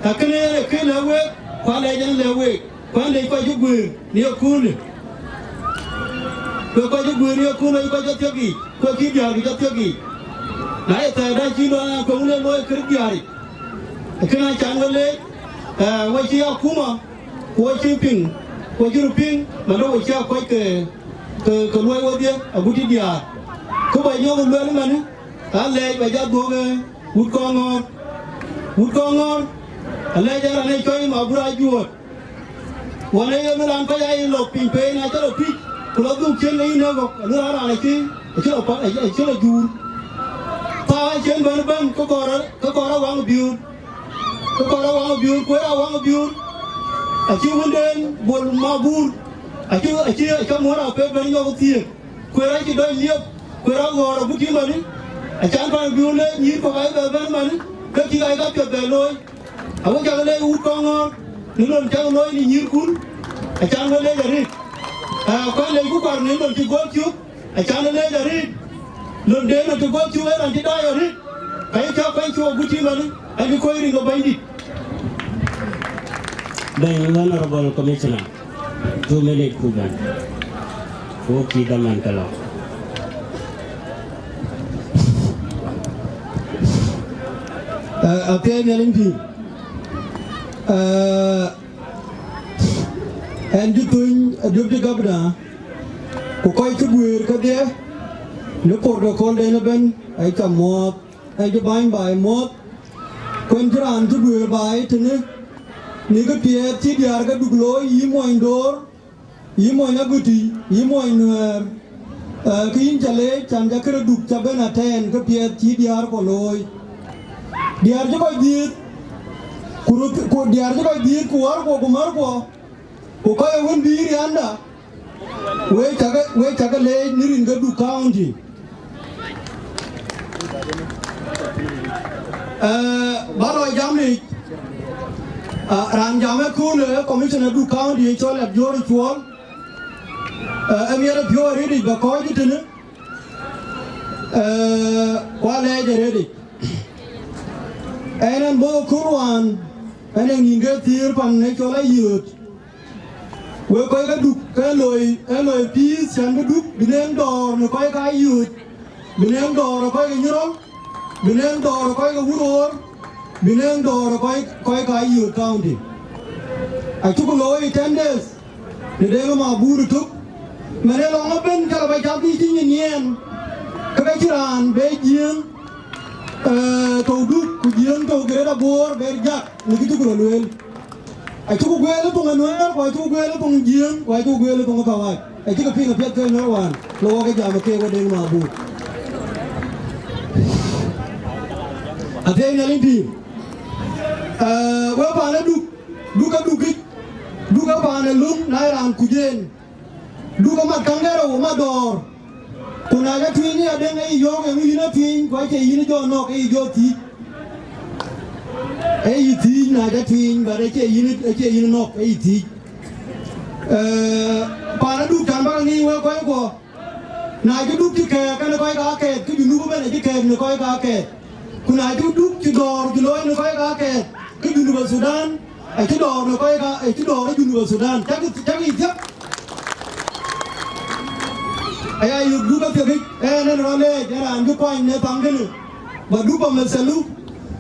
Ee kënë yen ee kë lɛ̈k week, ku aa lɛɛc ɛn lɛ̈k week. Kuɛ̈n dec kɔc cï guëër në ye kuulë, ku kɔc cï guëër në ye kuulë, kɔc cï thiëk yiic, ku cï diäär kï cï thiëk yiic. Na ye thɛɛrda cï lɔ an, kueŋ le looi kërë diäär yic. Ee kënë acan we leec, ee, we cï akuma, ku we cï piŋ, ku we cï röt piŋ, man we cï a kɔc ke, ke, ke luɔi wedhie agut cï diäär. Kë bä nyɔk lueel ëmënë, alɛɛc bä jɔ dhuɔ̈k, ee, wut kɔŋ ŋɔ̈ɔ̈r. Wut kɔŋ ŋɔ̈ɔ̈r, alɛɛc ë raan ë cɔl Mabur Ajuɔ̈ɔ̈t. Wën ë yen raan kɔc aa ye lɔ piny pei, na cï lɔ Tuic, ku lɔ dhuk ciëën ke yïn ë ɣɔ̈k, alu raan raan acï, acï lɔ pa-, acï lɔ juur. Thaa acïn bɛ̈n ëbɛ̈n, ke kɔɔr, ke kɔɔr awaŋ biöör. Ke kɔɔr awaŋ biöör, kueer awaŋ biöör. Acï wënden Bol Mabur, acï, acï, acï muɔ̈r apek bɛ̈n yɔ̈k thiëëk. Kueer acï dɔc liep, kueer aɣɔ̈ɔ̈r agut cï manë, acan pan biöör le nyïïr kɔ̈k aa bɛ bɛ̈n manë, ke cïk aa ka piɛth bɛ looi. Awek cak leec wut kɔŋ ŋɔ̈ɔ̈r, në lon cak looi në nyïïrkun, acan we leec arëët. Aa, ku aa leecku kuar në lon cï gɔ̈ɔ̈r cök, acan we leec arëët. Lon de lon cï gɔ̈ɔ̈r cök ee lon cï daai arëët, ka ye cä kuany cök agut cï manë, acï kɔc rin ke Bɛ̈nydït. Bɛ̈ny Honorable Commissioner. Two minute ku bɛ̈n. Ku kï dhaman ke lɔ. Ee, athiɛɛi Nhialic pïïr. Ee, ɛn cï thöny, ee, Deputy Governor, ku kɔc cï guëër kedhie, në protocol den ëbɛ̈n, ee, ca muɔ̈ɔ̈th, ɛn cï bäny baai muɔ̈ɔ̈th, ku ɛn cï raan cï guëër baai tënë, në kë piɛth cï diäär ke Duk looi, yï muɔny Door, yï mony Aguti, yï mony Nuɛɛr, ee, ke yïn ca leec, can ca kërë Duk ca ben atɛɛn ke piɛth cï diäär kuɔ looi. Diäär cï kɔc dhiëëth, ku röt, ku diäär cï kɔc dhiëëth, ku wärkuɔ, ku märkuɔ, ku kɔc ee wën bï riända, wek ca ke, wek ca ke leec në rin ke Duk County. Ee, bä lɔ jam yic, Ah, raan jam ë köölë, eh, Commissioner Duk County, cɔl Abiöör Cuɔl, eh, ë miɛt ë piɔ̈u arëëtic ba kɔc tënë, eh, ku alɛɛc arëëtic. Ɛn ɛn bɔ̈ ë kööl wään, ɛn ë nïn ke thiëër pan ë cɔl Ayööt. Wek kɔc ke Duk, ke loi, ke loi peace, cän bï Duk bï neem dɔ̈ɔ̈r në kɔc ke Ayööt, bï neem dɔ̈ɔ̈r ë kɔc ke Nyirol, bï neem dɔ̈ɔ̈r ë kɔc ke Wuror, bï neem dɔ̈ɔ̈r ë kɔc, kɔc ke Ayööt County. Acuk looi ë ten days, në Deŋ Mabur ë tök, man ë lɔŋ ëbɛ̈n, ka lɔ ba cath bï cï nyin yen, ke ka cï raan bɛ Jiëëŋ, eh, tɔ̈u Duk, ku Jiëëŋ tɔ̈u Greater Bor, bɛ jak në kë cuk rɔt lueel. Acuk gueel ë thoŋ ë Nuɛɛr, ku acuk gueel ë thoŋ ë Jiëëŋ, ku acuk gueel ë thoŋ ë Kawac. Acïkï piŋ apiɛth ke Nuɛɛr wään, lɔ wɔ ke jam ë keek we Deŋ Mabur. Athiɛɛi Nhialic pïïr. Eh, we paan ë Duk, Duk ë Duk yic, Duk ë paan ë löŋ, na ye raan kuc en. Duk amat käŋ de rou mat dɔ̈ɔ̈r. Ku na jɔ tueeny ë Adeŋ, ee yï yɔ̈ɔ̈k, eeŋö yïn ë thiëëny, ku acie yïn jɔ nɔ̈k, ee yï jɔ thiëëc. Ee yï thiëëc na jɔ tueeny, but acie yïn, acie yïn nɔ̈k, ee yï thiëëc. Eh, paan ë Duk cän bä ke ŋic wek kɔc kuɔ. Na cï Duk cï kɛɛk kenë kɔc ke akɛɛth, ke Junub ëbɛ̈n acï kɛɛk në kɔc ke akɛɛth. Ku na cï Duk cï dɔ̈ɔ̈r cï looi në kɔc ke akɛɛth, ke Junub Thudan, acï dɔ̈ɔ̈r në kɔc ka, acï dɔ̈ɔ̈r ë Junub Thudan. Cäk, cäk yï thiëk. Aya yök Duk athiëkic, ɛn ɛn rɔt leec, ɛn raan bï kuany në thaŋ kënë. Ba Duk ba meth thalu,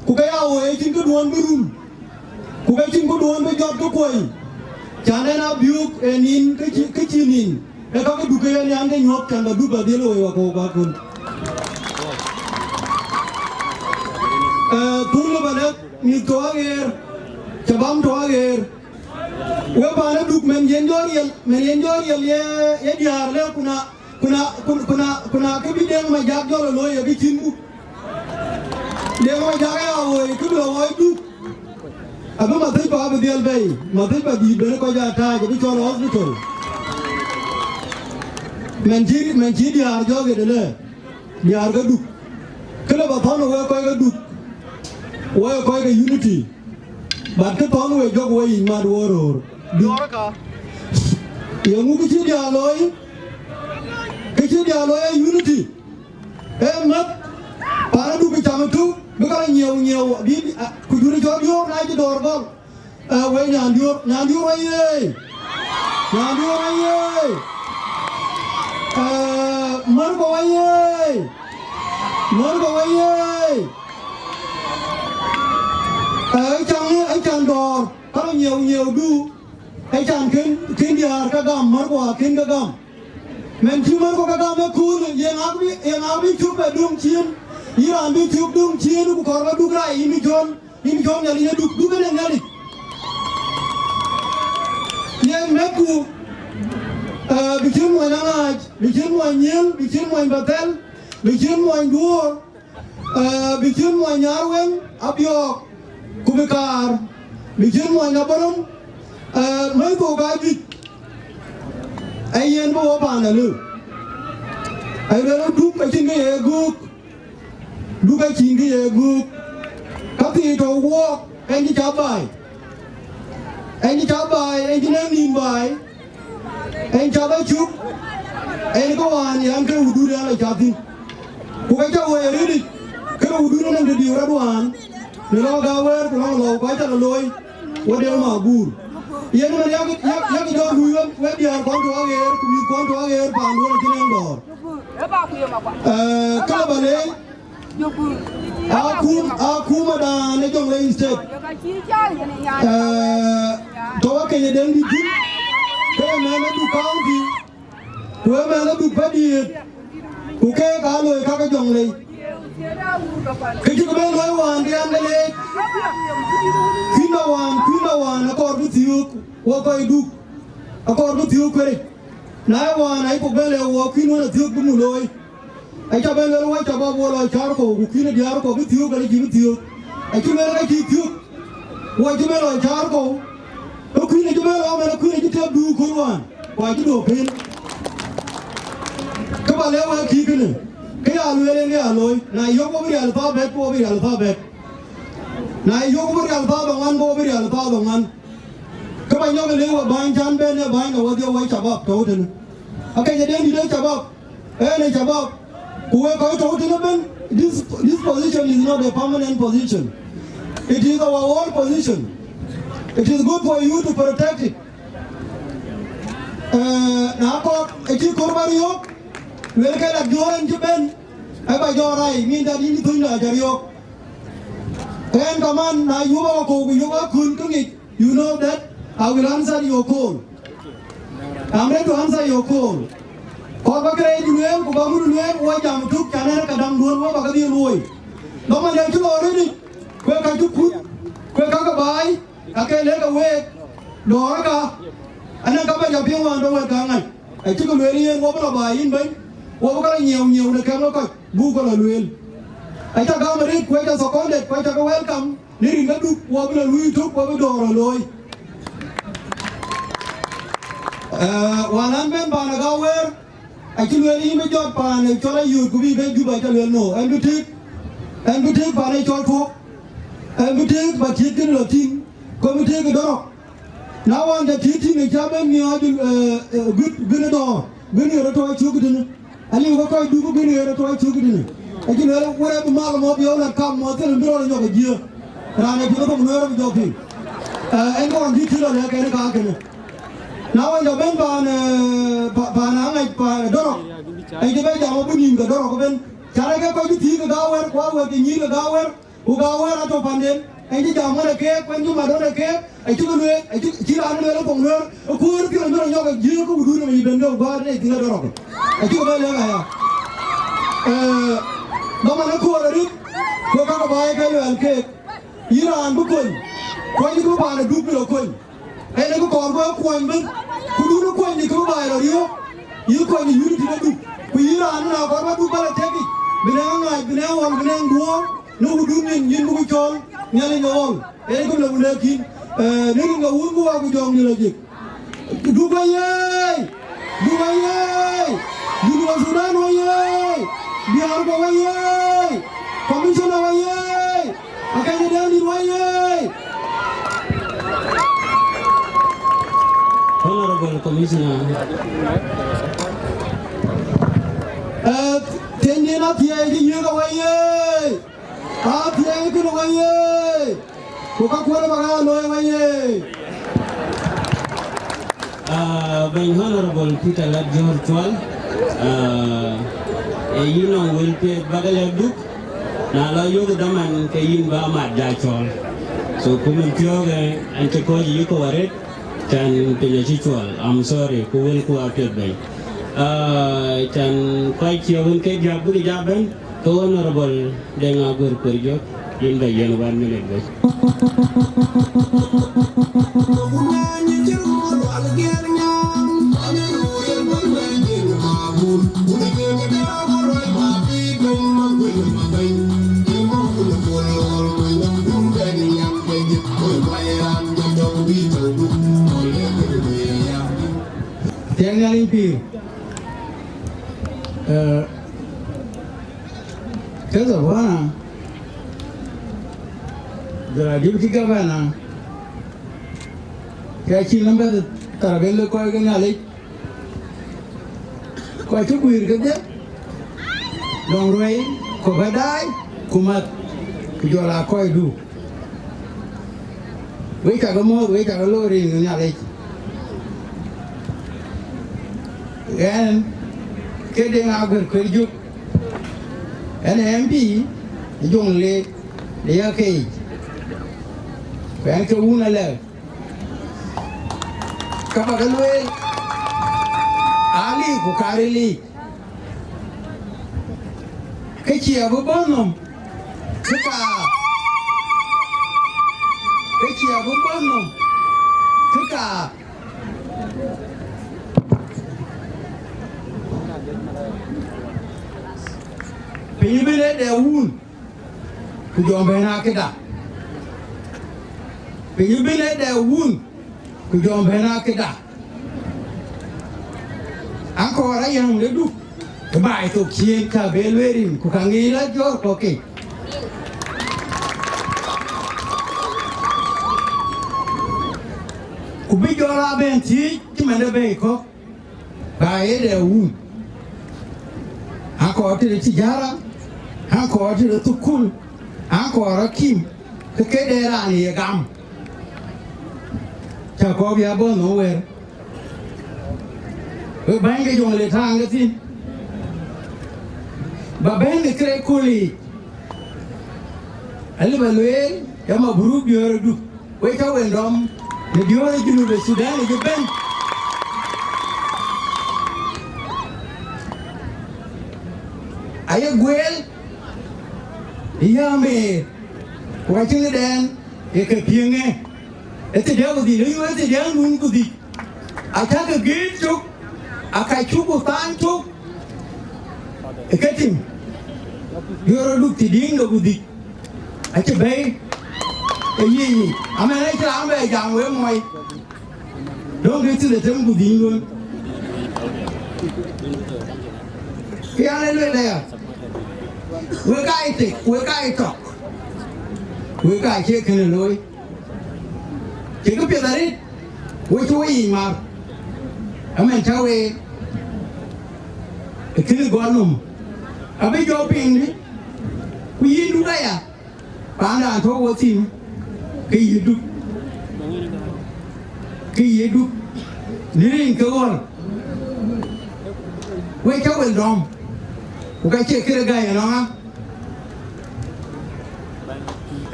ku ke ya woi acïn këduɔ̈ɔ̈n bï rum. Ku ke cïn këduɔ̈ɔ̈n bï jɔt ke kuɔi. Cän ɛn a biök ë nin ke cï, ke cï nin. Ee ka ke Duk ke yen yan ke nyuɔ̈th, cän ba Duk ba dhil woi wakɔ̈u ba köl. Eh, thun lë ba lɛ̈k mïth tɔ̈ aɣeer, cä bam tɔ̈ aɣeer. Wek paan ë Duk, mɛn yen jɔ riɛl, mɛn yen jɔ riɛl ye, ye diäär lë, ku na, ku na, ku, ku na, ku na kë bï Deŋ Majak jɔ lɔ looi ye kë cïn Duk. Deŋ Majak aya woi, kë bï lɔ woi Duk. Abï mathëc pa bï dhiɛl bɛ̈i, mathëc pa dïït ben kɔc aa tääc, abï cɔl hospital. Mɛn cï, mɛn cï diäär jɔk ëdë lë, diäär ke Duk. Kë lë ba thɔ̈n wek kɔc ke Duk, wek kɔc ke unity. But kë thɔ̈n wek jɔk wek yic mat wok röör. Yeŋu kë cï diäär looi? Kë cï diäär looi ee unity. Ee mäth, paan ë Duk bï cam ëtök, bï ka lɔ nyiëu nyiëu, bï, bï, a, ku jurë cɔl Diöör na cï dɔ̈ɔ̈r gɔl. Ee, wek Nyandiöör, Nyandiöör wayee! Nyandiöör wayee! Ee, Märkö wayee! Märkö wayee! Ee, ë caŋ, ë caŋ dɔ̈ɔ̈r, ka lɔ nyiëu nyiëu du, ë caŋ kën, kën diäär ke gam, Märkö akën ke gam. Mɛn cï Märkö ke gam ëköölë, ye ŋa bï, ye ŋa bï cök bɛ döŋ ciëën? Yïn raan bï cök döŋ ciëën, ku kɔɔr ba Duk rac, yïn bï cɔl, yïn bï cɔl Nhialic ë Duk, Duk ënë Nhialic. Yen mɛ̈thku, eh, bï cïn muɔny Aŋaac, bï cïn muɔny Nyiël, bï cïn muɔny Bathɛl, bï cïn muɔny Duöör, eh, bï cïn muɔny Nyarweŋ, Abiɔɔk, ku bï kaar, bï cïn muɔny Aborom, eh, mɛ̈thku ka juëc. Ee yen bï wɔ paan alëu. Aye lueel Duk acïn kë ye göök, Duk acïn kë ye göök. Ka thii tɔ̈u wuɔɔk, ɛn cï cath baai. Ɛn cï cath baai, ɛn cï nɛ̈ŋ nïïm baai. Ɛn cath acuk, ɛn ke wään yan ke wudun yan la cath thïn. Ku ka cä woi arëëtic, ke wudun anɔŋ të diu rɔt wään, në lɔ̈k gäk wëër ku lɔ̈k lɔu, ku acä lɔ looi, wo Deŋ Mabur. Yen ëmën yak, yak, yak jɔ luui wek, wek diäär kuɔn tɔ̈ aɣeer, ku mïth kuɔn tɔ̈ aɣeer, paanduɔn acïn en dɔ̈ɔ̈r. Eh, kë lë ba leec, akum, akumadan ë Jonglei State. Eh, tɔ̈ wa keny ë Deŋdït thïn, ke ye mɛnh ë Duk County, ku ë mɛnh ë Duk Padiët, ku keek aa loi ka ke Jonglei. Kë cïk ben looi wään, ke yan ke leec. Kuïn da wään, kuïn da wään, akɔɔr bï thiöök, wok kɔc Duk, akɔɔr bï thiöök kueric. Na ye wään, ayï kok ben lɛ̈k wok kuïn wën athiöök bï mu looi. Acä ben lueel wek cä bä bɔ̈ lɔ cäär kɔ̈u, ku kuïn ë diäär kɔ̈u bï thiöök, bɛ̈n cï bï thiöök. Acï lueel ka cï thiöök, wek cï ben lɔ cäär kɔ̈u. Ke kuïn acï ben lɔ, mɛn ë kuïn acï tëëk duur kööl wään, ku acï duɔ̈ɔ̈p pën. Kë bä lɛ̈k wek kï kënë, kë ya lueel en kë ya looi, na yök wok bï rial thaa bɛ̈t, ke wok bï rial thaa bɛ̈t. Na yök bï rial thaar dhoŋuan, bï bï rial thaar dhoŋuan. Kë ba nyɔk ë lëu ë bäny cän bɛ̈n ë bäny de wodhie wei shabab tɔ̈u tënë. Akëc ë den dït ë shabab, ënë shabab. Ku wek kɔc tɔ̈u tënë ëbën, this, this position is not a permanent position. It is our own position. It is good for you to protect it. Eh, na kɔɔr ë cï kɔɔr ba riɔ̈ɔ̈k, luelkë la jɔ̈ɔ̈r ɛn cï bɛ̈n, ë ba jɔ rai, mean that yïn cï thöny la jɔ riɔ̈ɔ̈k. Ɣɛn kaman, na yup akɔ̈u ku yup akun ke ŋic, you know that I will answer your call. I'm ready to answer your call. Kɔɔr ba kërɛɛc lueel, ku ba ŋut lueel, wɔ jam tuk, can ɛn ka däŋ duɔ̈n, wɔ ba ke dhil luɔi. Dhamandɛ cï lɔ rëëdic, kuek ka cï kuth, kuek ka ke baai, ka ke lëk ke week, dɔ̈ɔ̈r ka, anɛn ka ba jɔ piŋ wään dɔ wek ka ŋac. Acï ke lueel yen, wɔ bï lɔ baai yïn bɛ̈ny, wɔ bï ke lɔ nyiëu nyiëu në kɛm ke kɔc, buk ke lɔ lueel. Aca gam arëët, kuec a seconded, kuec a ke welcome, në rin ke duk, wɔ bï lɔ luui tök, wɔ bï dɔ̈ɔ̈r lɔ looi. Eh, wään an bɛ̈n paan ë Gawer, acï lueel yïn bï jɔt paan ë cɔl Ayuut ku bï bɛ̈n Juba, aca lueel no. Ɛn bï tëëk, ɛn bï tëëk paan ë cɔl Tuɔ̈k, ɛn bï tëëk ba tiëëk kënë lɔ tïŋ, ku bï tëëk ë Dɔrɔk. Na wään de tiëëk tïŋ ë cä bɛ̈n miɔɔc, eh, eh, guit, guit ë dɔ̈ɔ̈r, guit ë rɔt tɔ̈ cök tënë. Aliu ke kɔc duk bï në yen ë tuɔɔc cök tënë. Acï lueel wërë bï mal mɔ̈u bï ɣɔn la kam mɔ̈u thil bï rɔt nyɔk ë jiëë. Raan ë piŋ ë thoŋ Nuɛɛr bï jɔ piŋ. Eh, en kɔn cï cï lɔ lɛ̈k en ë ka kënë. Na wën jɔ bɛ̈n paan, eh, pa-, paan aŋac paan ë Dɔrɔk. Acï bɛ jam abï nïïm ke Dɔrɔk ëbën. Carë ke kɔc cï thiëëk ke Gawer, ku awɛ̈t ke nyïïr ke Gawer. Ku Gawer atɔ̈ panden, en cï jam ɣɔn ë keek, ku en cï mat ɣɔn ë keek, acï ke lueel, acï, cï raan lueel ë thoŋ Nuɛɛr, ë kuöör piɔ̈n bï rɔt nyɔk ë jiëëk, ku wudun ë mec ben ke guäär në thïn ë Dɔrɔk. Acï ke bɛ lɛ̈k aya. Eh, dhaman ë kööl arït, ku ka ke baai ke luɛɛl keek. Yïn raan bï kony, kuany bï paan ë duk bï lɔ kony. En ë kë kɔɔr bä kuɔny bï, ku dun ë kuɔny dï kë bä baai lɔ riɔ̈ɔ̈k, yï kuɔny ë unity de duk. Ku yïn raan na kɔɔr bä duk bä lɔ tëk yic, bï nɛŋ ŋaac, bï nɛŋ ɣɔl, bï nɛŋ duɔ̈ɔ̈r, në wudun nyin, yïn bï ku cɔɔl Nhialic ë ɣɔl. En ë kë lë wun lɛ̈k yïn, eh, në rin ke wun bï wak ku jɔŋdï lɔ jik. Duk wayee! Duk wayee! Junub Sudan wayee! Diaar kɔ wayee! Commissioner wayee! Akɛ̈ny ë Dɛ̈ndït wayee! Honorable Commissioner. Eh, thiënydiɛ̈n athiɛɛi cï nyuëëk awayee! Athiɛɛi kënë wayee! Ku ka kuɔl ë bä ɣaa looi wayee! Ah, Bɛ̈ny Honorable Peter Lat Jɔ̈ɔ̈r Cuɔl, ah, ee yïn nɔŋ wël piɛth bä ke lɛ̈k duk, na lɔ yök dhaman ke yïn bä mat ja cɔɔl. So, ku min piɔ̈ɔ̈kë, an cï kɔc yï kɔ̈u arëët, can piny acï cuɔl. I'm sorry, ku wëlku apiɛth bɛ̈ny. Ah, can kɔc ciɛk wën ke diäk bïk ja bɛ̈n, ke Honorable Deŋ Aguer Kuer Jök, yïn bɛ yiɛ̈n one minute bɛ̈ny. Thiëŋ Nhialic pïïr. Eh, ke gavana, jɔl a deputy governor, ke acïn nɔm bɛ̈th thar abël kɔc ke Nhialic. Kɔc cï guiir kedhie, lɔŋ ruɛ̈i, kɔ̈k adaai, ku mäth, ku jɔl aa kɔcdu. Wek cakë muɔ̈th, wek cakë looi rin ke Nhialic. Ɣɛn, ke Deŋ Aguer Kuer Jök, ɣɛn ë M P ë Jonglei de Yakeyic. Ku ɣɛn ke wun alɛ̈k. Ka bä ke lueel, aa liic ku ka ril yiic. Kë cie bï bɔ̈ nhom, kë ka, kë cie bï bɔ̈ nhom, kë ka. Piny bï le dɛ wun, ku jɔ bɛ̈n aa këda. Piny bï le dɛ wun, ku jɔ bɛ̈n aa këda. Akɔɔr ayäŋ de duk, ë baai thok ciëën ka be lueel rin, ku ka ŋic la jɔɔr kɔ̈k ke. Raan bɛ̈n thiëëc cïmën de bɛ̈i kɔ̈k, ba ye de wun. Akɔɔr tëde tijara, akɔɔr tëde thukul, akɔɔr akïm, ke ke de raan ye gam. Cä kɔɔr bï abɔ̈ nhom wɛ̈ɛ̈r. Wek bäny ke Jonglei tääŋ ke thïn. Ba bɛ̈n në kërɛɛc kööl yiic. Alë ba lueel, ya mabruk diöör ë Duk. Wek cä wek dɔm në diöör ë Junub Thudan ë cï bɛ̈n. Aye gueel, ya mëër, ku ka cïn dɛn ë ke piŋ ë. Ë thiërdɛ̈ ku dhïc, ë thiërdɛ̈ nun ku dhïc. Acäkï gëët cök, aka cuk ku thaany cök ë ke tim. Diöör ë Duk thiërdiŋ de ku dhïc acï bɛ̈i ë yic yic. Amɛn, acï raan bɛ jam wek muɔi. Döŋ ke thïn ë tem ku dhïc luöny. Ke yan ë lueel aya, wek aa ye tek, wek aa ye tɔk, wek aa cie kënë looi. Cï këpiɛth arëët, wo cï wo yic mar, ëmɛn cä wek ë kënë gɔl nɔm, abï jɔ piŋ dï, ku yïn Duk aya, paandan tɔ̈u wo thïn, ke yï Duk, ke yï Duk, në rin ke ɣɔl, wek cä wek dɔm, ku ka cie këde gäi ënɔɔŋ aa.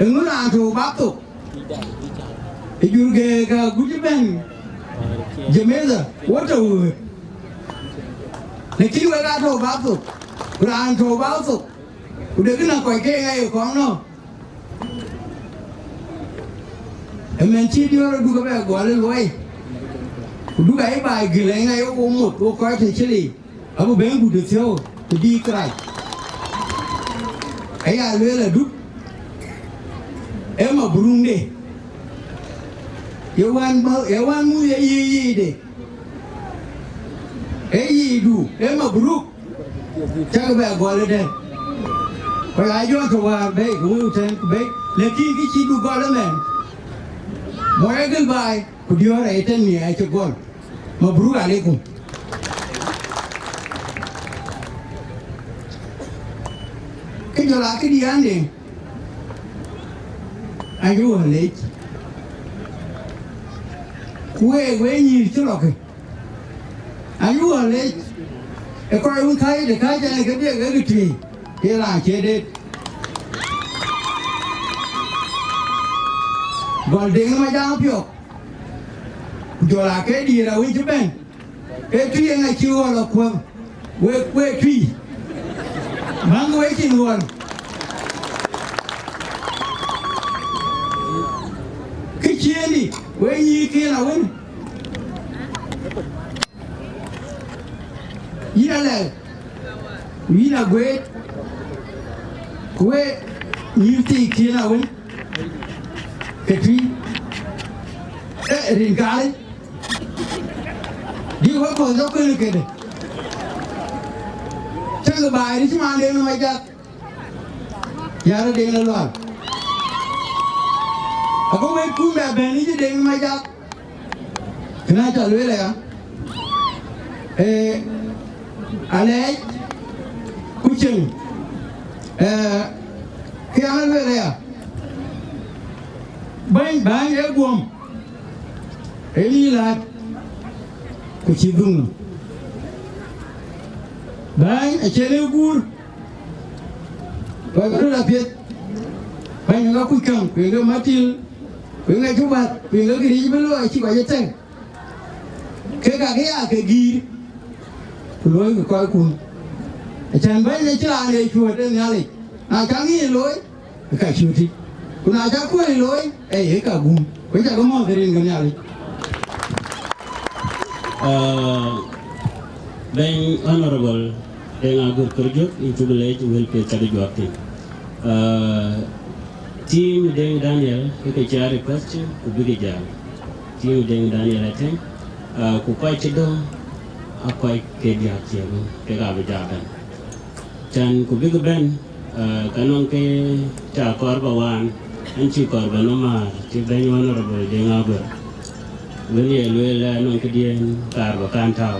Eeŋö raan tɔ̈u bä thok? Ë jur ke ka guc bɛ̈n Jamaica, wo tɔ̈u wëët. Lakin wek aa tɔ̈u bä thok, ku raan tɔ̈u bä thok, ku dek na kɔc ke ŋa ye kɔŋ nɔ̈k. Ëmɛn cï diöör ë Duk abɛ gɔl ë luɔi, ku Duk ayï baai gël ë ŋa ye wo moth wo kɔc të cï liic. Abï bɛ̈n gut ë thiɔ̈u të bï kërac. Aya lueel aduk, ee mabruk de. Ye wään bä, ye wään muth ye yiic yiic de. Ee yiicdu, ee mabruk. Cäkï bɛ gɔl ëdɛ̈. Kɔc aa jɔ tɔ wäär bɛ̈i, ku wëu tɛ̈n ku bɛ̈i. Lakin kë cï du gɔl ëmɛn, mɔc agël baai, ku diɔ̈ɔ̈r ë tɛ̈n nhiɛɛr cï gɔl. Mabruk aleikum. Kë jɔl a këdiɛ̈n de, ayï wä lec. Ku week, we nyïïr cï lɔkë, ayï wä lec. Ë kɔc wun kääc de kääc ɛn ke biɛk ke kë tïï, ye raan cie deet. Gɔl Deŋ Majaŋ piɔ̈k, ku jɔl a ke diëër awën cï bɛ̈n. Ee tui eeŋa cï ɣɔl akuɔ̈m? Wek, wek tui. Bäŋ wek cin ɣɔl. Kë ciëëni, wek nyïïr kiën awën. Yïn alɛl, ku yïn agueet, ku wek nyïïr thii kiën awën. Ke tui. Ee, rin kaarë. Dï wek kɔn jɔ kuël këde. Cäkï baai rïc man Deŋ Majaŋ. Yar Deŋ Lual. Ago wek kun bɛ bɛ̈n rïc Deŋ Majaŋ. Kënë aca lueel aya. Ee, alɛɛc ku cieŋ. Ee, kë an lueel aya. Bäny, bäny ee guɔ̈m. Ee yï laat, ku cï dhuŋ nɔm. Bäny acïn ë guur, kɔc bï röt apiɛth. Bäny ë ŋa kuc käŋ, ku ë ŋa matil, ku ë ŋa cï wäth, ku ë ŋa këric bï looi, acï kɔc ë tɛ̈ŋ. Kek kakë ya ke gïïr, ku looi kë kɔckun. Acän bäny acï raan ee cuöt ë Nhialic, na cä ŋic looi, ka cuti. Ku na cä kuöc looi, ee, ee ka gum. Ku cä ke mɔ̈ɔ̈th rin ke Nhialic. Ah, bɛ̈ny Honorable Deŋ Aguer Kërjok, yïn cuk leec wël piɛth cäkï juak thïn. Ah, team Deŋ Daniel, ke ke cä request, ku bïkï jäl. Team Deŋ Daniel atëŋ, ah, ku kɔc cï döŋ, aa kɔc ke diäk ciëŋ, kek abï ja bɛ̈n. Cän ku bïk bɛ̈n, ah, ka nɔŋ ke ca kɔɔr ba waan, ɛn cï kɔɔr ba nɔm määr, cï bɛ̈ny Honorable Deŋ Aguer. Wën ye lueel, eh, nɔŋ këdiɛ̈n kaar ba kan tääu.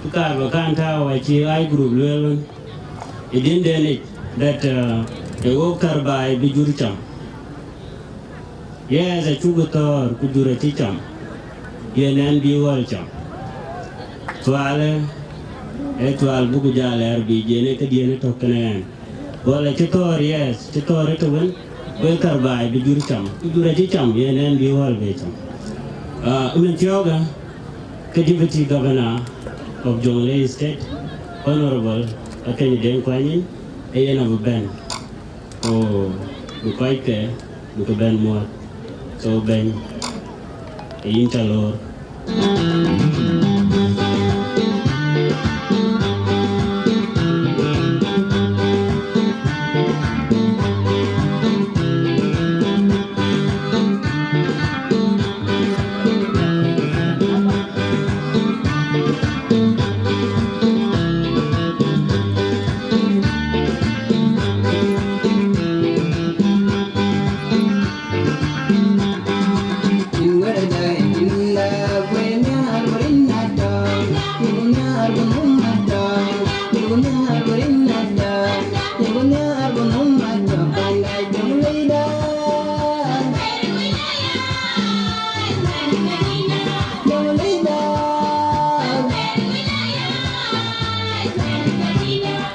Kë kaar ba kan tääu acï ɣɛn group lueel wën ë diɛ̈nden yic, that, eh, ë wok thär baai bï jur cam. Yes, acuk thɔ̈ɔ̈r ku jur acï cam. Yen ɣɛn bï ɣɔ̈l cam. Thual, eh, ë thual buku jal lɛɛr bï yen ë këdiɛ̈n ë tök kënë ɣɛn. Ɣɔ̈l acï thɔ̈ɔ̈r, yes, cï thɔ̈ɔ̈r ë të wën, wek thär baai bï jur cam. Ku jur acï cam, yen ɣɛn bï ɣɔ̈l bï cam. Ah, ëmën thiɔ̈kë, ke Deputy Governor of Jonglei State, Honorable Akeny Deŋ Kuany, ë yen abï bɛ̈n. Ku bï kɔckë, bï ke bɛ̈n muɔ̈ɔ̈th. So, bɛ̈ny, ë yïn ca loor.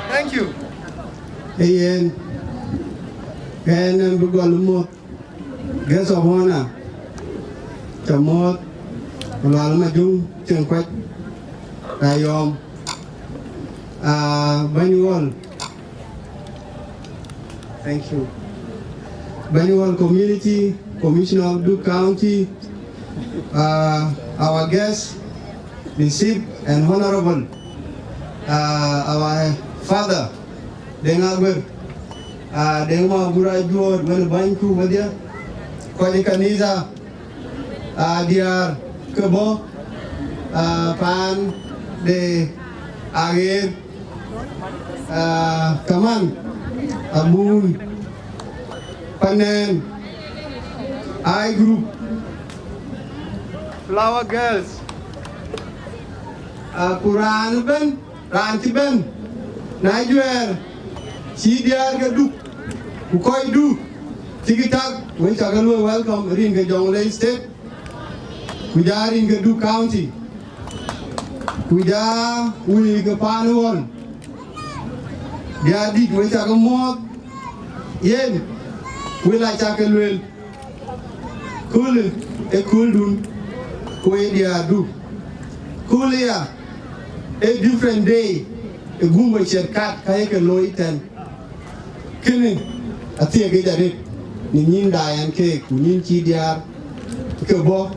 Thank you. Ee yen, ɣɛn ɣɛn bï gɔl muɔ̈th. Guest of honor, ca muɔ̈th, Lual Majuŋ Cieŋ Kuac, Ayɔ̈ɔ̈m. Ah, Bɛ̈ny Ɣɔl. Thank you. Bɛ̈ny Ɣɔl Community, Commissioner of Duk County, ah, our guest, the chief and honorable, ah, our father, Deŋ Aguer, ah, Deŋ Mabur Ajuɔ̈ɔ̈t, wën bänyku wedhie, kɔc ë kanitha, ah, diäär ke bɔ̈, ah, paan de aɣeer, ah, kaman abun panɛn, I group, Flower Girls, ah, ku raan ëbɛ̈n, raan cï bɛ̈n, na juɛɛr, cï diäär ke Duk, ku kɔc Duk, cïkï tak, wek cä ke luɔ̈i welcome rin ke Jonglei State, ku ja rin ke Duk County, ku ja wëi ke paan Ɣɔl, diäär dït, wek cä ke muɔ̈ɔ̈th, yen, wël acä ke lueel. Köölë ë kööldun, ku ye diäärdu. Köölë ya, a different day, ë Gumbo Ciɛt Kat ka ye ke looi tɛ̈n. Kënë athiëëk yic arëët, në nyïn daai ɛn keek, ku nyïn cï diäär ke bɔ̈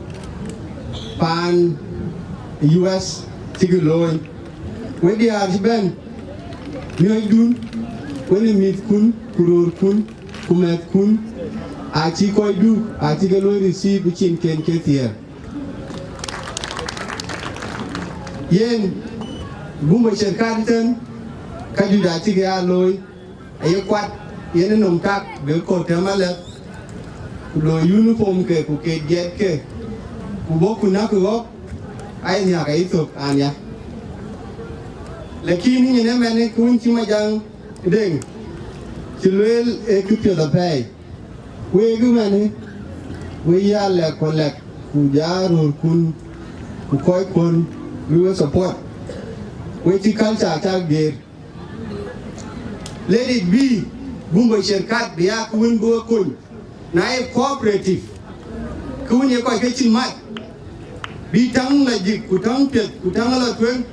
paan U S cïkï looi. Wek diäär cï bɛ̈n, miɔ̈cdun, wën ë mïthkun, ku röörkun, ku mɛ̈thkun, acï kɔc Duk, acï ke looi receive ë cinken ke thiëër. Yen, Gumbo Ciɛt Kat tɛ̈n, ka juëc acï ke ya looi, aye kuat, yen ë nɔm tak, bï kɔ̈u tɛ̈m alɛ̈th, ku looi uniform ke, ku ke jiɛt ke, ku bɔ̈ ku näk ɣɔ̈k, aye nhiäk ayï thök an ya. Lakin yïn ëmɛnë, kë wën cï Majaŋ Deŋ cï lueel ë këpiɛth apɛi. Wek ëmɛnë, wek ya lɛ̈k ku lɛ̈k, ku ja röörkun, ku kɔckuɔ̈n, bï we support. Wek cï culture cak geer. Let it be, Gumbo Ciɛt Kat bï ya kë wën bï we kony. Na ye cooperative, kë wën ye kɔc ke cïn mat, bï täŋ la jik, ku täŋ piɛth, ku täŋ la tueŋ,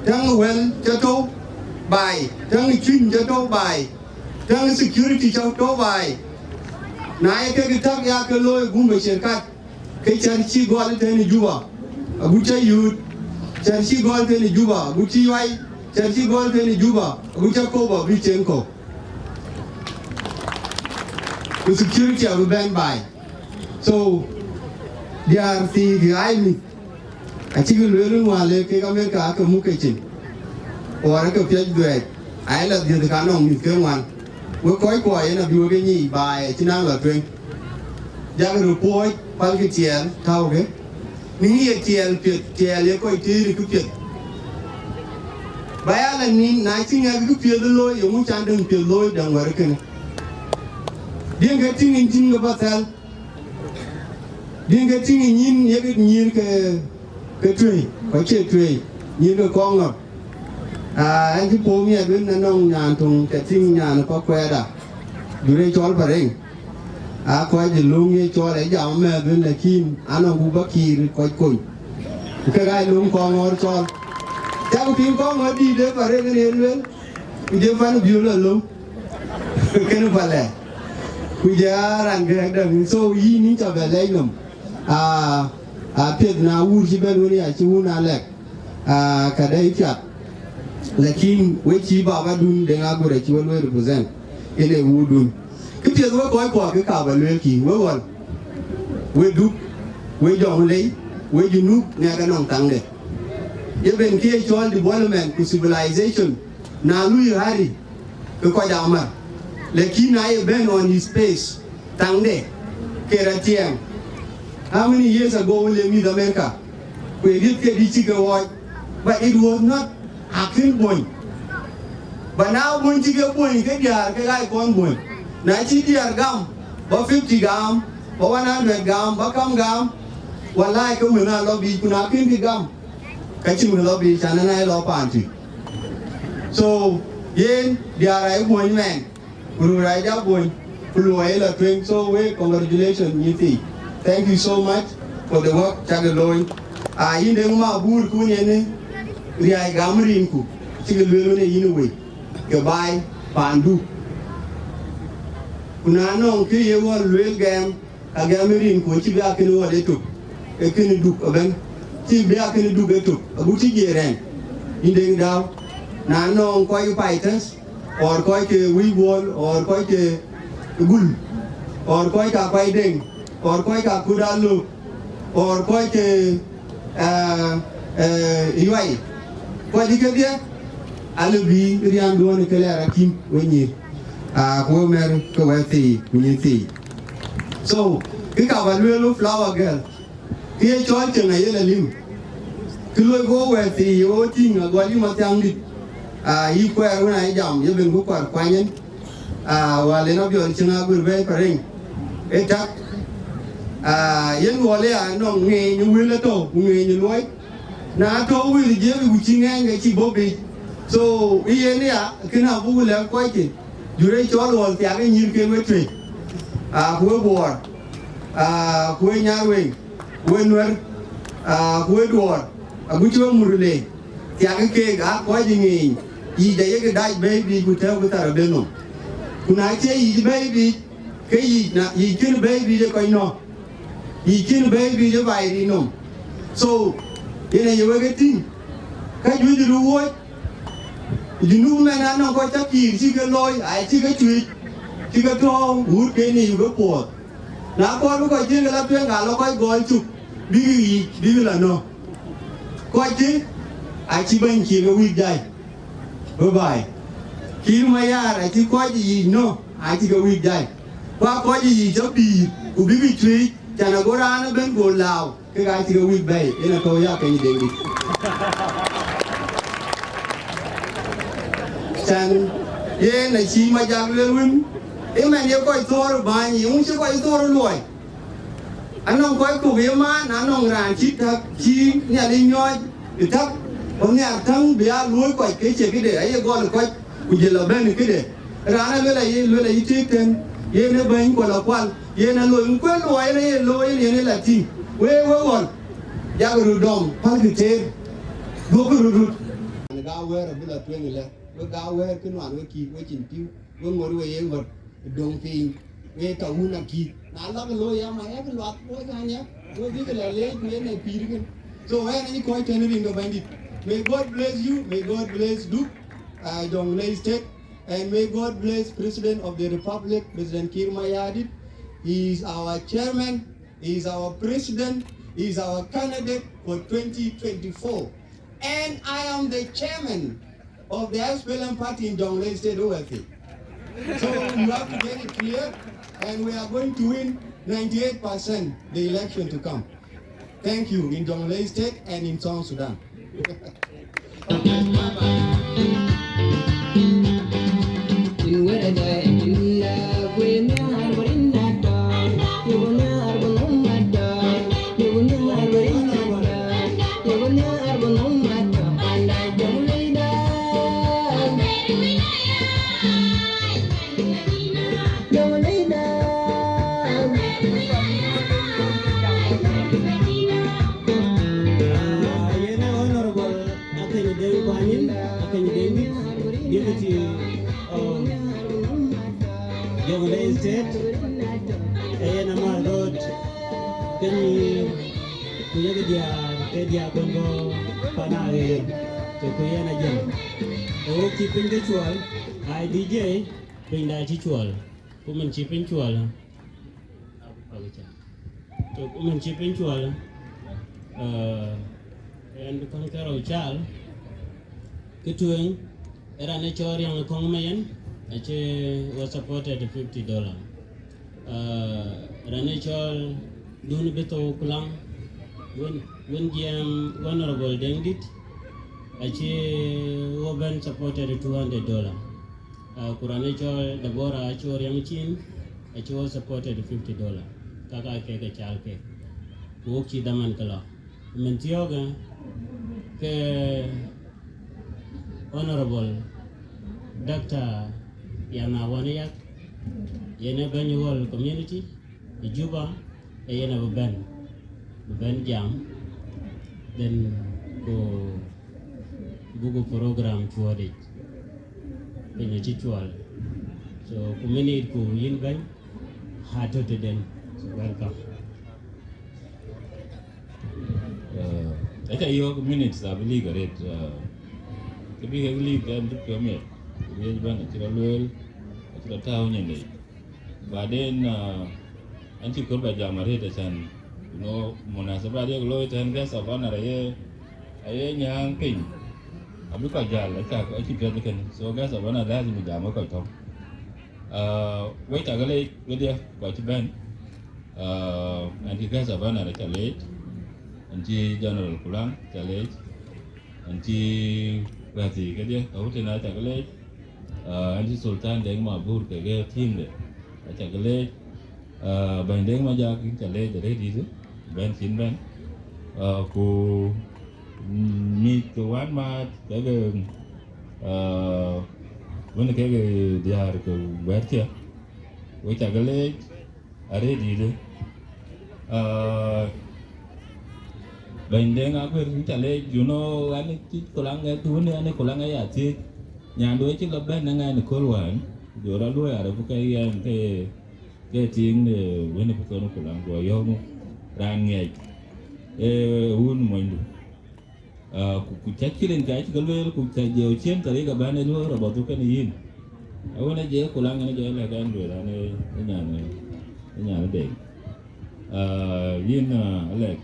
täŋ wël cä tɔ̈u baai, täŋ cuny cä tɔ̈u baai, täŋ security cä tɔ̈u baai. Na ye kek tak ya ke looi Gumbo Ciɛt Kat, ke cär cï gɔl tën ë Juba, agut cä yuut, cär cï gɔl tën ë Juba, agut cï yuai, cär cï gɔl tën ë Juba, agut cä kop abï cieŋ kɔ̈u. Ku security abï bɛ̈n baai. So, diäär thii ke ɣai mïth, acïkï lueel wën wään le kek Amerika aake muk ke cin, or aake piac dhuɛɛc, aye la dhiëth ka nɔŋ mïth ke ŋuan. Wek kɔckuɔ yen abï wek e nyic baai acï naŋ la tueŋ. Jakï röt puɔ̈ɔ̈c, pälkï tiɛɛl, täukï. Në ye tiɛɛl piɛth, tiɛɛl ye kɔc tëër ë këpiɛth. Ba ya la nïn, na cï ŋɛk këpiɛth looi, yeŋö can däŋ piɛth looi däŋ wär kënë? Diɛŋ ke tïŋ yïn cïn ke bä thɛl. Diɛŋ ke tïŋ yïn yek nyïïr ke, ke tuëi, ku acie tuëi, nyïïr ke kɔŋ ŋɔ̈r. Aa, ɛn cï puɔ̈u miɛt wën, anɔŋ nyan töŋ cä tïŋ, nyan ë kɔ̈k kuɛɛrda, jurë cɔl Pareŋ. Aa, kɔc ë löŋ ye cɔl ë jam mɛ̈th wën, lakin anɔŋ ku bä kiir kɔc kony. Ku kek aa löŋ kɔŋ ŋɔ̈r cɔl. Cäk piŋ kɔŋ ŋɔ̈r dïït ë Pareŋ ënë ye luel, ku jë pan biöl alöŋ. Kënë palɛ. Ku jë aa raan gɛ̈ɛ̈k däŋ, so yïn yïn cä bɛ lɛc nɔm. Aa, aa, piɛth na wur cï bɛ̈n wën ya cï wun aa lɛk. Aa, ka dɛ̈ piath. Lakin we cï babadun Deŋ Aguer acï we lueel represent. Yen ee wudun. Kë piɛth we kɔc kuɔ kë ka bä lueel kï, we ɣɔl. We Duk, we Jɔŋlei, we Junub, ŋɛk anɔŋ thaŋde. Ye ben kë ye cɔl development ku civilization, na lui hurry, ke kɔc amär. Lakin na ye bɛ̈n on his space, thaŋde, ke rɔt tiɛɛŋ. How many years ago wën le mïth America? Ku ye rieth ke dï cï ke ɣɔɔc, but it was not akën bony. But now bony cï ke bony ke diäär ke ɣaac kɔn bony. Na cï diäär gam, bä fifty gam, bä one hundred gam, bä kam gam, wallahi ke wëŋ aa lɔ biic, ku na kën kï gam, ka cïn wëŋ lɔ biic, can ëna ye lɔ paan tui. So, yen diäär aa ye bony mɛn. Ku röör aa jɔ bony, ku luɔi ë lɔ tueŋ. So wek, congratulations, nyin thii. Thank you so much for the work cak looi. Aa, yïn Deŋ Mabuur kun yen riäi gam rinku, cï ke lueel wën ë yïn wei, ke baai paandu. Ku na nɔŋ kë ye ɣɔn lueel gɛm, ka gɛm rinku, cï bï akën ɣɔn ë tök, ë kën Duk ëbɛ̈n, cï bï akën Duk ë tök, agut cï jiëër ɛn, yïn Deŋ Dau. Na nɔŋ kɔc ë Paitäth, or kɔc ke Wïc Buɔl, or kɔc ke Gul, or kɔc ka Kuai Deŋ, or kɔc ka Kut Alök, or kɔc ke, eh, eh, Yuai. Kɔc kedhie, alë bï rianduɔ̈n ke lɛɛr akïm we nyïïr. Ah, ku we mɛr ke wɛ̈ɛ̈r thii, ku nyïïr thii. So, kë ka bä lueel, flower girl, kë ye cɔl cieŋ aye lɔ lim. Kë loi ku wɛ̈ɛ̈r thii ye wo tïŋ, agɔl yï Mathiaŋdït. Aa, yï kuɛɛr wën aye jam, ye ben ku kuar kuany en. Aa, wäl en Abiɔl cieŋ Aguer bɛ̈ɛ̈i Pareŋ. Ee tak. Aa, yen luɔl ya nɔŋ ŋeeny ë wël atɔ̈u, ku ŋeeny ë luɔi. Na tɔ̈u wël ë jiëëk, ku cï ŋɛɛny ke cï bɔ̈ biic. So, ë yen ya, kënë abuk lɛ̈k kɔc cï. Jurë cɔl ɣɔl thiak ë nyïïr ke we tueŋ. Aa, ku we Buɔɔr. Aa, ku we Nyarweŋ. Ku we Nuɛ̈r, aa, ku we Duɔɔr, agut cï we Murle, thiakë keek aa kɔc ë ŋeeny, yic ayek dac bɛ̈ɛ̈i biic ku tɛ̈ɛ̈ukï thar abël nɔm. Ku na cie yic bɛ̈ɛ̈i biic, ke yic na, yic kën bɛ̈ɛ̈i biic ë kɔc nɔ̈k, yic kën bɛ̈ɛ̈i biic ë baai rin nɔm. So, yen aye wek e tïŋ, ka juëc röt wuɔ̈c, ë Junub mɛn anɔŋ kɔc cä kiir cï ke looi, aa cï ke cuëëc, cï ke tɔ̈ɔ̈u wut ke nin ë ke puɔth. Na kɔɔr bï kɔc cï ke lɔ tueŋ, ka lɔ kɔc gɔl cuk, bïk yiic, bïk lɔ nɔ̈k. Kɔc cï, acï bɛ̈ny cï ke wïc jai. Bye bye. Kiir Mayar acï kɔc yiic nɔ̈k, acï ke wïc jai. Ku aa kɔc yiic cä pïïr, ku bïk cuëëc, can ago raan ëbɛ̈n go lääu. Kek aa cï ke wïc bɛ̈ɛ̈i, yen atɔ̈u ya keny Deŋdït. Can yen acï Majak lueel wën, ëmɛn ye kɔc thɔ̈ɔ̈r ë bäny, yeŋö cï kɔc thɔ̈ɔ̈r ë luɔi? Anɔŋ kɔc kök ye maan, anɔŋ raan cï täk, cï Nhialic nyɔɔc ë täk, ku nhiar täŋ bï aa luööi kɔc ke cie këde, aye gɔl ë kɔc, ku jël abɛ̈n ë këde. Raan ë luel ayï, luel ayï tik tën, yen ë bɛ̈ny ku la kual, yen ë looi, ku ë luɔi yen ë ye looi, yen ë la tïŋ. Wek, wek ɣɔn, yak röt dɔm, pälkï teer, duökï röt röt. An, ga wɛ̈ɛ̈r abï la tueŋ ëlë, wek ga wɛ̈ɛ̈r kë nuan wek kï, wek cïn pïu, wek ŋot wek ye ɣöt ë döŋ piny, wek tɔ wun akï. Na lak looi ya ma, yak luath, wek kan ya, wek bïk la leec, ku yen ë pïïr kën. So, ɣɛn acï kɔc tën rin ke Bɛ̈nydït. May God bless you, may God bless Duk, uh, Jonglei State. And may God bless President of the Republic, President Kiir Mayardit. He is our chairman, he is our president, he is our candidate for twenty twenty-four. And I am the chairman of the S P L M party in Jonglei State, O L C. So you have to get it clear, and we are going to win ninety-eight percent the election to come. Thank you in Jonglei State and in South Sudan. Ah, yen ee Honorable Akeny Deŋ Kuanyin, Akeny Deŋ Dït, Deputy, um, Jonglei State, ee yen amär röt, kën yï, ku yek diäär, ke diäär kɔn bɔ̈ pan aɣeer, të ku yen ajël. Ee wok cï piny ke cuɔl, ai D J, pinyda cï cuɔl, ku mën cï piny cuɔl, Tok mën cï piny cuɔl, eh, ɣɛn bï kɔn ke rou cal, kë tueŋ, ë raan ë cɔl Riäŋ Kɔŋ Mayen, acï wɔ supported fifty dollar. Eh, raan ë cɔl Dun Bï Thou Kulaŋ, wën, wën jiɛɛm Honorable Deŋ Dït, acï wɔ bɛ̈n supported two hundred dollar. Ah, ku raan ë cɔl Deborah Acor Riɛm Cin, acï wɔ supported fifty dollar. Kaka kek ke cal kek. Ku wok cï dhaman ke lɔ. Mën thiɔ̈kë, ke Honorable Doctor Yana Wanayak, yen ë bɛ̈ny Wol community, ë Juba, ee yen abï bɛ̈n, bï bɛ̈n jam, then ku buku program cuɔɔdic, piny acï cuɔl. So, ku minit ku yïn bɛ̈ny, ɣa tɔ̈ tëden. So, welcome. Eh, aca yök minutes abï lik arët, eh, kë bï kek lik ɛn tï piɔ̈u miɛt, ku riëëc bɛ̈n acï rɔt lueel, acï rɔt tääu nyin dei. Baden, ah, an cï kɔɔr ba jam arëët, acan, you know, munasabat yek looi tɛ̈n guest of honor aye, aye nyääŋ piny. Abï kɔc jäl, aca, acï piɛth kënë. So guest of honor lazim jam wek kɔc tɔ̈. Ah, wek cak leec wedhie, kɔc cï bɛ̈n. Ah, an cï guest of honor aca leec. An cï General Kulaŋ aca leec. An cï Gäthi kedhie, ka wutën acak leec. Ah, an cï Sultan Deŋ Mabur kekë team de, acak leec. Ah, Bɛ̈ny Deŋ Majak, yïn ca leec arëët yïth, bɛ̈n cïn bɛ̈n. Ah, ku, mm, mïth ke wän maat kekë, ah, wën kekë diäär ke wɛ̈ɛ̈tkë, wek cak leec. Arëët dïïtë. Ah, Bɛ̈ny Deŋ Aguer, yïn ca leec, you know, an cï Kulaŋ ë dhuun, an Kulaŋ ë ya thiëëc. Nyandu acï lɔ bɛ̈n ë ŋɛn ë kööl wään, jɔ rɔt luɔi arëp ke yɛn ke, ke tiiŋ de wën ë thon Kulaŋ, guɔ yɔ̈ɔ̈k raan ŋiɛc, ee, wun monydu. Ah, ku, ku cä cï rin ka cï ke lueel, ku cä jɔ cien tharika bän ë luɔ̈ɔ̈r abɔ̈ thuk kenë yïn. Awën ë jɛ Kulaŋ ënë jɔ lɛ̈k ɛn lueel an, ë, ë nyan, ë nyan ë Deŋ. Ah, yïn, ah, Alɛk,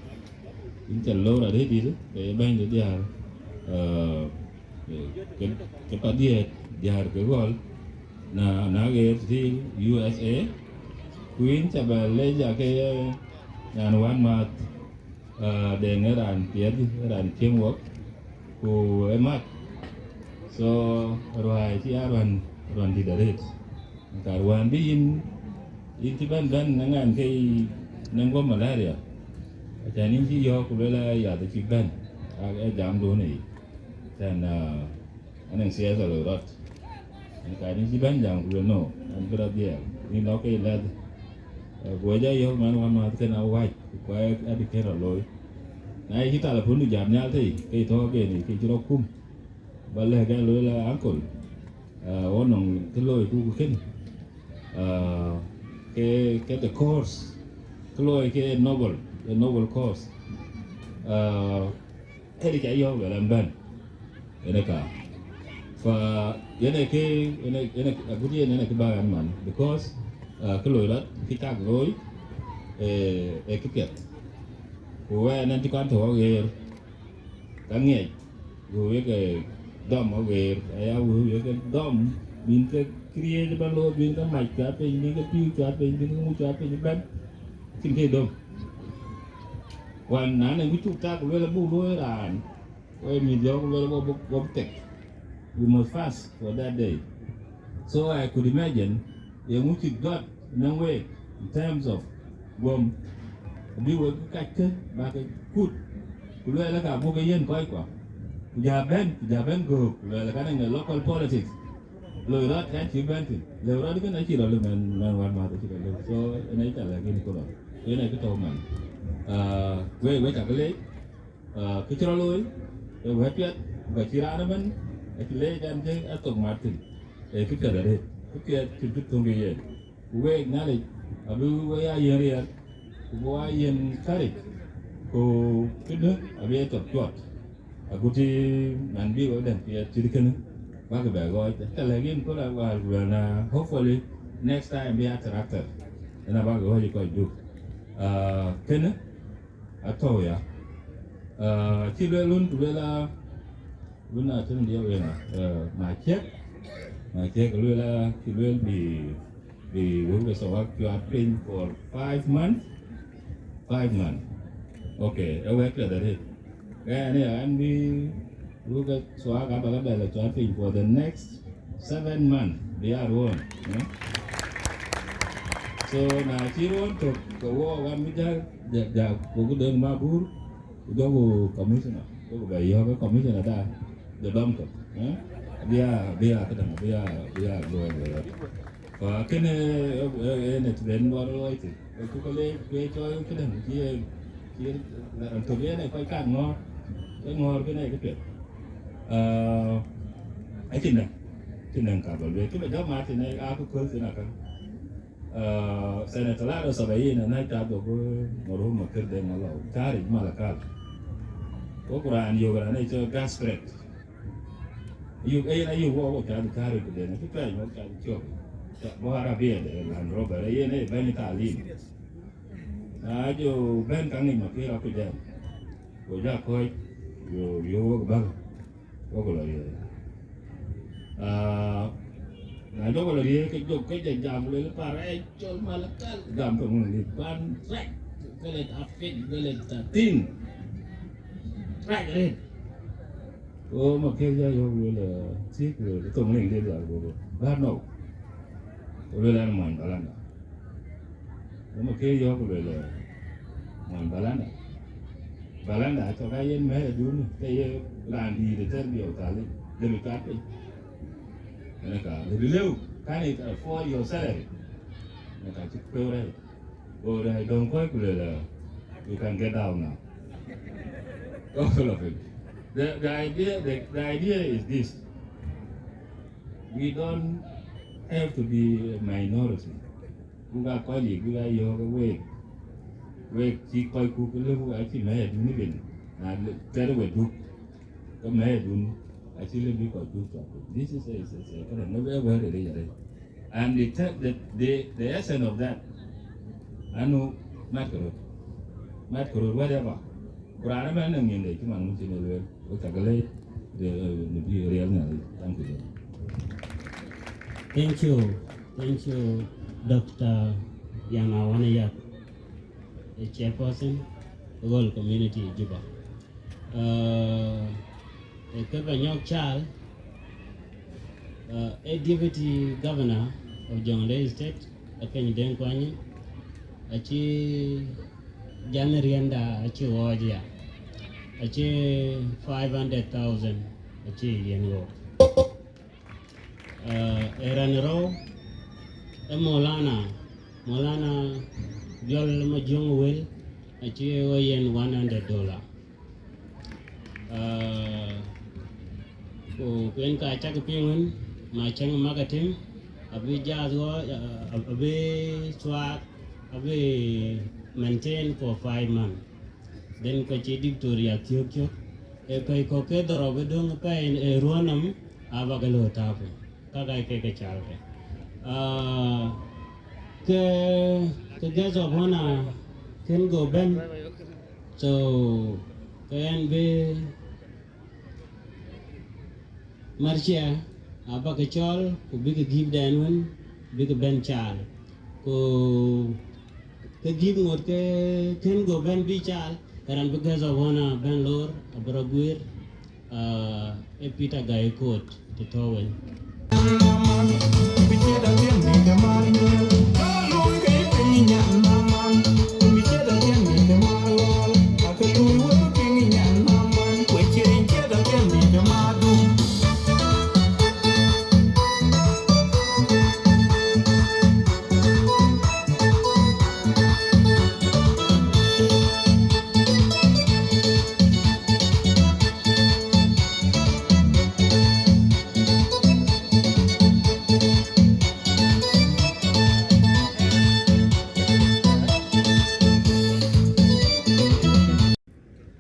yïn cä lor arëët dït, ke ye bɛ̈ny de diäär, ah, ke, ke, ke pa diɛɛt, diäär ke ɣɔl, na, na ɣeer tëthiin U S A, ku yïn cä bɛ lec ake ye nyan wän maath. Ah, Deŋ ë raan piɛth, ë raan cieŋ wok, ku ë mat. So, ruääi cï ya ruän, ruän dït arëët. Ka ruän bï yïn, yïn cï bɛ̈n bɛ̈n në ŋɛn ke yï nɛŋ guɔ̈p malaria. Acan yïn cï yɔ̈ɔ̈k ku luel aya yath acïk bɛ̈n, aa, ë jamduön ë yic. Tɛ̈n, ah, Anɔŋ siasa loi rɔt. An ka yïn cï bɛ̈n jam ku luel no, an bï rɔt dhiɛl. Yïn lɔ ke yï lɛ̈th. Eh, ku wec ayök man wän mäth kën awäc, ku kuɛɛk adï kën rɔt looi. Na yï cï telephone du jam nhial tei, ke yï tɔ̈ ke ni, ke cï rɔt kum. Ba lɛ̈k ɛn lueel, "Uncle, eh, wɔ nɔŋ kë looi ku kën. Eh, ke, ke the course, kë looi ke noble, the noble course." Eh, Këdï ca yɔ̈ɔ̈k luel an bɛ̈n, yen ë ka. Fa yen ë kë, yen ë, yen ë, agut yen yen ë kë bä ɣɛn man, because, uh, kë loi rɔt, kë cak looi, eh, ee kë piɛth. Ku wɛn ɛn cï kɔn tɔ̈ ɣɔ̈k ɣeer, ka ŋiɛc, ku wek, eh, dɔm ɣɔ̈k ɣeer, aya wek, wek dɔm, bïn ke këriëëc ëbɛ̈n looi, bïn ke mac cuat piny, bïn ke pïïu cuat piny, bïn ke ŋu cuat piny ëbɛ̈n, acïn kë dɔm. Wan na ne ŋu cuk tak luel abuk luɔi raan, we mïth yɔ̈ɔ̈k luel wo buk, wo buk tek. We must fast for that day. So I could imagine, ye ŋu cïk jɔt në week in terms of guɔm, abï wek kackë bäk ke kut, ku luɛɛl ka buk ke yen kɔckua. Ku ja bɛ̈n, ku ja bɛ̈n göök, ku luɛɛl ka në local politics. Loi rɔt ɛn cï bɛ̈n thïn. Lëu rɔt kënë acï rɔt lëu mɛn, mɛn wän mäth acï rɔt lëu. So, ënë ca lɛ̈k yïn ku rɔt. Yen ë kë tɔ̈u man. Ah, wek, wek cakë leec. Ah, kë cï rɔt looi, ë wɛ̈t piɛth, ku ka cï raan ëmën, acï leec ɛn cï athok mat thïn. Ee kë piɛth arëët, kë piɛth cï bï thöŋ ke yen. Ku week Nhialic abï we ya yiën riɛl, ku bï wa yiën kärïc, ku këdë abï ye thok cuɔt. Aguti man bï we dɛ̈ŋ piɛth cït kënë, bäkï bɛ ɣɔɔc. Aca lɛ̈k yïn ku rɔt wäär ku luɛl na, hopefully next time bï a tractor. Ëna bäkï ɣɔɔc ë kɔc duk. Ah, kënë atɔ̈u ya. Ah, cï luel wun ku luel a, wun a tënë diɛ̈ wën a, ah, ma ciɛk, ma ciɛk luel a, cï luel bï, bï wun ke thok cuat piny for five months. Five months. Okay, ë wɛ̈t piɛth arëët. Ɣɛn ë ɣɛn bï wun ke thok abäk abɛ̈l cuat piny for the next seven months. Bï a ruɔ̈ɔ̈n. Eh? So, na cï ruɔ̈ɔ̈n tök, ke wɔ ɣɛn bï jäl, ja, ja, ku döŋ ma bur, ku jɔku commissioner, jɔku bɛ yɔ̈ɔ̈k commissioner da, jɔ dɔm tök. Eh? Bï a, bï a këdäŋ, bï a, bï a luɔi luɔi. Fa kënë, eh, eh, eh, në të ben wär luɔi thïn. Ku ka le, ku ye cɔɔl këdäŋ, cï ye, cï ye, eh, tök yen ë kɔc kan ŋɔ̈ɔ̈r, ke ŋɔ̈ɔ̈r kënë ë kë piɛth. Ah, acïn däŋ, acïn däŋ ka bä lueel. Kë bä jɔ mat thïn, eh, aa kë köl thïn akäŋ. Ah, sene talata wa sabain, ëna ca dhok, eh, marhum Makir Deng Malou. Tääric Malakal. Ku raan yök raan ë cɔl Gaspret. Ayuk, eh, yen ayuk wɔ, wɔ ca dhil tääric ku den, acï pɛɛi wɔ ca dhil cök. Ca, bɔ̈ arabia de Land Rover, eh, yen, eh, bɛ̈ny talim. Na jɔ bɛ̈n ka ŋic Makir akuc ɛn. Go ja kɔ̈ɔ̈c, yo, yo wok bäk, wok lɔ riëëc. Ah, na jɔ wok lɔ riëëc, ke jɔ, ke jɔ jam, lueel, par, eh, cɔl Malakal, gam ke ŋun lit, ban, rɛc, gɛlɛ ta piny, gɛlɛ ta thin. Rɛc, rɛc. Go Makir ja yɔ̈ɔ̈k lueel, eh, thiëëc lueel, thoŋ ŋic lit, lueel, go, go, bär nɔu. Go lueel ɛn mony Balanda. Go Makir yɔ̈ɔ̈k lueel, eh, mony Balanda. Balanda, acɔk a yen mɛ̈ɛ̈r adun, ke ye raan dïït ë tɛ̈r biɔu thali, lëbï cuat piny. Ënë ka, lëbï lëu, can it afford your salary? Ënë ka cï kuëëu rɛ̈ɛ̈c. Go rɛ̈ɛ̈c döŋ kɔc ku lueel, uh, you can get down now. Go full of it. The, the idea, the, the idea is this. We don't have to be a minority. Buk aa kɔc yiic, buk aa yɔ̈ɔ̈k ë week. Week cï kɔc kuk lëu acï mɛ̈ɛ̈r dun ëbën. Na tɛ̈r we duk, ke mɛ̈ɛ̈r dun acï lëu bï kɔc duk cuɔp. This is a, is a, is a, këdäŋ, ë wɛ̈ɛ̈r ë rëc arëët. And the, the, the, the essence of that, anu, mat ke röt. Mat ke röt, whatever. Ku raan ëbɛ̈n ë ŋiɛ̈nde cï man wun cïn e lueel, we cak lɛ̈k, eh, në bï riɛl Nhialic. Thank you. Thank you. Thank you, Doctor Yama Wanayak, the chairperson, the whole community, Juba. Uh, eh, ke Banyok Chal, uh, a deputy governor of Jonglei State, Akeny Deng Kuanyi, aci jam riɛnda aci ɣɔɔc ya, aci five hundred thousand aci yen ɣɔɔc. Uh, e raan rou, e Maulana, Maulana Jol Majiong Wel, aci ɣɔɔc yen one hundred dollar. Ah, ku, ku en ka cak piŋ wën, ma cäŋ mak atem, abï jaath ɣɔɔc, ah, abï thuaak, abï maintain for five months. Then ku cï diktoria thiök cök, e kɔc kɔ̈k ke dhorou bï döŋ pɛɛi ë ruɔ̈ɔ̈n nɔm, abä ke lɔ tääu piny. Ka ka ke ke cal ke. Ah, ke, ke guest of honor kën go bɛ̈n. So, ke ɣɛn bï marcia abä ke cɔl, ku bï ke gift dɛn wën, bï ke bɛ̈n cal. Ku ke gift ŋot ke kën go bɛ̈n bï cal, Raan bï guest of honor bɛ̈n lor, abï rɔt guiir, aa, ee Peter Gai Kot të tɔ̈ wën.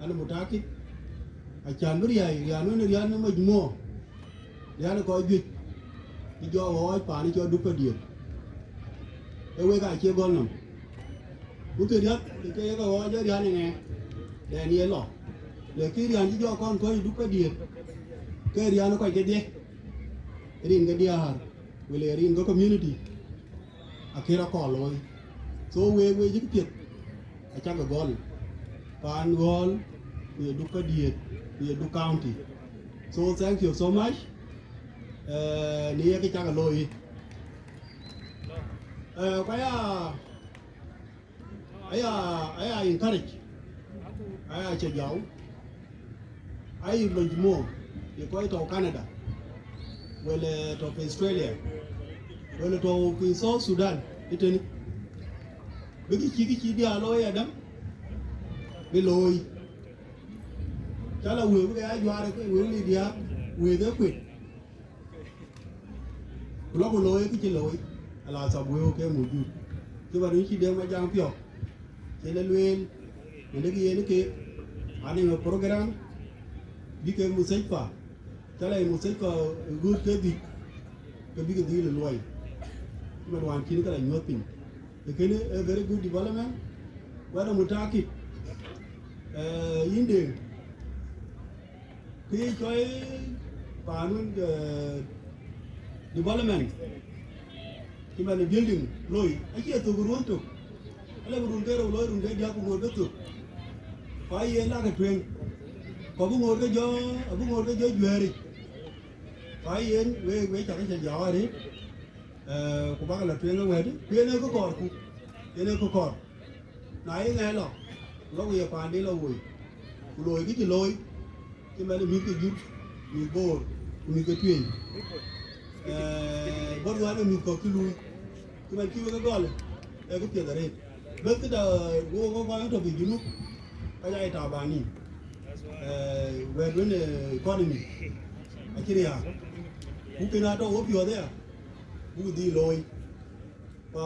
Ana mutakid, acan bï riäi, riän wën riän ë majmua, riän ë kɔc juëc, bï jɔ ɣɔɔc paan cɔl Duk Padiët. Ee wek acie gɔl nɔm. Ku kë riäth, ke ke ye ke ɣɔɔc ë riän ë ŋɛk, dɛn ye lɔ. Lakin riän cï jɔ kɔn kɔc Duk Padiët, ke riän ë kɔc kedhie, rin ke diäär, wël ë rin ke community. Akëc rɔt kɔɔr looi. So wek, wek cï piɛth, acäkï gɔl, paan Ɣɔ̈l, ku ye Duk Padiët, ku ye Duk County. So thank you so much, eh, në ye kë cäkï looi. Eh, ku aya, aya, aya encourage, aya cä jau. Ayï lony mɔ, ye kɔc tɔ̈u Canada, wël tɔ̈u Australia, wël tɔ̈u South Sudan, ëtënë. Bï kë cï, kë cï diäär looi adäŋ, bï looi. Cä la wëu, bï ke ya juaar, ke wëu lë diäär, wëu ë kuet. Ku lɔ ku looi kë cï looi, ala thap wëu ke mujud. Cï ba duny cï Deŋ Majaŋ piɔ̈k, cï lë lueel, në dëk yen keek, anëŋ ë program, bï kek mustashfa, cä la ë mustashfa ë gööt ke dhïc, ke bïk dhil ë luɔi. Cï ba duan cïn ke la nyuɔ̈th piny. Ee kënë a very good development, wɛ̈t a mutakid, eh, yïn Deŋ. Kë cɔl paan wën, eh, development, cï man ë building loi, acie thök ruɔ̈n tök. Ala bï run ke rou loi, run ke diäk ku ŋoot ke thök. Ku aye lakë tueŋ. Ku abï ŋoot ke jɔ, abï ŋoot ke jɔ juɛ̈ɛ̈ric. Ku ayen, wek, wek cakë cä jɔɔk arëët, eh, ku bakë la tueŋ ë wɛ̈t, ku yen ee kë kɔɔrku, yen ee kë kɔɔr. Na ye ŋɛk lɔ, lɔ ku ye paande lɔ woi, ku looi kë cï looi, cï man ë mïth ke Jur, mïth Boor, ku mïth ke Tueŋ. Eh, bɔ̈ dhuaan ë mïth kɔ̈k cï luui, cï man cï wek ë gɔl, ee kë piɛth arëët. Bɛ̈th këda, wo, wo, kɔc tɔ̈ piny Junub, kɔc aa ye tabanin. Eh, wɛ̈t wën, eh, economy, acï riääk. Ku kën atɔ̈ wo piɔ̈ɔ̈th aya, buk dhil looi. Pa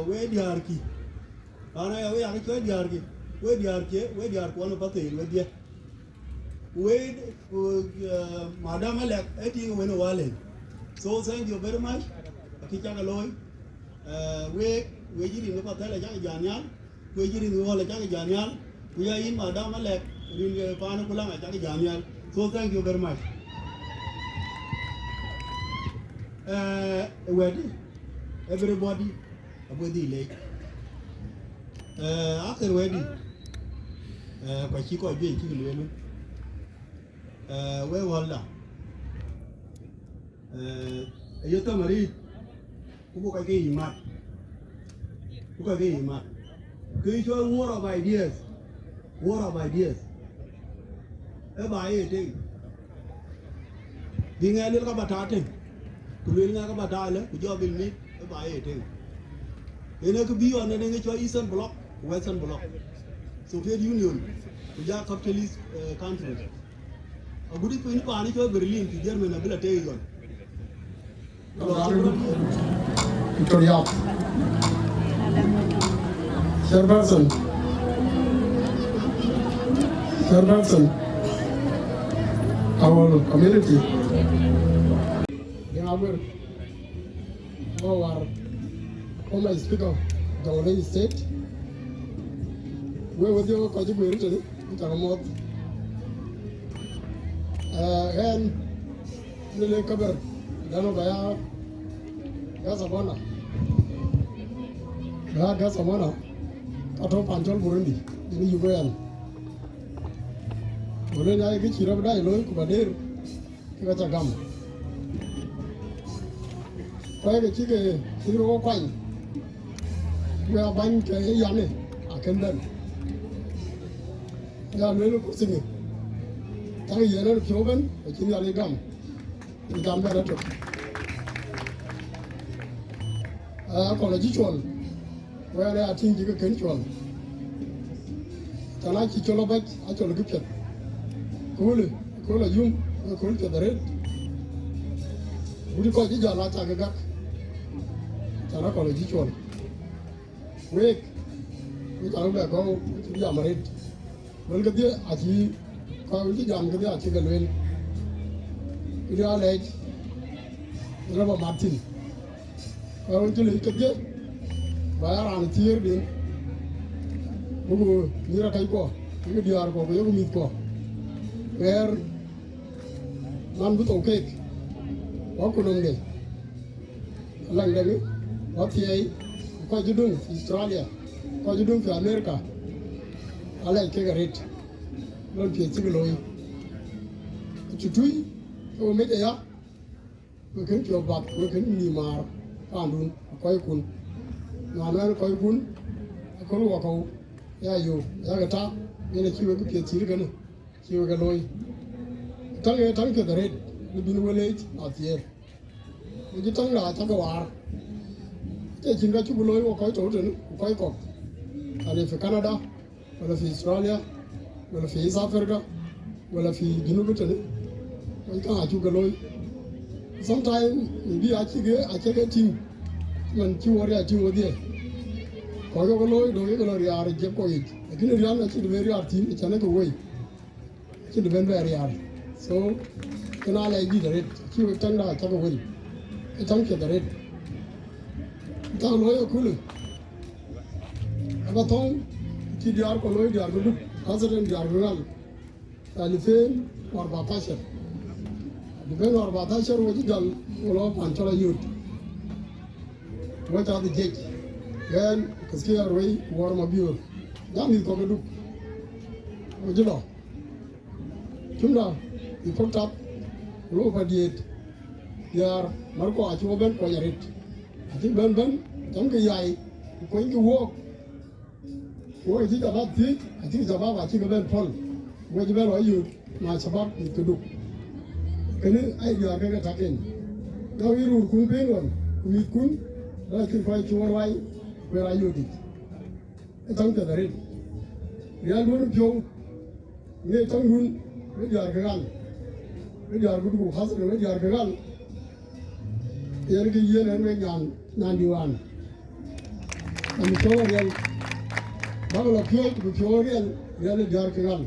we diäärkï, raan aya we yakë cɔl diäärkï, we diäärkï, we diäär kuɔn ë pathëër wedhie. Ku we, ku, eh, madam Alɛk, ee tiiŋ wën ë Walen. So thank you very much. Akï cakë looi. Eh, we, we cï rin ë pathɛl acakë jɔ nhial, ku we cï rin ë ɣɔl acakë jɔ nhial, ku ya yïn madam Alɛk, rin ë paan ë Kulaŋ acakë jɔ nhial. So thank you very much. Eh, wɛ̈t, everybody, abï dhil leec. Eh, akhir wɛ̈t, eh, ku acï kɔc juëc cïk lueel. Eh, we ɣɔlda, eh, aye thamarit, ku buk kɔc ke yic mat. Ku kɔc ke yic mat. Kë cɔl war of ideas, war of ideas, ë ba ye tëŋ. Bï ŋɛk luel ka ba taar tëŋ, ku luel ŋɛk ka ba taar ëlë, ku jɔ bil mit, ë ba ye tëŋ. Yen ee kë bï ɣɔn ënë ŋic cɔl Eastern Bloc, Western Bloc, Soviet Union, ku ja capitalist, eh, countries. Agut piny paan cɔl Berlin, ku Germany abï la tëëk ɣɔn. Victoria. Chairperson. Chairperson. Our community. Deŋ Aguer. Wä war. Former Speaker of Jonglei State. We wedhie kɔc guëër tënë, cak moth. Eh, ɣɛn, lele kaber, dano ba ya guest of honor. Ba ya guest of honor, ka tɔ̈ pan cɔl Burundi, yen yuku ɣɛn. Ku lueel na ye kë cï rɔt dac looi ku ba deer, ke ka ca gam. Kɔc ke cï ke cï rɔt kuany, ku ya bäny ke ye yane akën bɛ̈n. Ya lueel ku thiinë, tak yen ë piɔ̈u ëbɛ̈n, acïn Nhialic gam. Jam bɛ̈n ëtök. Aa, akɔl acï cuɔl, wɛɛr ë atïŋ cï ke kën cuɔl. Tën acï col abac, acol kë piɛth. Köölë, kööl ayum, ë kööl piɛth arëët. Wut kɔc cï jäl acak ke gak. Tën akɔl acï cuɔl. Week, wek cak bɛ gɔ̈u, cï jam arëët. Wël kedhie acï, kɔc wën cï jam kedhie acï ke lueel. Këdï alɛc, rɔt ba mat thïn. Kɔc wën cï lec kedhie, ba ya raan thiëër den, buku nyïïr akɛckuɔ, ku diäärkuɔ, ku yok mïthkuɔ. Ɣɛɛr man bï thou keek, wä ku nɔmde. Alaŋ dɛŋ, wä thiɛɛi, ku kɔc cï döŋ fi Australia, kɔc cï döŋ fi America, alɛc kek arëët, lon piɛth cï ke looi. Tutui, ke we mec aya, we kën piɔ̈u bath, we kën nïïm maar paandun, ku kɔckun. Nɔn ɛn kɔckun, aköl wakɔ̈u, ya yök, ya ke tak, yen acï wek piɛth cït kënë, cï wek ke looi. Täŋ ee täŋ piɛth arëët, në bïn we leec athiëër. Ku cï täŋda acä ke waar. Acie cïn ka cuk looi wok kɔc tɔ̈u tënë, ku kɔc kɔ̈k. Kane fi Canada, wala fi Australia, wala fi East Africa, wala fi Junub tënë. Kɔc kaŋ acuk ke looi. Sometimes, maybe acï ke, acï ke tïŋ. Man cï wɔ riac tïŋ wodhie. Kɔc ke looi, dɔ̈ŋ ke lɔ riaar ë jiëp kɔc yic. Lakini rian acï de bɛ riaar thïn, ë cän ke woi. Cïn të ben bɛ riaar. So, kënë alɛc dït arëët, cï wek täŋda cak wel, ë täŋ piɛth arëët. Täŋ looi aköölë, aba thɔ̈ŋ, cï diäär kɔ̈k looi diäär ke Duk, khasatan diäär ke Ɣal, alfen wa arbaatashar. Alfen wa arbaatashar wɔ cï jäl, wɔ lɔ pan cɔl Ayod. Wɔ cath ë jiëc, ɣɛn, Kiskia Ruei, Wor Mabior. Jam mïth kɔ̈k ke Duk. Wɔ cï lɔ. Cumda, ë kɔ̈k tap, ku lɔ pa diëët, diäär, markɔ acï wɔ bɛ̈n kuɔny arëët. Acï bɛ̈n bɛ̈n, jam ke yai, ku kuɔnykï wook. Wook acï shabab thiëëc, acï shabab acï ke bɛ̈n pɔ̈l. Wɔ cï bɛ̈n lɔ Ayod, ma shabab mïth ke Duk. Kënë ai diäär ke ke tak en. Na wïc röörkun piny ɣɔn, ku mïthkun, rɛ̈ɛ̈ckï kɔc cï wɔ ruai, ku ë Ayodic. Ë täŋ piɛth arëët. Riɛlduön piɔ̈u, ŋic täŋdun, wek diäär ke Ɣal. Wek diäär ke Duk, khasatan wek diäär ke Ɣal. Yen kë yen ɛn wek nyan, nyan diwan. Ɛn piɔ̈u ariɛl. Bäk lɔ piööc, ku piɔ̈u ariɛl, riɛl ë diäär ke Ɣal.